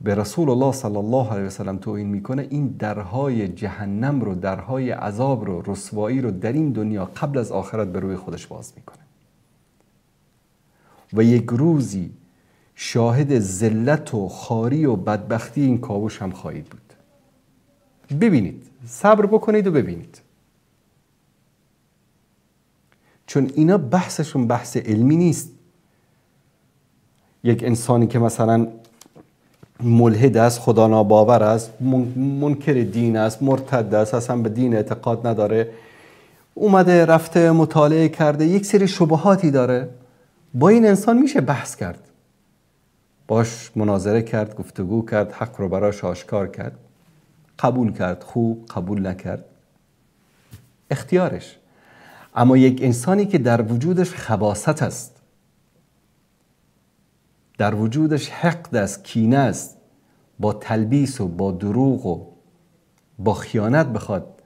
Speaker 2: به رسول الله صلی الله علیه و سلم توهین میکنه، این درهای جهنم رو، درهای عذاب رو، رسوایی رو در این دنیا قبل از آخرت به روی خودش باز میکنه. و یک روزی شاهد ذلت و خواری و بدبختی این کاوش هم خواهید بود. ببینید، صبر بکنید و ببینید، چون اینا بحثشون بحث علمی نیست. یک انسانی که مثلا ملحد است، خدا ناباور است، منکر دین است، مرتد است، اصلا به دین اعتقاد نداره، اومده رفته مطالعه کرده، یک سری شبهاتی داره، با این انسان میشه بحث کرد، باش مناظره کرد، گفتگو کرد، حق رو براش آشکار کرد، قبول کرد خوب، قبول نکرد اختیارش. اما یک انسانی که در وجودش خباثت است، در وجودش حقد است، کینه است، با تلبیس و با دروغ و با خیانت بخواد،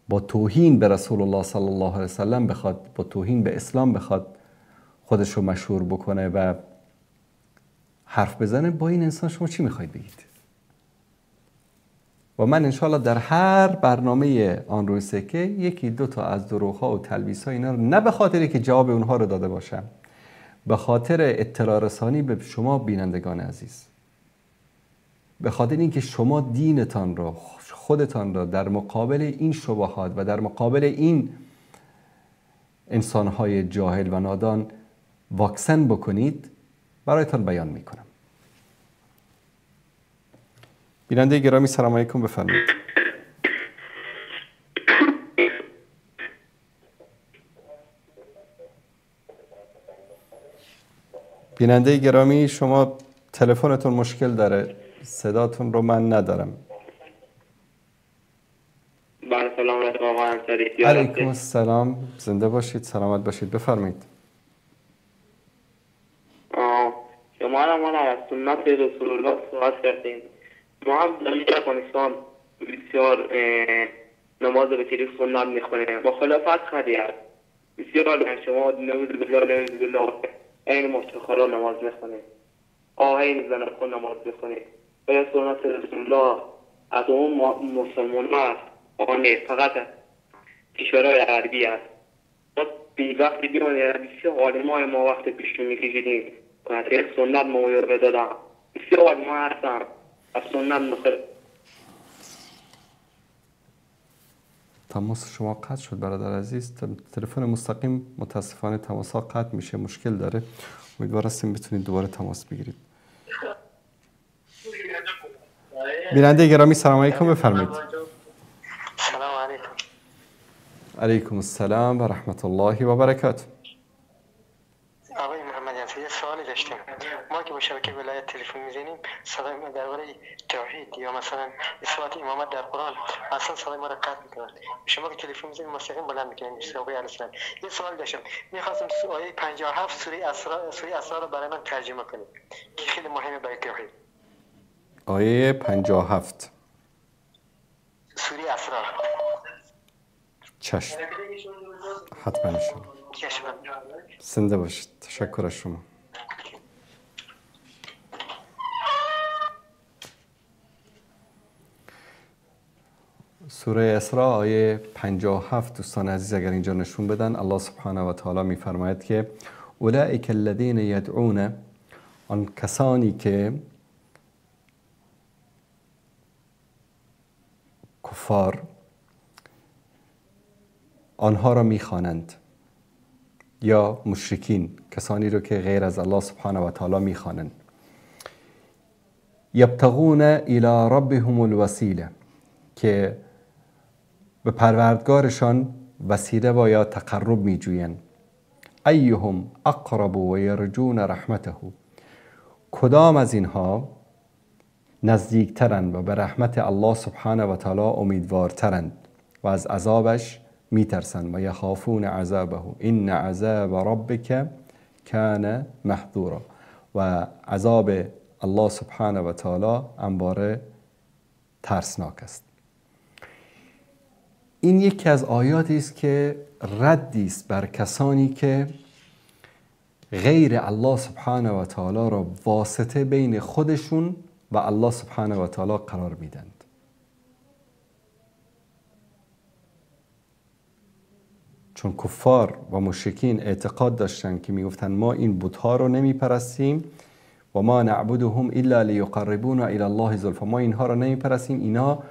Speaker 2: با توهین به رسول الله صلی الله علیه وسلم بخواد، با توهین به اسلام بخواد خودش رو مشهور بکنه و حرف بزنه، با این انسان شما چی میخواید بگید؟ و من انشاءالله در هر برنامه آن روی سکه یکی دو تا از دروغ ها و تلبیس ها اینا رو، نه به خاطری که جواب اونها رو داده باشم، به خاطر اطلاع رسانی به شما بینندگان عزیز، به خاطر اینکه شما دینتان رو، خودتان را در مقابل این شبهات و در مقابل این انسانهای جاهل و نادان واکسن بکنید، برایتان بیان میکنم. بیننده گرامی سلام علیکم، بفرمایید. بیننده گرامی شما تلفنتون مشکل داره، صداتون رو من ندارم.
Speaker 11: بله سلام علیکم آقا انصاری.
Speaker 2: علیکم السلام، زنده باشید، سلامت باشید، بفرمایید.
Speaker 11: شما ما از سنت رسول الله صحبت کردیم. ما هم در افغانستان بسیار نماز به طریق سنت میخونیم، مخالفت خیلی هست بسیار. شما نعوذ بالله نعوذ بالله عین مفتخرا نماز میخونیم، آهین زن خود نماز میخونیم. باید سنت رسول الله از اون مسلمان ها آنه فقط کشورهای غربی هست. ما بی وقتی بیان بسیار عالمای ما وقت پیش میکشیدیم که طریق سنت ما یاد بدادن. بسیار عالمای هستن از سنت مخالف.
Speaker 2: تماس شما قطع شد برادر عزیز، تلفن مستقیم متاسفانه تماس ها قطع میشه، مشکل داره. امیدوار هستیم بتونید دوباره تماس بگیرید. بیننده گرامی سلام علیکم، بفرمایید.
Speaker 12: سلام علیکم.
Speaker 2: علیکم السلام و رحمت الله و برکاته.
Speaker 12: آقای محمد یه سوالی داشتیم. ما که با شبکه ولایت تلفن میزنیم، صدای ما درباره توحید یا مثلا اثبات امامت در قرآن اصلا صدای ما رو قطع میکنن. شما که تلفن میزنید مستقیم بلند میکنید. آقای علیه السلام یه سوال داشتم، میخواستم آیه 57 سوره اسراء رو برای من ترجمه کنید که خیلی مهمه برای توحید.
Speaker 2: آیه 57
Speaker 12: سوره اسراء.
Speaker 2: چشم، حتما شما زنده باشید. تشکر از شما. سوره اسراء آیه 57 دوستان عزیز اگر اینجا نشون بدن، الله سبحانه و تعالی میفرماید که اولئک الذین یدعون، آن کسانی که کفار آنها را میخوانند، یا مشرکین، کسانی رو که غیر از الله سبحانه و تعالی میخوانند. یبتغون الی ربهم الوسیله، که به پروردگارشان وسیله و یا تقرب میجویند. ایهم اقرب و یرجون رحمته، کدام از اینها نزدیکترند و به رحمت الله سبحانه و تعالی امیدوارترند و از عذابش میترسند. و یخافون عذابه ان عذاب ربک کان محذورا، و عذاب الله سبحانه و تعالی انباره ترسناک است. این یکی از آیاتی است که ردی است بر کسانی که غیر الله سبحانه و تعالی را واسطه بین خودشون و الله سبحانه و تعالی قرار میدند. چون کفار و مشرکین اعتقاد داشتند که میگفتند ما این بت‌ها رو نمیپرستیم و ما نعبدهم الا لیقربونا الی الله زلفا، ما اینها رو نمیپرستیم، اینا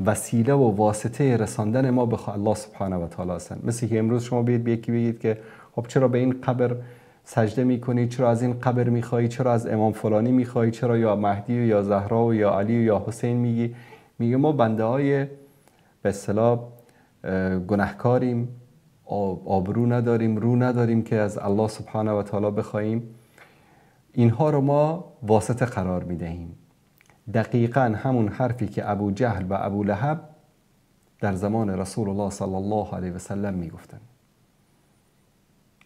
Speaker 2: وسیله و واسطه رساندن ما به الله سبحانه و تعالی هستند. مثل که امروز شما بیاید به یکی بگید که خب چرا به این قبر سجده میکنی، چرا از این قبر میخوایی، چرا از امام فلانی میخوایی، چرا یا مهدی و یا زهرا و یا علی و یا حسین میگی؟ میگه ما بنده های به اصطلاح گناهکاریم، آبرو نداریم، رو نداریم که از الله سبحانه و تعالی بخواهیم، اینها رو ما واسطه قرار میدهیم. دقیقا همون حرفی که ابو جهل و ابو لهب در زمان رسول الله صلی الله علیه و سلم میگفتن.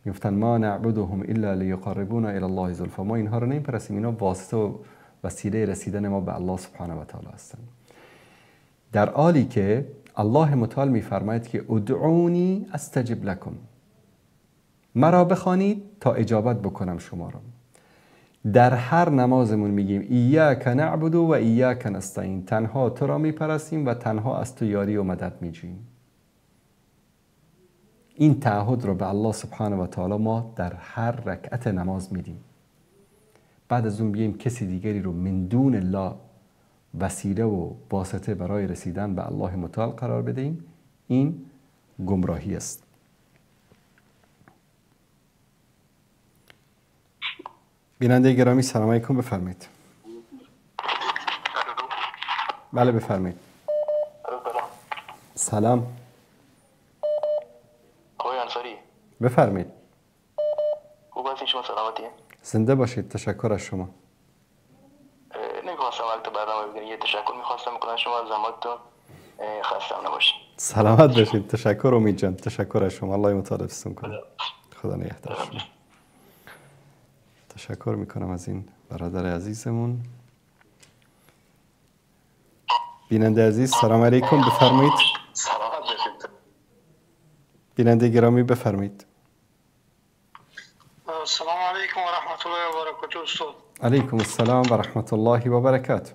Speaker 2: میگفتن ما نعبدهم الا لیقربونا الی الله زلفا، ما اینها رو نمیپرستیم، اینا واسطه و وسیله رسیدن ما به الله سبحانه و تعالی هستند. در حالی که الله متعال میفرماید که ادعونی استجب لکم، مرا بخوانید تا اجابت بکنم شما را. در هر نمازمون میگیم ایاک نعبد و ایاک نستعین، تنها تو را میپرستیم و تنها از تو یاری و مدد میجوییم. این تعهد رو به الله سبحانه و تعالی ما در هر رکعت نماز میدیم. بعد از اون بیایم کسی دیگری رو من دون الله وسیله و واسطه برای رسیدن به الله متعال قرار بدهیم، این گمراهی است. بیننده گرامی سلام علیکم، بفرمایید. بله بفرمایید. سلام.
Speaker 5: آقای انصاری
Speaker 2: بفرمایید.
Speaker 5: خوب هستین شما؟ سلامتی؟
Speaker 2: زنده باشید، تشکر از شما.
Speaker 5: نمیخواستم وقت برنامه بگیرم، یه تشکر میخواستم بکنم شما از زحماتتون، خستم نباشید.
Speaker 2: سلامت باشید، تشکر امید جان، تشکر از شما، الله متعال حفظتون کنه. خدا نگهدار شما. تشکر میکنم از این برادر عزیزمون. بیننده عزیز سلام علیکم، بفرمایید.
Speaker 5: سلامت باشید.
Speaker 2: بیننده گرامی بفرمایید.
Speaker 8: السلام علیکم و رحمت الله و برکاته استاد.
Speaker 2: علیکم السلام و رحمت الله و برکاته.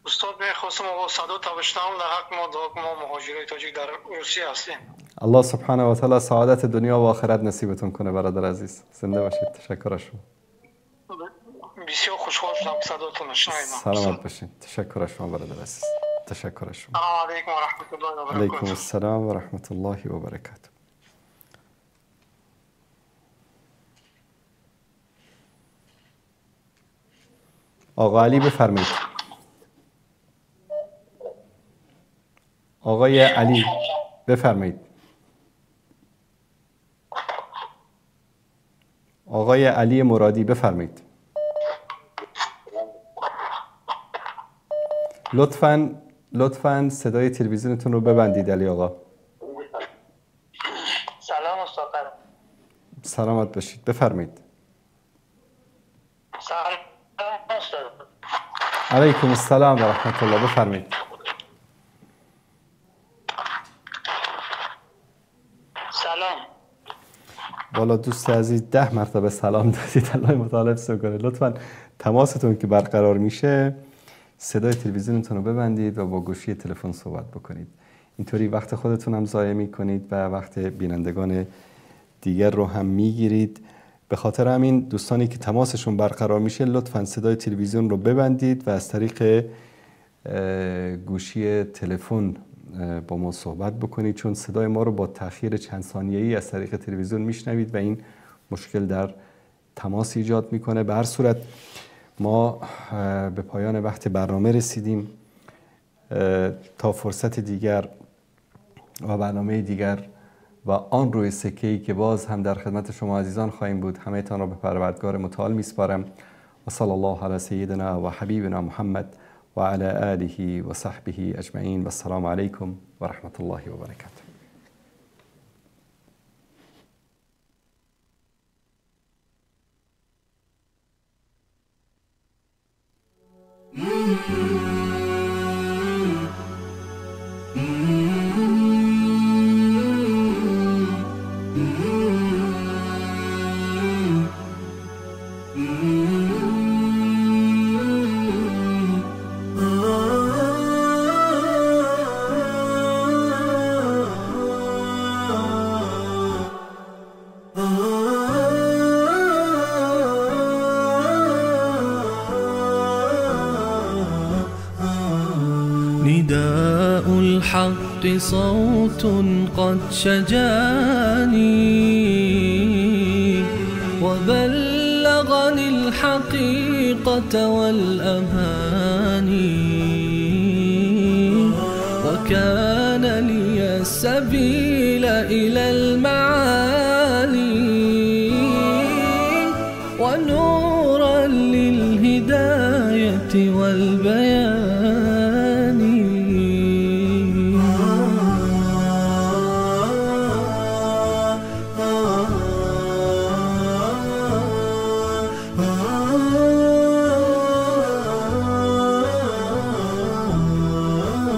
Speaker 8: استاد میخواستم آقا صدا بشنوم، در حق ما دعا ما مهاجرای تاجیک در روسیه هستیم.
Speaker 2: الله سبحانه و تعالی سعادت دنیا و آخرت نصیبتون کنه برادر عزیز. زنده باشید، تشکر از شما.
Speaker 8: بسیار خوشحال شدم صداتون شنیدم.
Speaker 2: سلامت باشید، تشکر از شما برادر عزیز. تشکر از شما.
Speaker 8: السلام علیکم و رحمت الله و برکاته.
Speaker 2: علیکم السلام و رحمت الله و برکاته. آقا علی بفرمایید. آقای علی بفرمایید. آقای علی مرادی بفرمایید. لطفاً صدای تلویزیونتون رو ببندید علی آقا.
Speaker 8: سلام استاد.
Speaker 2: سلامت باشید، بفرمایید.
Speaker 8: سلام استاد.
Speaker 2: علیکم السلام و رحمت الله، بفرمایید.
Speaker 8: سلام.
Speaker 2: والا دوست عزیز 10 مرتبه سلام دادید، الله متعال حفظ کنه. لطفاً تماستون که برقرار میشه صدای تلویزیونتون رو ببندید و با گوشی تلفن صحبت بکنید. اینطوری وقت خودتون هم ضایع میکنید و وقت بینندگان دیگر رو هم میگیرید. به خاطر همین دوستانی که تماسشون برقرار میشه لطفاً صدای تلویزیون رو ببندید و از طریق گوشی تلفن با ما صحبت بکنید، چون صدای ما رو با تأخیر چند ثانیه‌ای از طریق تلویزیون میشنوید و این مشکل در تماس ایجاد میکنه. به هر صورت ما به پایان وقت برنامه رسیدیم. تا فرصت دیگر و برنامه دیگر و آن روی سکه‌ای که باز هم در خدمت شما عزیزان خواهیم بود، همه تان را به پروردگار متعال میسپارم. و صلی الله علی سیدنا و حبیبنا محمد و علی آله و صحبه اجمعین. و السلام علیکم و رحمت الله و برکاته.
Speaker 1: نداء الحق صوت قد شجاني وبلغني الحقيقة والأماني، وكان لي السبيل إلى المعالي ونورا للهداية والبيان.